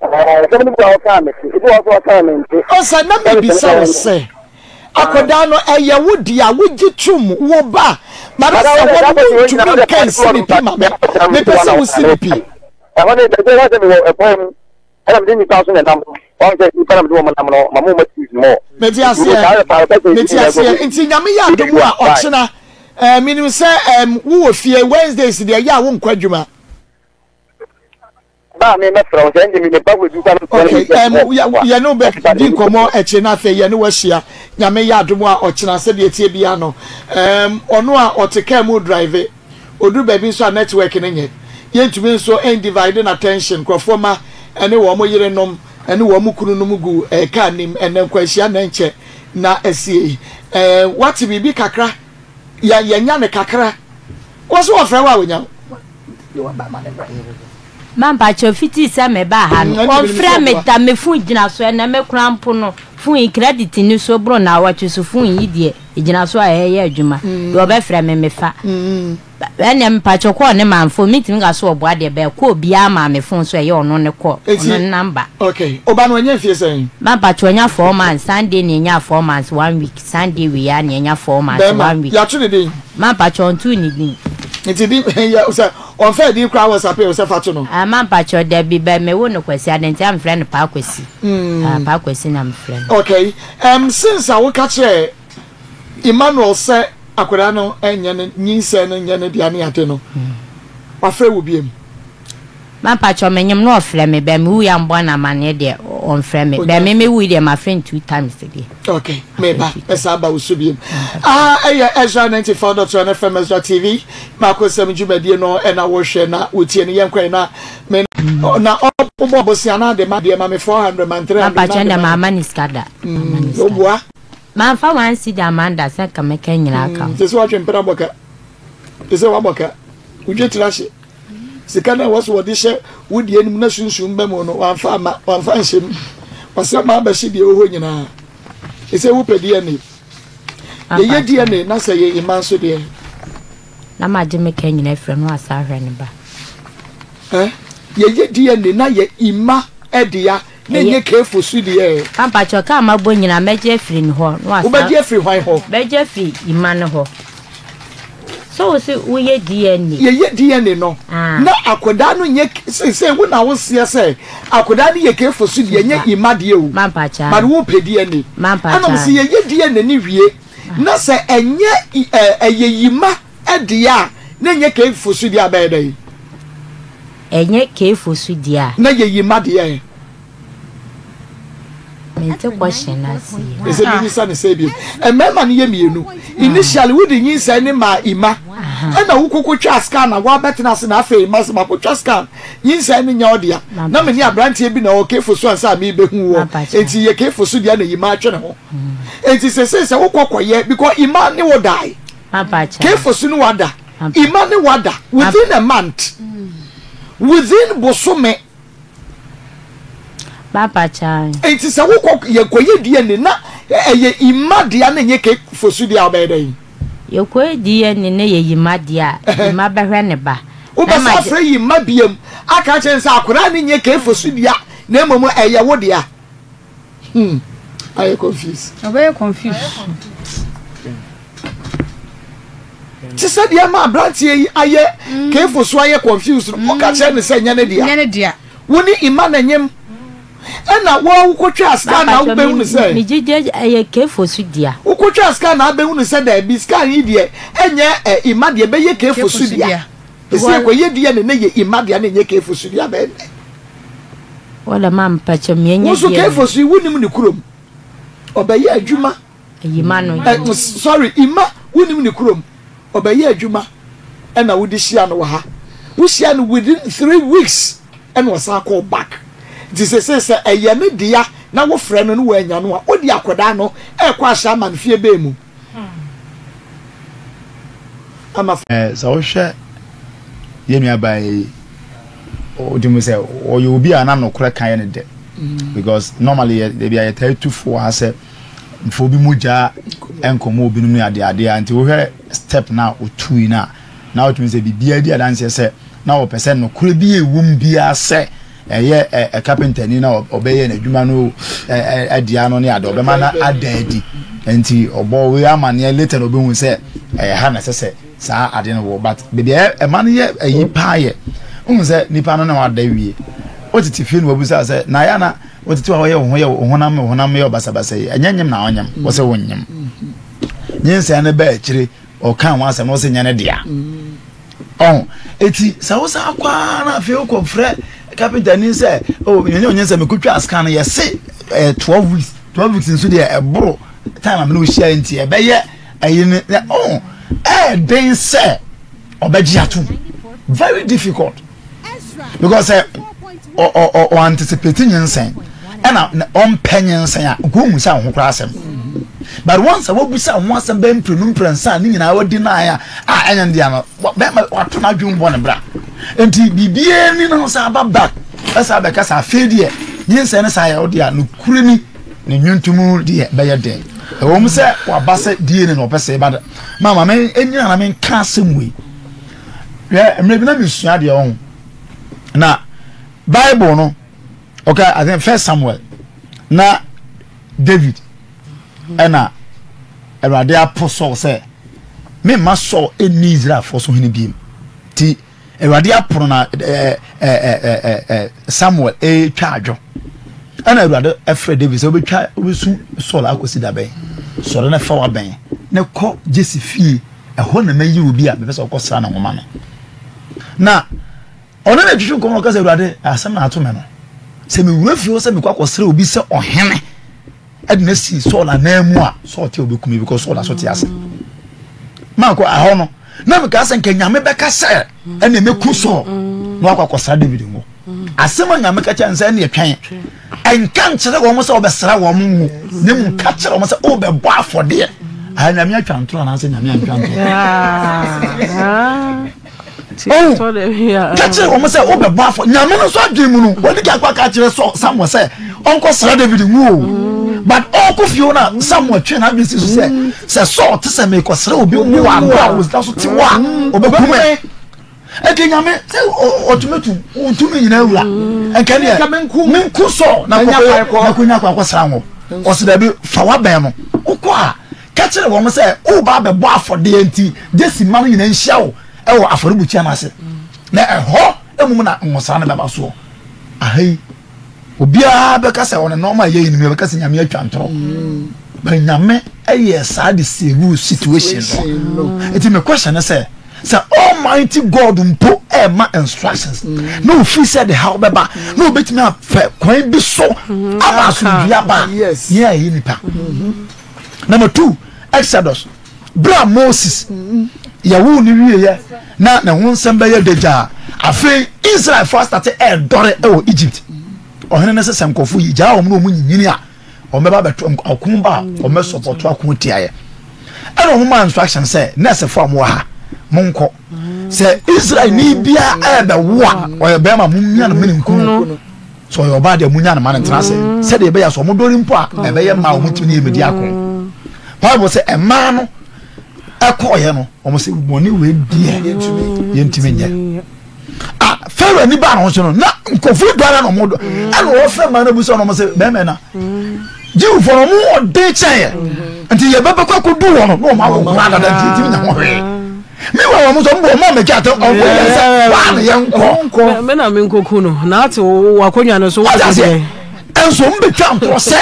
Asɛm no bi wɔ hɔ ɔkaa me te, ebi wɔ hɔ nso ɔkaa me nte. Ɔsɛ na mebisa wo sɛ, akwadaa no ɛyɛ wo dea, wogye tom, wo ba, but asɛ hɔ no wontumi nka nsi ne pi ma me, mepɛ sɛ wosi ne pi. Ɛhɔ ne baabi a sɛ mewɔ ɛkwan mu ɛna mede nnipa nso na ɛnam, wɔn sɛ nnipa na mede wɔn nam no, ma mo ma excuse more. Mete aseɛ, mete aseɛ, nti Nyame yɛ adom a ɔkyena, eh, menim sɛ eh, wowɔ fie, Wednesdays deɛ ɛyɛ a wonkɔ adwuma. Ba me mɛfrɛ wo sɛ ɛnde me ba wɔ duka no. Okay, um, yɛne wo bɛdi nkɔmmɔ akyire no afei yɛne wahyia nyame yɛ adom a ɔkyena sɛdeɛ ɛtie biara no um, ɔno a ɔte kaa mu drive ɔduru baabi nso a network no nyɛ yɛntumi nso ndivide no attention nkurɔfoɔ ma ɛne wɔn yerenom ɛne wɔn kununom gu eh, kaa nim ɛnɛ nkwanhyia na ɛnkyɛ na asie eh, wate biribi kakra yɛnya no kakra wɔ so wɔfrɛ wo a wɔnya wo. Ma mpakyɛw fitii sɛ me baa ha no ɔnfrɛ me da me phone gyina so ɛnɛ me koraa mpo no phone yi credit ni so boro naawɔtwe so phone yi deɛ ɛgyina so a ɛyɛ adwuma deɛ ɔbɛfrɛ me me fa ɛnɛ mpakyɛw kɔɔ ne maa me phone mentumi nka so ɔboa deɛ bɛɛ kɔɔ biara maa me phone so ɛyɛ ɔno ne kɔɔ ɔno ne number. Okay ɔba no ɔnya mfie sɛn? Ma mpakyɛw ɔnya 4 months Sunday na ɛnya 4 months 1 week Sunday wei ara na ɛnya 4 months 1 week. Bɛɛma yɛato ne din? Ma mpakyɛw ɔntoo ne din. Nti din yɛ sɛ Ɔnfɛɛ din koraa wɔ sape o sɛ fa to no. Ah ma mpakyɛw dabi bɛ me wo no kwasi adan nti a me frɛ no paa kwasi ah paa kwasi na me frɛ no. Okay um since a wo ka kyerɛɛ Emmanuel sɛ akwadaa no nyɛ ne nyinsɛn no nyɛ ne dea ne ade no wafrɛ wo biom? Ma mpakyɛw me nyem no ɔfrɛ me bɛ me wui a mbɔ no amaneɛ deɛ ɔnfrɛ me bɛ me me wui deɛ ma frɛ no 2 times deɛ. Okay meba mɛsan aba wo so biom. Aha ɛyɛ Ezra 94.1 FM Ezra TV Mako nsɛm dwumadie no ɛna wohwɛ na wotie no yɛnkɔ na me na ɔbɔ bosea na ade ma deɛ ma me 400 man 300 na ade ma ma ne sika da obua manfa one cedi amanda sɛ nka mɛka nyinaa ka ho te sɛ watwe mpena bɔka te sɛ wabɔka wodwe tiri ahye Sika no a ɛwɔ so wɔde hyɛ wo deɛ no mu na sunsum ba mu no, wamfa amma, wamfa anhyɛ mu. Ɔsɛ ma abɛhye deɛ ɛwɔ hɔ nyinaa. Ɛsɛ wopɛ DNA. Yɛyɛ DNA na sɛ yɛ ima nso deɛ. Na magye me ka nyina afiri no asa ahwɛ ne ba. Eh? Yɛyɛ DNA na yɛ ima ɛdea na ɛnyɛ kefo so deɛ. Pampakyɛ kaa mabɔ nyina mɛgye afiri ne hɔ na wasa. Wobɛgye afiri hwan hɔ? Bɛgye afiri ima no hɔ. So wo se woyɛ DNA? Yɛyɛ DNA no na akwadaa no nyɛ seesei wo na woseɛ sɛ akwadaa no yɛ kefo so deɛ ɛnyɛ ima deɛ o. But wopɛ DNA. Ɛna mo se yɛyɛ DNA no wie na sɛ ɛnyɛ ɛyɛ ima deɛ a na ɛnyɛ kefo so deɛ a bɛyɛ dɛn? Ɛnyɛ kefo so deɛ a. Na yɛ yima deɛ. Mente question no ase yie. Ɛsɛ mebisa no sɛ bio. Mmarima no yɛ mmienu. Initially wode nyinsɛn ne maa Ima. Ɛna wokoko twaa scan na woabɛtena ase na afei Ima sɛ makotwa scan nyinsɛn no nyɛ ɔdea. Na me ne aberanteɛ bi na ɔwɔ kefo so ansa a mebehu woɔ. Enti yɛ kefo so deɛ na Ima atwe ne ho. Enti sesei sɛ wokɔ kɔyɛ because Ima ne wo dae. Kefo so ne wada. Ima ne wada within a month. Within bosome. Enti sɛ wokɔ yɛkɔyɛ DNA na ɛyɛ Ima dea na ɛnyɛ Kate Fosu dea a wobɛyɛ dɛn? Yɛkɔyɛ DNA na ɛyɛ Ima dea a, Ima bɛhwɛ ne ba. Wobɛsan afrɛ Ima biam aka akyerɛ no sɛ akwadaa no nyɛ Kate Fosu dea na mmom ɛyɛ wo dea. Hmm, ayɛ confuse. Ɔbɛyɛ confuse. Te sɛ deɛ ma aberanteɛ yi ayɛ mm. kefo so ayɛ confuse no woka kyerɛ ne sɛ nyɛ ne dea. Nyɛ ne dea. Wo ne ima na nyem ɛna wo wokɔtwa scan na wobɛhu no sɛ. Megyegye ɛyɛ kefo so dea. Wokɔtwa scan na abɛhu no sɛ daabi scan yi deɛ ɛnyɛ ɛ ima deɛ bɛyɛ kefo so dea. Ɛsɛ kɔyɛ deɛ ne ne yɛ ima deɛ ne nyɛ kefo so dea bɛyɛ dɛ. Wala ma mpakyɛ me anya Wo nso Kefo so yi wonim ne kurom. Ɔbɛyɛ adwuma. Ima no. Eh, sorry, Ima wonim ne kurom. Ɔbɛyɛ adwuma ɛna wode hyia no wɔ ha. Wohyia no within 3 weeks ɛna ɔsan kɔɔ back. Nti sese sɛ ɛyɛ ne dea na wofrɛ no no wannya no a, wode akwadaa no ɛkɔ ahyɛ ama no fie bɛn mu. Ama. Sɛ wohwɛ yɛn nuabaa yi, wotumi hu sɛ ɔyɛ obi a na nokorɛ ka yɛ ne dɛ mm. because normally yɛ ebi a yɛtaa tu fo ha sɛ nfa obi mogya nkɔmɔ obinom ne adeade a nti wohwɛ step na otu yi na na wotumi sɛ biribiara di adanseɛ sɛ na wɔpɛ sɛ nokorɛ bi a ɛwɔ mu biara sɛ ɛyɛ ɛ kapentani na ɔbɛyɛ n'adwuma no ɛdea no ne ade ɔbɛma no ada adi nti ɔbɔ wei amaneɛ later na ɔbɛhu sɛ ɛyɛ ha na ɛsɛ sɛ saa ade no wɔ but baabi a ɛma no yɛ ayi paa yɛ wohu sɛ nipa no na wada wie wotete fie no wabusa sɛ na yɛ na wotete hɔ yɛ wo ho yɛ wo honam wo honam yɛ basabasa yi ɛnyɛ nyem na ɔnyem wɔ sɛ wonyem nyinsɛn no bɛɛ akyire ɔka ho asɛm na ɔsɛ nyɛ ne dea Ɔho, eti sɛ wosan akɔ ara na afei wokɔ frɛ kapenta ni sɛ o nyɛ onyɛ sɛ mekotwa scan no yɛse ɛɛ 12 weeks 12 weeks nso deɛ ɛboro time a mene wohyia nti ɛbɛyɛ ɛyi ne ɔho ɛɛden sɛ ɔbɛgye atom very difficult. Because sɛ ɔ ɔ ɔ anticipate nyinsɛn ɛna ɔmpɛ nyinsɛn a nka ohun sɛ ɔho koraa asɛm but once a wabusa ho asɛm bɛyɛ mprenu mprɛnsa a ne nyinaa wadi nan a a ɛnyɛ ne dea no bɛrima wato n'adwene bɔ ne bra. Nti biribiara ni na ɔsan aba back ɛsan abɛka sɛ afei deɛ nyinsɛn no san yɛ wo deɛ nokorɛ ni ne nnwonto mu deɛ bɛyɛ dɛn. Ɛwɔ mu sɛ waba sɛ DNA na ɔpɛ sɛ ɛba da. Mama me ɛnyina na menka asɛm wei. Hwɛ mmerɛ bi na mesua adeɛ ɔho na Bible no okay I think First Samuel na David ɛna Awurade apo Saul sɛ memma Saul ɛnni Israelfoɔ so hene biem ti Awurade apono na ɛɛ ɛɛ ɛɛ Samuel ɛretwa adwo ɛna Awurade ɛfrɛ David sɛ wobɛtwa wobɛsu Saul akɔsi da bɛn sɔre na fa wabɛn na kɔ Jesse fie ɛhɔ na mayi obi a mepɛ sɛ ɔkɔsra ne nwoma no na ɔne na twitwi nkɔmɔ na ɔka sɛ Awurade asɛm na ato me no sɛ mewura fie hɔ sɛ mekɔ akɔsrɛ obi sɛ ɔhene ɛde no asi Saul anan mu a Saul te a ɔbɛkum me because Saul da so te ase mankɔ ahɔ no na mekaa sɛ nka nyame bɛka sɛ ɛne mɛku Saul na wakɔ akɔsra David ngo asɛm a nyame ka kyerɛ sɛ ɛne ɛtwɛn ɛnka nkyerɛ wɔn sɛ wɔbɛsra wɔn ngo na mu ka kyerɛ wɔn sɛ wobɛbɔ afɔdeɛ ah, nyame atwa ntorɔ anaasɛ nyame antwa ntorɔ Oh, ka kyerɛ wɔn sɛ wobɛbɔ afɔ nyame no nso adwene mu no wɔde ka akɔ aka kyerɛ sɔ samuel sɛ ɔnkɔ sra david ngu o mm. but ɔkɔ fie hɔ na samuel twe n'adwene si so sɛ mm. sɛ sɔɔ te sɛ mekɔsrɛ obi ngu wɔ abere a wɔsida so te hɔ a mm. ɔbɛkumɛ ɛnka nyame sɛ ɔtumi tu ɔtumi nyina wura ɛnka deɛ menku sɔɔ na kɔnya kɔ akɔsra ngo ɔsɛ daabi fa wabɛn no wokɔ a Ka kyerɛ wɔn sɛ, 'Woreba abɛbɔ afɔdeɛ nti, Jesse mma no nyinaa nhyia wo wɔ afɔrebukyia no ase, na ɛhɔ mmom na nwosra no bɛba soɔ. Aha yi, obiara bɛka sɛ ɔne nneɛma a ɛyɛ yi no mu, yɛbɛka sɛ Nyame atwa ntorɔ. But Nyame yɛ saa de save situation no. Nti me question ne sɛ, sɛ Almighty God mpo ɛma instructions na ofiri sɛ de haw bɛba na obetumi afɛ kwan bi so ama asomdwoe aba a, yɛn a yɛyɛ nipa. Number 2, Exodus, bere a Moses yɛwoo no wieɛ na ne ho nsɛm bɛyɛ dagya a, afei Israelfo asate ɛredɔre wɔ Egypt. Ɔhene no sɛ sɛ nkurɔfo yi gyaa wɔn na wɔn nyinyini a, wɔn bɛba abɛto ɔko ba a wɔn bɛsɔpɔto ako tiaeɛ. Ɛna wɔn maa instruction sɛ nɛɛsefo a wɔwɔ ha monkɔ sɛ Israelni biara ɛrebɛwo a ɔyɛ bɛrima mommia no mene nku no. Sɛ ɔyɛ ɔbaa deɛ munya no ma no ntena ase mm. sɛdeɛ ɛbɛyɛ sɛ ɔmo dɔre mpo a mm. ɛbɛyɛ mmaa ɔmo tumi ne yɛ medi ako mm. Bible sɛ mmaa no ɛkɔɔyɛ no ɔmo sɛ bɔne wei deɛ yɛntumi nyɛ ah Pharaoh ani baa ne ho so no na nkurɔfoɔ dɔ ara na ɔmo dɔ ɛna ɔfrɛ mmaa no abu sɛ ɔmo sɛ bɛrima na Jewfoɔ no ɔmo ɔden kyɛn yɛ nti yɛbɛbɛkɔ akɔdu wɔ no na ɔmo awo koraa dada nti yɛntumi nya ho hwee. Meanwhile, wɔn nso wɔn bɔ mɛgya atɛ wɔn yɛ sɛ waa na yɛn nkɔ. Mɛ na mi nkoku no na ate wɔ akonnwa no so wɔ ase deɛ. Nso wɔn bɛ twa ntorɔ sɛ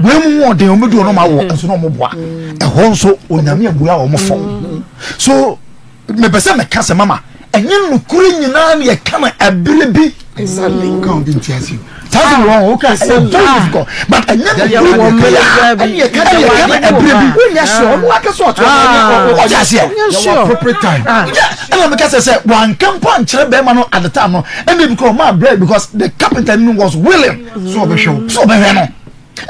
wɔn mu wɔn den wɔn bɛ du wɔn awɔ nso na wɔn boa ɛhɔ nso onyame abua wɔn fɔ so mepɛ sɛ mɛka sɛ mama ɛnyɛ nukuri nyinaa na yɛka no ɛbere bi. Exactly. Nka obi nti ase o. Saa sɛ wɔn o ka ɛyɛ very difficult but ɛnyɛ nukuri biara ɛna yɛka no ɛbere bi. Wonyɛ sure ɔno akasa ɔtɔ ɔnyɛ ɔyɛ aseɛ. Wonyɛ sure. Appropriate time. Ɛna meka sɛ sɛ wanka mpo ankyerɛ bɛrima no at the time no ɛna ebi kora ɔmaa bread because the carpenter no was willing. So ɔbɛhwɛ wo. So ɔbɛhwɛ no.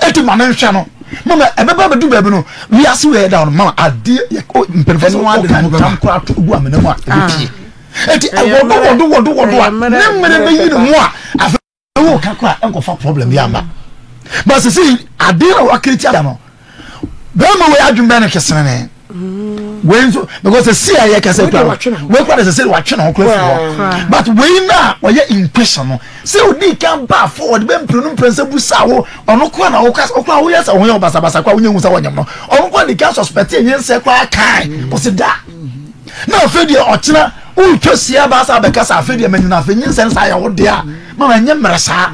Eti ma no nhwɛ no. Mama ɛbɛba bɛdu baabi no wiase wei ɛda no mama adeɛ yɛ mpanyinfoɔ sɛ ɔka ntam koraa to gu amena mu a ɛbɛpie. Eti ɛwɔdo wɔdo wɔdo wɔdo a ne mmerɛ bɛyi ne ho a afei wo ka koraa ɛnkɔfa problem bi amba. But sisi adeɛ na wakiri tia no bɛrima wei adwene bɛn no kesenene wei nso because sisi a yɛ kɛse kura no wei kura de sisi watwe ne ho kura fi hɔ but wei na ɔyɛ in question no sɛ odi kan ba forward bɛ mpirinu mpirɛnsa busa wo ɔno kura na ɔkura ɔkura woyɛ sɛ ɔho yɛ basabasa kura wonyɛ hu sɛ wɔnyam no ɔno kura de kan suspect yɛ nsɛ kura kan ɔsi da na afei deɛ ɔkyena wotwa si aba asa abɛkasa afei deɛ manyina afei nyinsɛn saa yɛ wo deɛ a mama ɛnyɛ mmerɛ saa.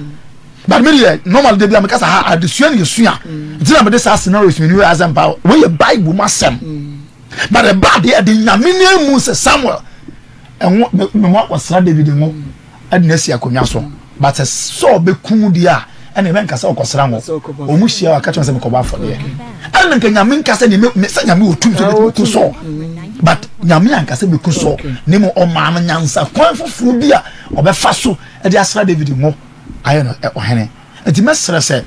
But me deɛ normal de bi a mekasa ha adesua ne yɛsua nti na mede saa scenarios mmienu yɛ asɛm paa wei yɛ bible mu asɛm but ɛba deɛ ɛde nyame no mu sɛ Samuel ɛho me ho akɔsra David ngo ɛde no asi akonnwa so but sɛ Saul bɛku deɛ a ɛna ɛbɛnka sɛ ɔkɔsra ngo ɔmu hyia aka kyerɛ sɛ mekɔbɔ afɔdeɛ ɛna nka nyame nka sɛ sɛ nyame wɔ tum sɛ bɛtumi ku Saul but nyame anka sɛ bɛku Saul ne mu ɔmaa no nyansa kwan foforɔ bi a ɔbɛfa so ɛde asra David ngo ayɛ no ɔhene. Nti mɛsrɛ sɛ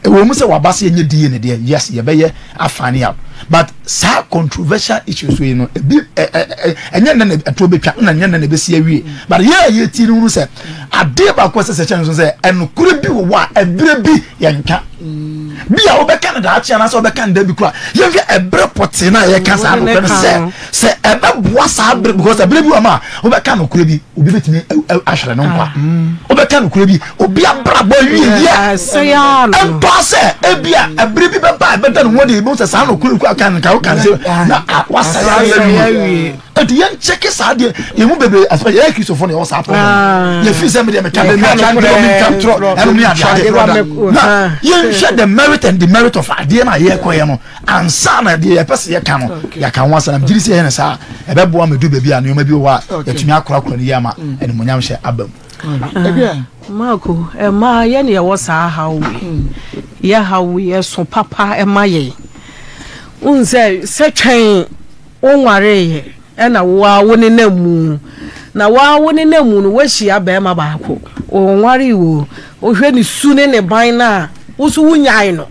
Ɛwɔ mu sɛ waba sɛ yɛnyɛ DNA deɛ, yes, yɛbɛyɛ afane out. But saa controversial issues yi no, ebi ɛnyɛ nnɛ na ɛtoɔ bɛtwa, na ɛnyɛ nnɛ na ɛbɛsi awie. But yɛ a yɛtie no hunu sɛ adeɛ baako a ɛsɛ sɛ kyɛn so sɛ ɛnokorɛ bi wɔ hɔ a ɛberɛ bi yɛnka. Bi a wobɛka no daakye anaasɛ wobɛka no da bi koraa. Yɛnhwɛ ɛberɛ pɔtee no a yɛka saa nokorɛ no sɛ sɛ ɛbɛboa saa berɛ because ɛberɛ bi wɔ ma wobɛka nokorɛ bi obi bɛtumi ahwere no nkwa. Wobɛka nokorɛ bi obi abrabɔ awieɛ ɛntɔ sɛ ebi a ɛberɛ bi bɛba a ɛbɛda ne ho adi ebi sɛ saa nokorɛ kura kan nka woka sɛ na wasɛe awie. Enti yɛn kyɛke saa deɛ yɛn mu bebree asopɛ yɛyɛ kristofo na yɛwɔ saa problem ah. yɛ fi sɛ mi deɛ mi ka mi ka ntorɔ mi ka ntorɔ ɛnu mi ade ade na yɛn hwɛ the merit and demerit of adeɛ na yɛ kɔ yɛ no ansa na deɛ yɛpɛ sɛ yɛka no yɛka ho asɛm gyiri sɛ yɛ ne saa ɛbɛboa ma du baabi a nneɛma bi wɔ hɔ a yɛtumi akorakora ne yie ama mm. animuonyam hyɛ aba mu. Marco, ɛmaa yɛn yɛwɔ saa haw wei mm. yɛ haw wei ɛso papa ɛma yɛn n sɛ sɛ twɛn Wonwareeɛ ɛna wo ara wo nenam mu. Na wo ara wo nenam mu no, woahyia barima baako. Ɔnwaree wo o. Wohwɛ ne su ne ne ban no a, wo nso wonyae no.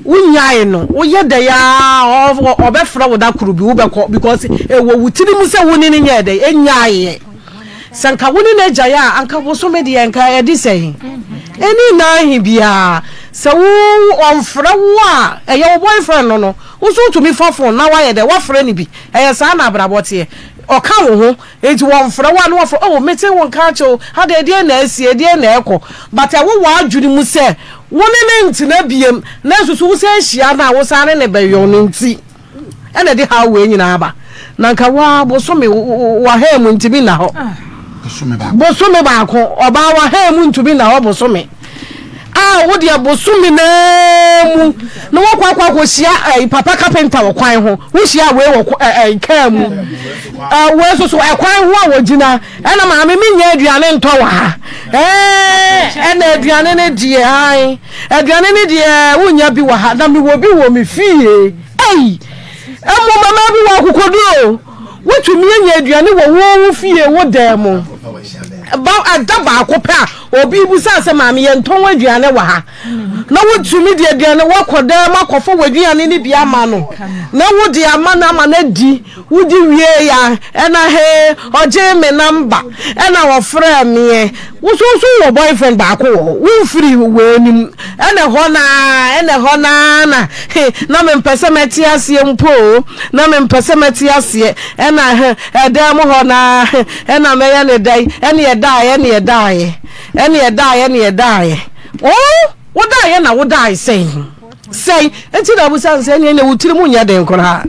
Wonyae no. Woyɛ dɛn ara ɔbɛfrɛ wo da koro bi, wobɛkɔ because ɛwɔ wo tirim sɛ wo ne no nyɛɛ dɛn? Ɛnyaeɛ. Sɛ nka wo ne no agyae a, anka bosome deɛ nka ɛde sɛn? Ɛni nna ahe biara. Sɛ wo ɔmfrɛ wo a, ɛyɛ wo boyfriend no no. Wo nso wotumi fa fon na woayɛ dɛ, woafrɛ no bi. Ɛyɛ saa na abrabɔ teɛ. Ɔka wo ho, enti wɔmfrɛ wo a na wɔafrɛ, oh mete wo nka akyɛ o, adɛn ɛdeɛn na asi, ɛdeɛn na ɛrekɔ. But ɛwɔ w'adwene mu sɛ wo ne no ntena biom, nanso so wosan hyia no a wosan ne no bɛyɔ no nti ɛna ɛde haw wei nyinaa aba. Na nka wo ara bosome w'ahaa mu ntumi nna hɔ. Bosome baako, ɔbaa w'ahaa mu ntumi nna hɔ bosome. A wo deɛ bosome naa mu na wɔkɔ akɔ akɔhyia ɛyi papa kapenta wɔ kwan ho. Wohyia wei wɔ ɛyi kaa mu. Wei nso so ɛkwan ho a wɔgyina ɛna maame mi nyɛ aduane ntɔ wɔ ha. Ɛɛ ɛna aduane ne deɛ ae aduane ne deɛ wonya bi wɔ ha na mewɔ bi wɔ me fie. Ei! Mmom mmaa bi wɔ akokoduru o. Wotumi anya aduane wɔ wo wo fie wo dan mu. Ba ɛda baako pɛ a obi bisa sɛ maame yɛntɔn aduane wɔ ha. Na wotumi de aduane wakɔ dan mu akɔfa w'aduane no bi ama no. Na wode ama no ama no adi. Wodi wie ya ɛna he ɔgyee me namba ɛna ɔfrɛɛ meɛ. Wo nso wo nso wowɔ boyfriend baako wɔ hɔ, womfiri w'anim. Ɛna ɛhɔ no ara, ɛna ɛhɔ no ara na he, na mempɛ sɛ mɛte aseɛ mpo o, na mempɛ sɛ mɛte aseɛ. Ɛna he, ɛdan mu hɔ no ara he, ɛna mɛyɛ no dɛn, ɛne yɛdaeɛ, ɛne yɛdaeɛ, ɛne yɛdaeɛ, ɛne yɛdaeɛ. Oo, wodaeɛ na wodae sɛn? Sɛn nti na abusa no sɛ ɛneɛ ne wo tiri mu nyɛ den koraa?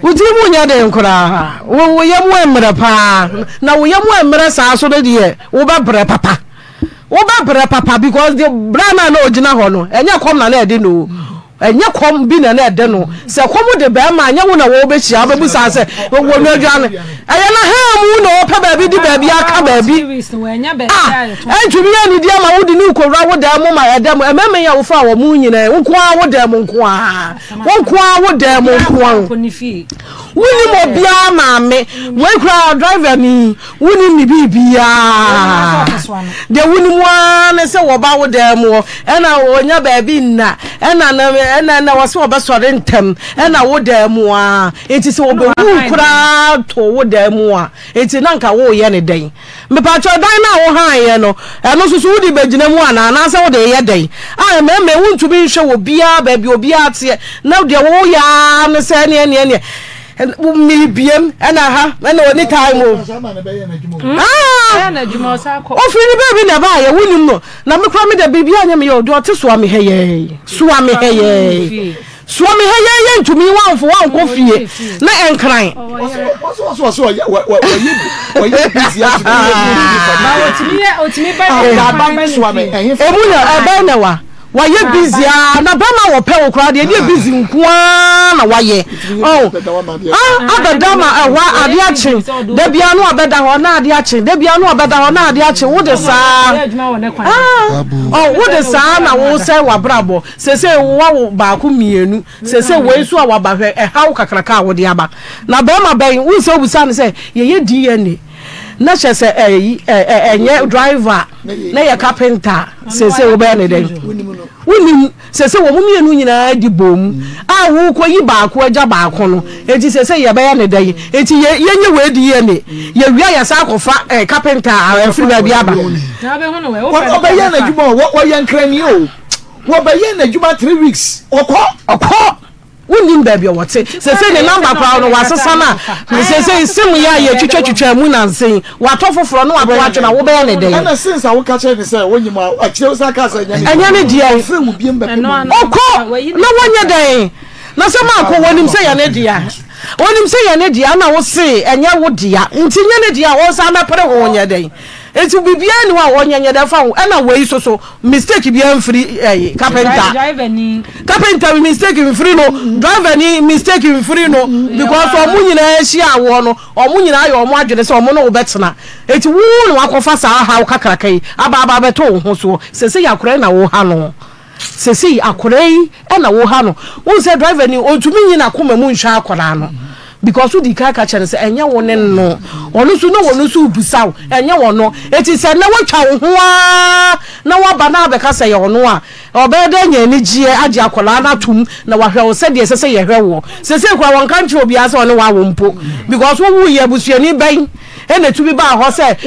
Wo tiri mu nyɛ den koraa. Wo wo yam mmerɛ paa. Na wo yam mmerɛ saa so no deɛ wobɛbrɛ papa. Wobɛbrɛ papa because the bra no a na ɔgyina hɔ no ɛnyɛ kɔm na na ɛde no o. Ɛnyɛ kɔm bi na na ɛde no. Sɛ kɔm de bɛrima a ɛnyɛ wo na wɔbɛhyia wobɛbusa sɛ wɔ no aduane. Ɛyɛ n'ahaa mu na ɔpɛ baabi de baabi aka baabi. Ah, ɛntumi annidi ama wo de ne wokɔwura wo dan mu ma ɛda mu. Mmarima yi a wofaa wɔn nyinaa, wo nko ara wo dan mu nko ara. Wo nko ara wo dan mu nko ara. Wonim obiara maame. Wei koraa driver ni, wonim ne biribiara. Deɛ wonim ara ne sɛ wɔba wo dan mu hɔ, ɛna wɔnya baabi nna, ɛna ɛna ɛna wɔsɛ wɔbɛsɔre ntɛm, ɛna wo dan mu ara. Enti sɛ wɔbɛwu koraa to wo dan mu a, enti na nka woreyɛ no dɛn? Mepakyɛw, dan no a wohaeɛ no, ɛno nso so wode bɛgyina mu anaa? Anaasɛ wode reyɛ dɛn? A mmarima yi, wontumi nhwɛ obiara baabi a obiara teɛ, na deɛ woyɛ ara ne sɛ ɛneɛ ɛneɛ ɛneɛ merebiem ɛna ha ɛna ɔni time o. Ah! Ofiri ne baabi na ɛbaayɛ, wonim no. Na me koraa me deɛ biribiara nyɛ me yɛ o, deɛ ɔte soa me hɛyɛɛ, soa me hɛyɛɛ. Soɔ me ha yɛn yɛ ntumi wanfo wankɔ fie na ɛnkran. Emu na ɛbɛn na wa wayɛ busy aa na bɛma wɔpɛ wo koraa deɛ ɛdeɛ busy nko ara na wayɛ oh ah abɛda ma ɛhɔ adeɛ akye da bia no abɛda hɔ na adeɛ akye da bia no abɛda hɔ na adeɛ akye wo de saa ah oh wo de saa na wo sɛ wabrabɔ Sesei woawo baako mmienu, sesei wei nso a waba hwɛ ɛhaw kakraka a wode aba. Na barima bɛn, wohu sɛ wobisaa no sɛ yɛyɛ DNA na kyerɛ sɛ ɛyi ɛnyɛ driver na yɛ carpenter a, sesei wobɛyɛ ne dɛn? Wonim sese wɔn mmienu nyinaa di bom a wokɔyi baako agya baako no enti sese yɛbɛyɛ ne dɛn enti yɛ yɛnyɛ wei DNA yɛwie a yɛsan akɔfa eh, carpenter a ɛfiri baabi aba. Wɔbɛyɛ n'adwuma o, wɔyɛ nkrani o, wɔbɛyɛ n'adwuma 3 weeks ɔkɔ. Ɔkɔ. Wonnim baabi a ɔte. Seesei ne number koraa no wasesa no a seesei sim yi a yɛtwitwatwitwa mu nansa yi watɔ foforɔ na wato atwe na wobɛyɛ ne dɛn? Ɛna since a woka kyerɛ ne sɛ wonyim a akyire wo san kaa sɛ ɛnyɛ ne Ɛnyɛ ne deɛ. Ɔfrɛ wo biom bɛpem mu. Ɔkɔ na wonyɛ dɛn? Na sɛ maakɔ wɔnim sɛ yɛ ne dea. Wɔnim sɛ yɛ ne dea na wo se ɛnyɛ wo dea nti nyɛ ne dea a ɔnsan mɛpere ho nyɛ dɛn? Nti biribiara nni hɔ a ɔnyɛ nyɛ dɛn fa ho ɛna wei nso so mistake biara mfiri ɛyi carpenter carpenter mistake mfiri no driver ni mistake mfiri no because ɔmo nyinaa ahyia awoɔ no ɔmo nyinaa ayɛ ɔmo adwene sɛ ɔmo ne wo bɛtena eti wo na wakɔfa saa haw kakraka yi aba aba abɛtɔ wo ho soɔ sese yɛ akora yi na wo ha no. Sesei akwadaa yi na wo ha no, wohu sɛ driver ni ɔntumi nyi n'akoma mu nhwɛ akwadaa no because wodi kan ka kyerɛ no sɛ ɛnyɛ wo ne no, ɔno nso na ɔno nso rebisa wo, ɛnyɛ ɔno. Eti sɛ nnɛ woatwa wo ho ara na woaba na abɛka sɛ ɛyɛ ɔno a, ɔbɛyɛ dɛ anya anigyeɛ agye akwadaa no atom na wahwɛ wo sɛdeɛ ɛsɛ sɛ yɛhwɛ woɔ. Sesei koraa wɔnka nkyerɛ obiara sɛ ɔne wo awo mpo because wowuiɛ abusuani bɛn na ɛtumi baa hɔ sɛ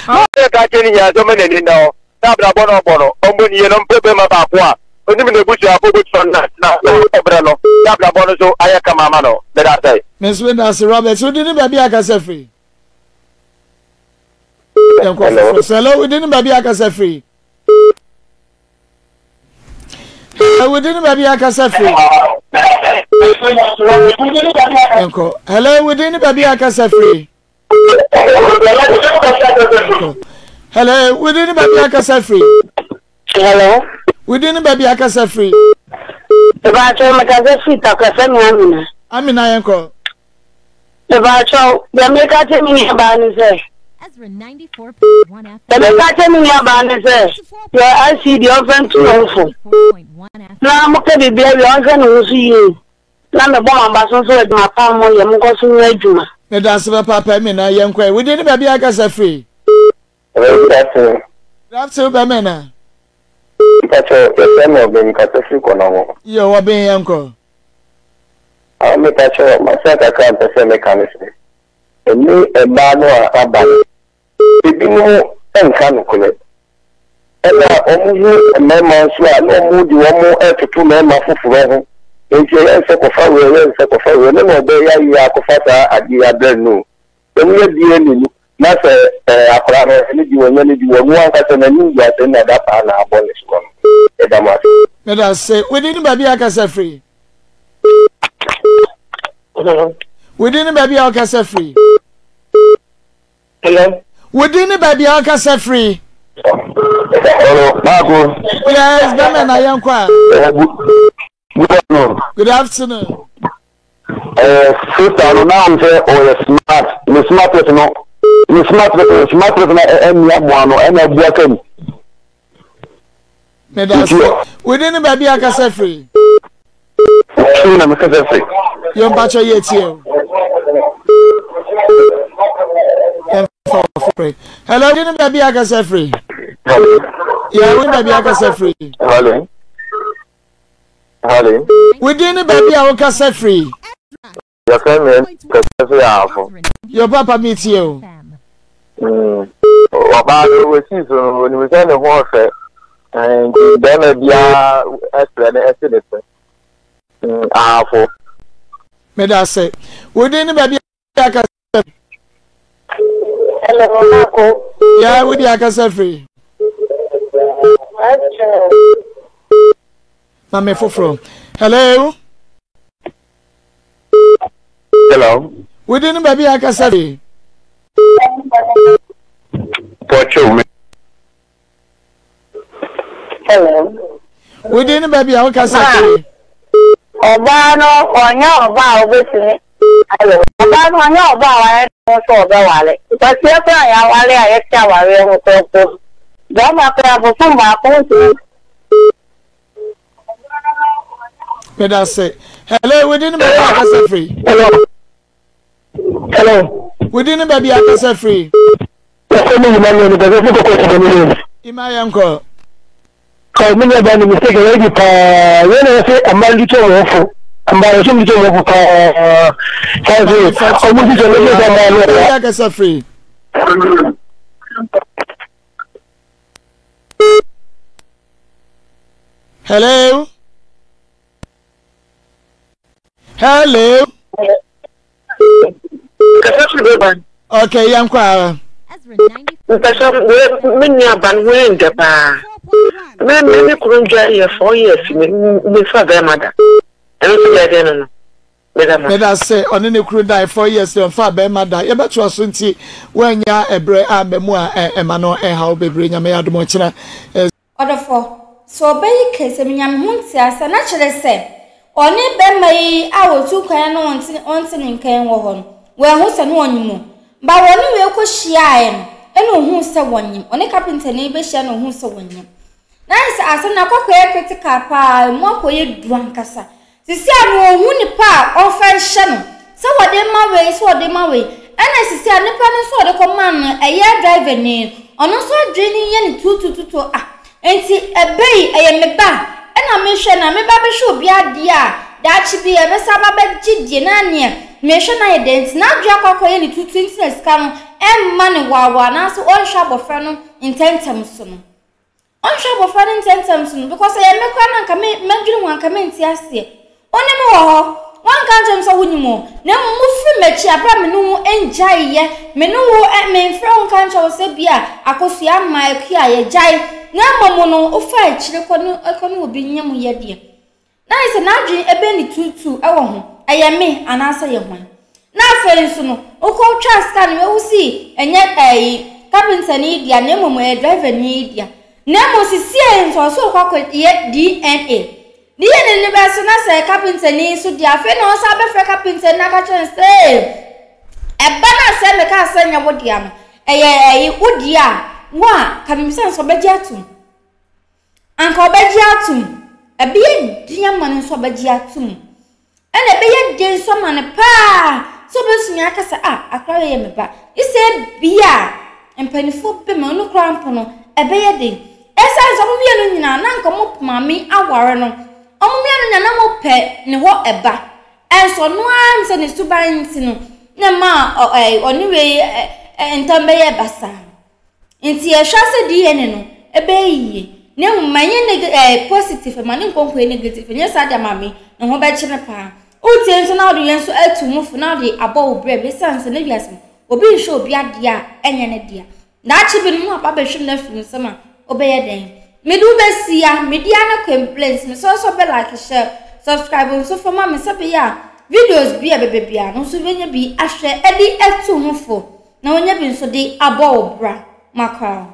Ɔka kyerɛ ne nyinaa sɛ ɔma n'ani nna hɔ. Sɛ abrabɔ na ɔbɔ no, ɔmmɔ no yie na ɔmpɛ barima baako a onim n'abusuafo bɛtua no na ɔbrɛ no na abrabɔ no nso ayɛ kama ama no. Meda ase. Me nso meda ase Robert. Wodi ne baabi akasa firi? Yɛnkɔ foforɔ so. Hello, wodi ne baabi akasa firi? Hello, wodi ne baabi akasa firi? Yɛnkɔ. Hello, wodi ne baabi akasa firi? Hello, within the baby akasa free. Hello. Within the baby akasa free. Ìbáṣọ mẹkasẹ free takwa fẹmi Amina. Amina yẹn kọ. Ìbáṣọ deɛ meka kyɛ me nua baa ne sɛ. Deɛ meka kyɛ me nua baa ne sɛ deɛ asi deɛ ɔmfɛ nto ne ho fo. Na moka biribi awie ɔnhwɛ ne ho so yie. Na mebɔ mo aba so nso wɔ adwuma pa a moyɛ, monkɔ so nyɛ adwuma. Medase papaapa me na yɛnkɔ ɛ. Wodin ne baabi a akasa firi? Hello, good afternoon. Good afternoon bɛmɛ na. Mpakyɛ yɛfrɛ me Ɔben mekasa firi Kɔnɔho. Yo Ɔben yɛnkɔ. Ah mepakyɛ masɛm kakra a mpɛ sɛ meka ne sɛ ɛne mmaa no a aba no Ebinom nka nokorɛ. Ɛna wɔhu mmarima nso a, na wɔde wɔn retoto mmarima foforɔ ho. Enti ɛyɛ nsɛ kɔfa wei, ɛyɛ nsɛ kɔfa wei. Ɔno na ɔbɛyɛ ayie akɔfa saa adeɛ yi abrɛ no o. Sɛ woyɛ DNA no, na sɛ ɛɛ akwadaa no ɔyɛ ne deɛ ɔnyɛ ne deɛ, ɔno ankasa n'anim gu ase na da paa na abɔ ne soɔ no. Yɛda mo ase. Meda ase. Wo din ne baabi a wokasa firi? Wo din ne baabi a wokasa firi? Hello. Wo din ne baabi a wokasa firi? Hello, Marco. Yes, bɛmɛ na yɛn kɔ a. Good afternoon. Good afternoon. Eh, sister no now sɛ ɔyɛ smart ne smartness no ne smartness smartness na ɛnni amoa no ɛna abu aka mu. Meda ase. Wo din ne baabi a kasa firi? Twi na mekasa firi. Yɛ mpakyɛ yɛ tie o. Yɛmfa ɔfrɛ. Hello, wo din ne baabi a kasa firi? Yɛ wo baabi a kasa firi? Hello. Hello. Wo din ne baabi a wokasa firi? Yɛfrɛ me Kɛsɛ so Yaafo. Yo papa me tie o. Mm. Ɔbaa no wɔsii so no onim sɛ ne ho ɔfɛ nti bɛrima biara ɛsrɛ no ɛse ne se. Mm, ahafo. Meda ase. Wo din ne baabi akasa. Hello, Marco. Yeah, wo di akasa firi. Mame foforɔ. Hello. Hello. Wo di ne baabi akasa firi. Pɔtwew me. Hello. Wo din ne baabi a wokasa firi. Ɔbaa no ɔnyɛ ɔbaa a ɔbɛtumi ayɛ. Ɔbaa no ɔnyɛ ɔbaa a wayɛ ne ho sɛ ɔbɛware. Kwasia koraa a yɛaware a yɛte awareɛ ho koraa mpo no, bɛrima koraa bosom baako ntumi. Meda ase. Hello, wo din ne baabi a wokasa firi. Hello. Hello. Wo din ne baabi a wokasa firi. Yɛfrɛ me Emmanuel, mekasa firi Kɔkɔɔ Sibani Hills. Ima yɛnkɔ. Ɔ me nua baa no mistake ɛyɛ bi paa wei na yɛsɛ mmaa no tutu wɔn fo mmaa no sɛ tutu wɔn fo paa saa nso ɔmo tutu wɔn fo mmaa no ɛyɛ akasa firi. Hello. Hello. Kasa firi bɛ ban. Okay, yɛn kɔ ara. Mpɛsɛ me nua ba no ho yɛ ndɛ paa. Me me me kunu dwa yɛ 4 years me me fa bɛrima da. Ɛno nso yɛ dɛn no no. Meda mo. Meda se ɔne ne kunu dae 4 years deɛ ɔmfaa bɛrima da. Yɛbɛtoa so nti woannya ɛberɛ amma mu a ɛma no ɛnhaw bebree. Nyame adom ɔkyena. Ɔdɔfo, sɛ ɔba yi ka sɛ minya me ho ntease a, na kyerɛ sɛ ɔne barima yi a otu kwan na ɔnte ɔnte ne nka yi wɔ hɔ no, wanhu sɛ na ɔnyem o. Ba wɔne wei kɔhyiaeɛ no, ɛna ohuu sɛ wɔnyem. Ɔne kapentani yi bɛhyia na ohuu sɛ wɔnyem. Na ayɛ sɛ asɛm no akɔkɔyɛ critical paa, emu akɔyɛ duru ankasa. Sisi a no ɔnhu nipa a ɔmfa nhyɛ no sɛ wɔde ma wei sɛ wɔde ma wei ɛna sisi a nipa no nso ɔde kɔ ma no ɛyɛ driver ni ɔno nso adwene no yɛ no tuutututu ah nti ɛbɛ yi ɛyɛ me ba ɛna mehwɛ na me ba bɛhwɛ obi adeɛ a daakye bi ɛbɛsa ba bɛgye deɛ na neɛ mehwɛ na yɛ dɛn nti n'adwene akɔ akɔyɛ no tuutu nti na sika no ɛmma no waawa anaasɛ ɔnhwɛ abɔfra no ntɛntɛm so no. Ɔnhwɛ abɔfra no ntɛmntɛm so no, because ɛyɛ me koraa na anka me mɛdwene ho anka mente aseɛ. Wo ne me wɔ hɔ, woanka ankyerɛ me sɛ wonim o, na mmom wofiri m'akyi aberɛ a me ne wo ngyaeɛ, me ne wo ɛ memfrɛ wo nka nkyerɛ wo sɛ bi a Akosua ama Akua yɛgyae, na mmom no wofaa akyire kɔ ne kɔ ne obi nyɛ mo yɛ deɛ. Na ayɛ sɛ n'adwene bɛn ne tuutuu wɔ ho, ɛyɛ me anaasɛ ɛyɛ hwan? Na afei nso no, wokɔtwaa sika no, wosii ɛnyɛ ɛyi kapentani yi dea na mmom ɛyɛ driverni yi dea. Na mmom sisiei nso ɔsɛ ɔkɔ akɔyɛ DNA. DNA no bɛso na sɛ kapentani yi nso dea, afei na ɔsan bɛfrɛ kapentani no aka kyerɛ no sɛ ee, ɛba no a sɛ mekaa sɛ nyɛ wo dea no, ɛyɛ ɛyi wo dea a, wo a, ka mebisa no sɛ ɔbɛgye atom. Anka ɔbɛgye atom. Ɛbɛyɛ den ama no nso ɔbɛgye atom. Ɛna ɛbɛyɛ den nso ama no paa sɛ ɔbɛtumi aka sɛ, ah, akora wei yɛ me ba. Gye sɛ ebia mpanimfoɔ bɛ mu, ɔno koraa mpo no, ɛbɛyɛ den. Ɛsiane sɛ wɔn mmienu nyinaa na anka wɔn maame aware no, wɔn mmienu nyinaa na wɔpɛ ne hɔ ɛba. Ɛnso ɔno ara sɛ ne suban nti no, na ɛma ɔne wei ntam bɛyɛ basaa. Ntsi yɛhwɛ sɛ DNA no bɛyɛ yie na mbom ma ɛnyɛ neg ɛɛ positive ma ne nkɔ nkɔyɛ negative ɛnyɛ saa deɛ maame ne ho bɛkye no paa. Wotie nso na wode yɛn nso atu ho fo na wode abɔ wo brɛ bi esiane sɛ ne wiase mu obi nhwɛ obi adeɛ a ɛnyɛ ne dea. Daakye bi no na waba abɛhwɛ mu no afiri wo nsam a wobɛyɛ dɛn? Mede wo bɛsi ya, mede ya ne complaints, mesrɛ sɛ wobɛ like, share, subscribe nso fa ma me sɛ bɛyɛ a videos bi a ɛbɛba biara no nso wobɛnya bi ahwɛ de atu ho fo. Na wonya bi nso de abɔ wo bra makra.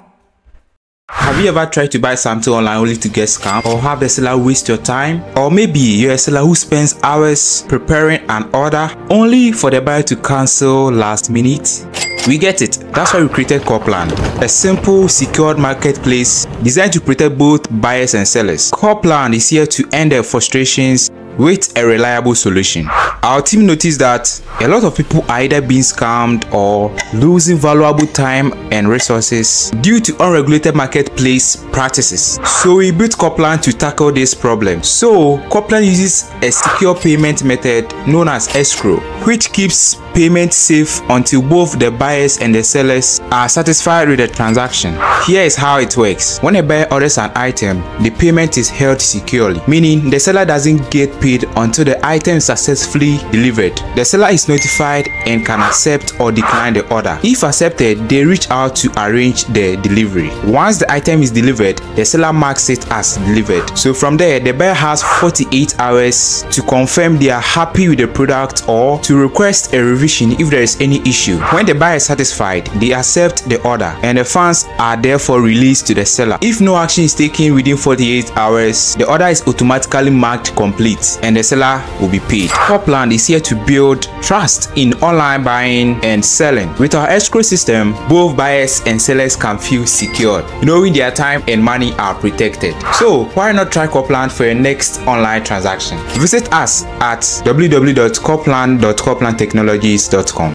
Have you ever tried to buy something online only to get scammed or have the seller waste your time? Or maybe you're a seller who spends hours preparing an order only for the buyer to cancel last minute? We get it. That's why we created Corplan, a simple, secured marketplace designed to protect both buyers and sellers. Corplan is here to end their frustrations with a reliable solution. Our team noticed that a lot of people are either being scammed or losing valuable time and resources due to unregulated marketplace practices. So we built Corplan to tackle this problem. So Corplan uses a secure payment method known as escrow, which keeps payment safe until both the buyers and the sellers are satisfied with the transaction. Here is how it works. When a buyer orders an item, the payment is held securely, meaning the seller doesn't get paid until the item is successfully delivered. The seller is notified and can accept or decline the order. If accepted, they reach out to arrange the delivery. Once the item is delivered, the seller marks it as delivered. So from there, the buyer has 48 hours to confirm they are happy with the product or to request a revision if there is any issue. When the buyer is satisfied, they accept the order and the funds are therefore released to the seller. If no action is taken within 48 hours, the order is automatically marked complete and the seller will be paid. Corplan is here to build trust in online buying and selling. With our escrow system, both buyers and sellers can feel secured, knowing their time and money are protected. So why not try Corplan for your next online transaction? Visit us at www.corplan.corplantechnologies.com.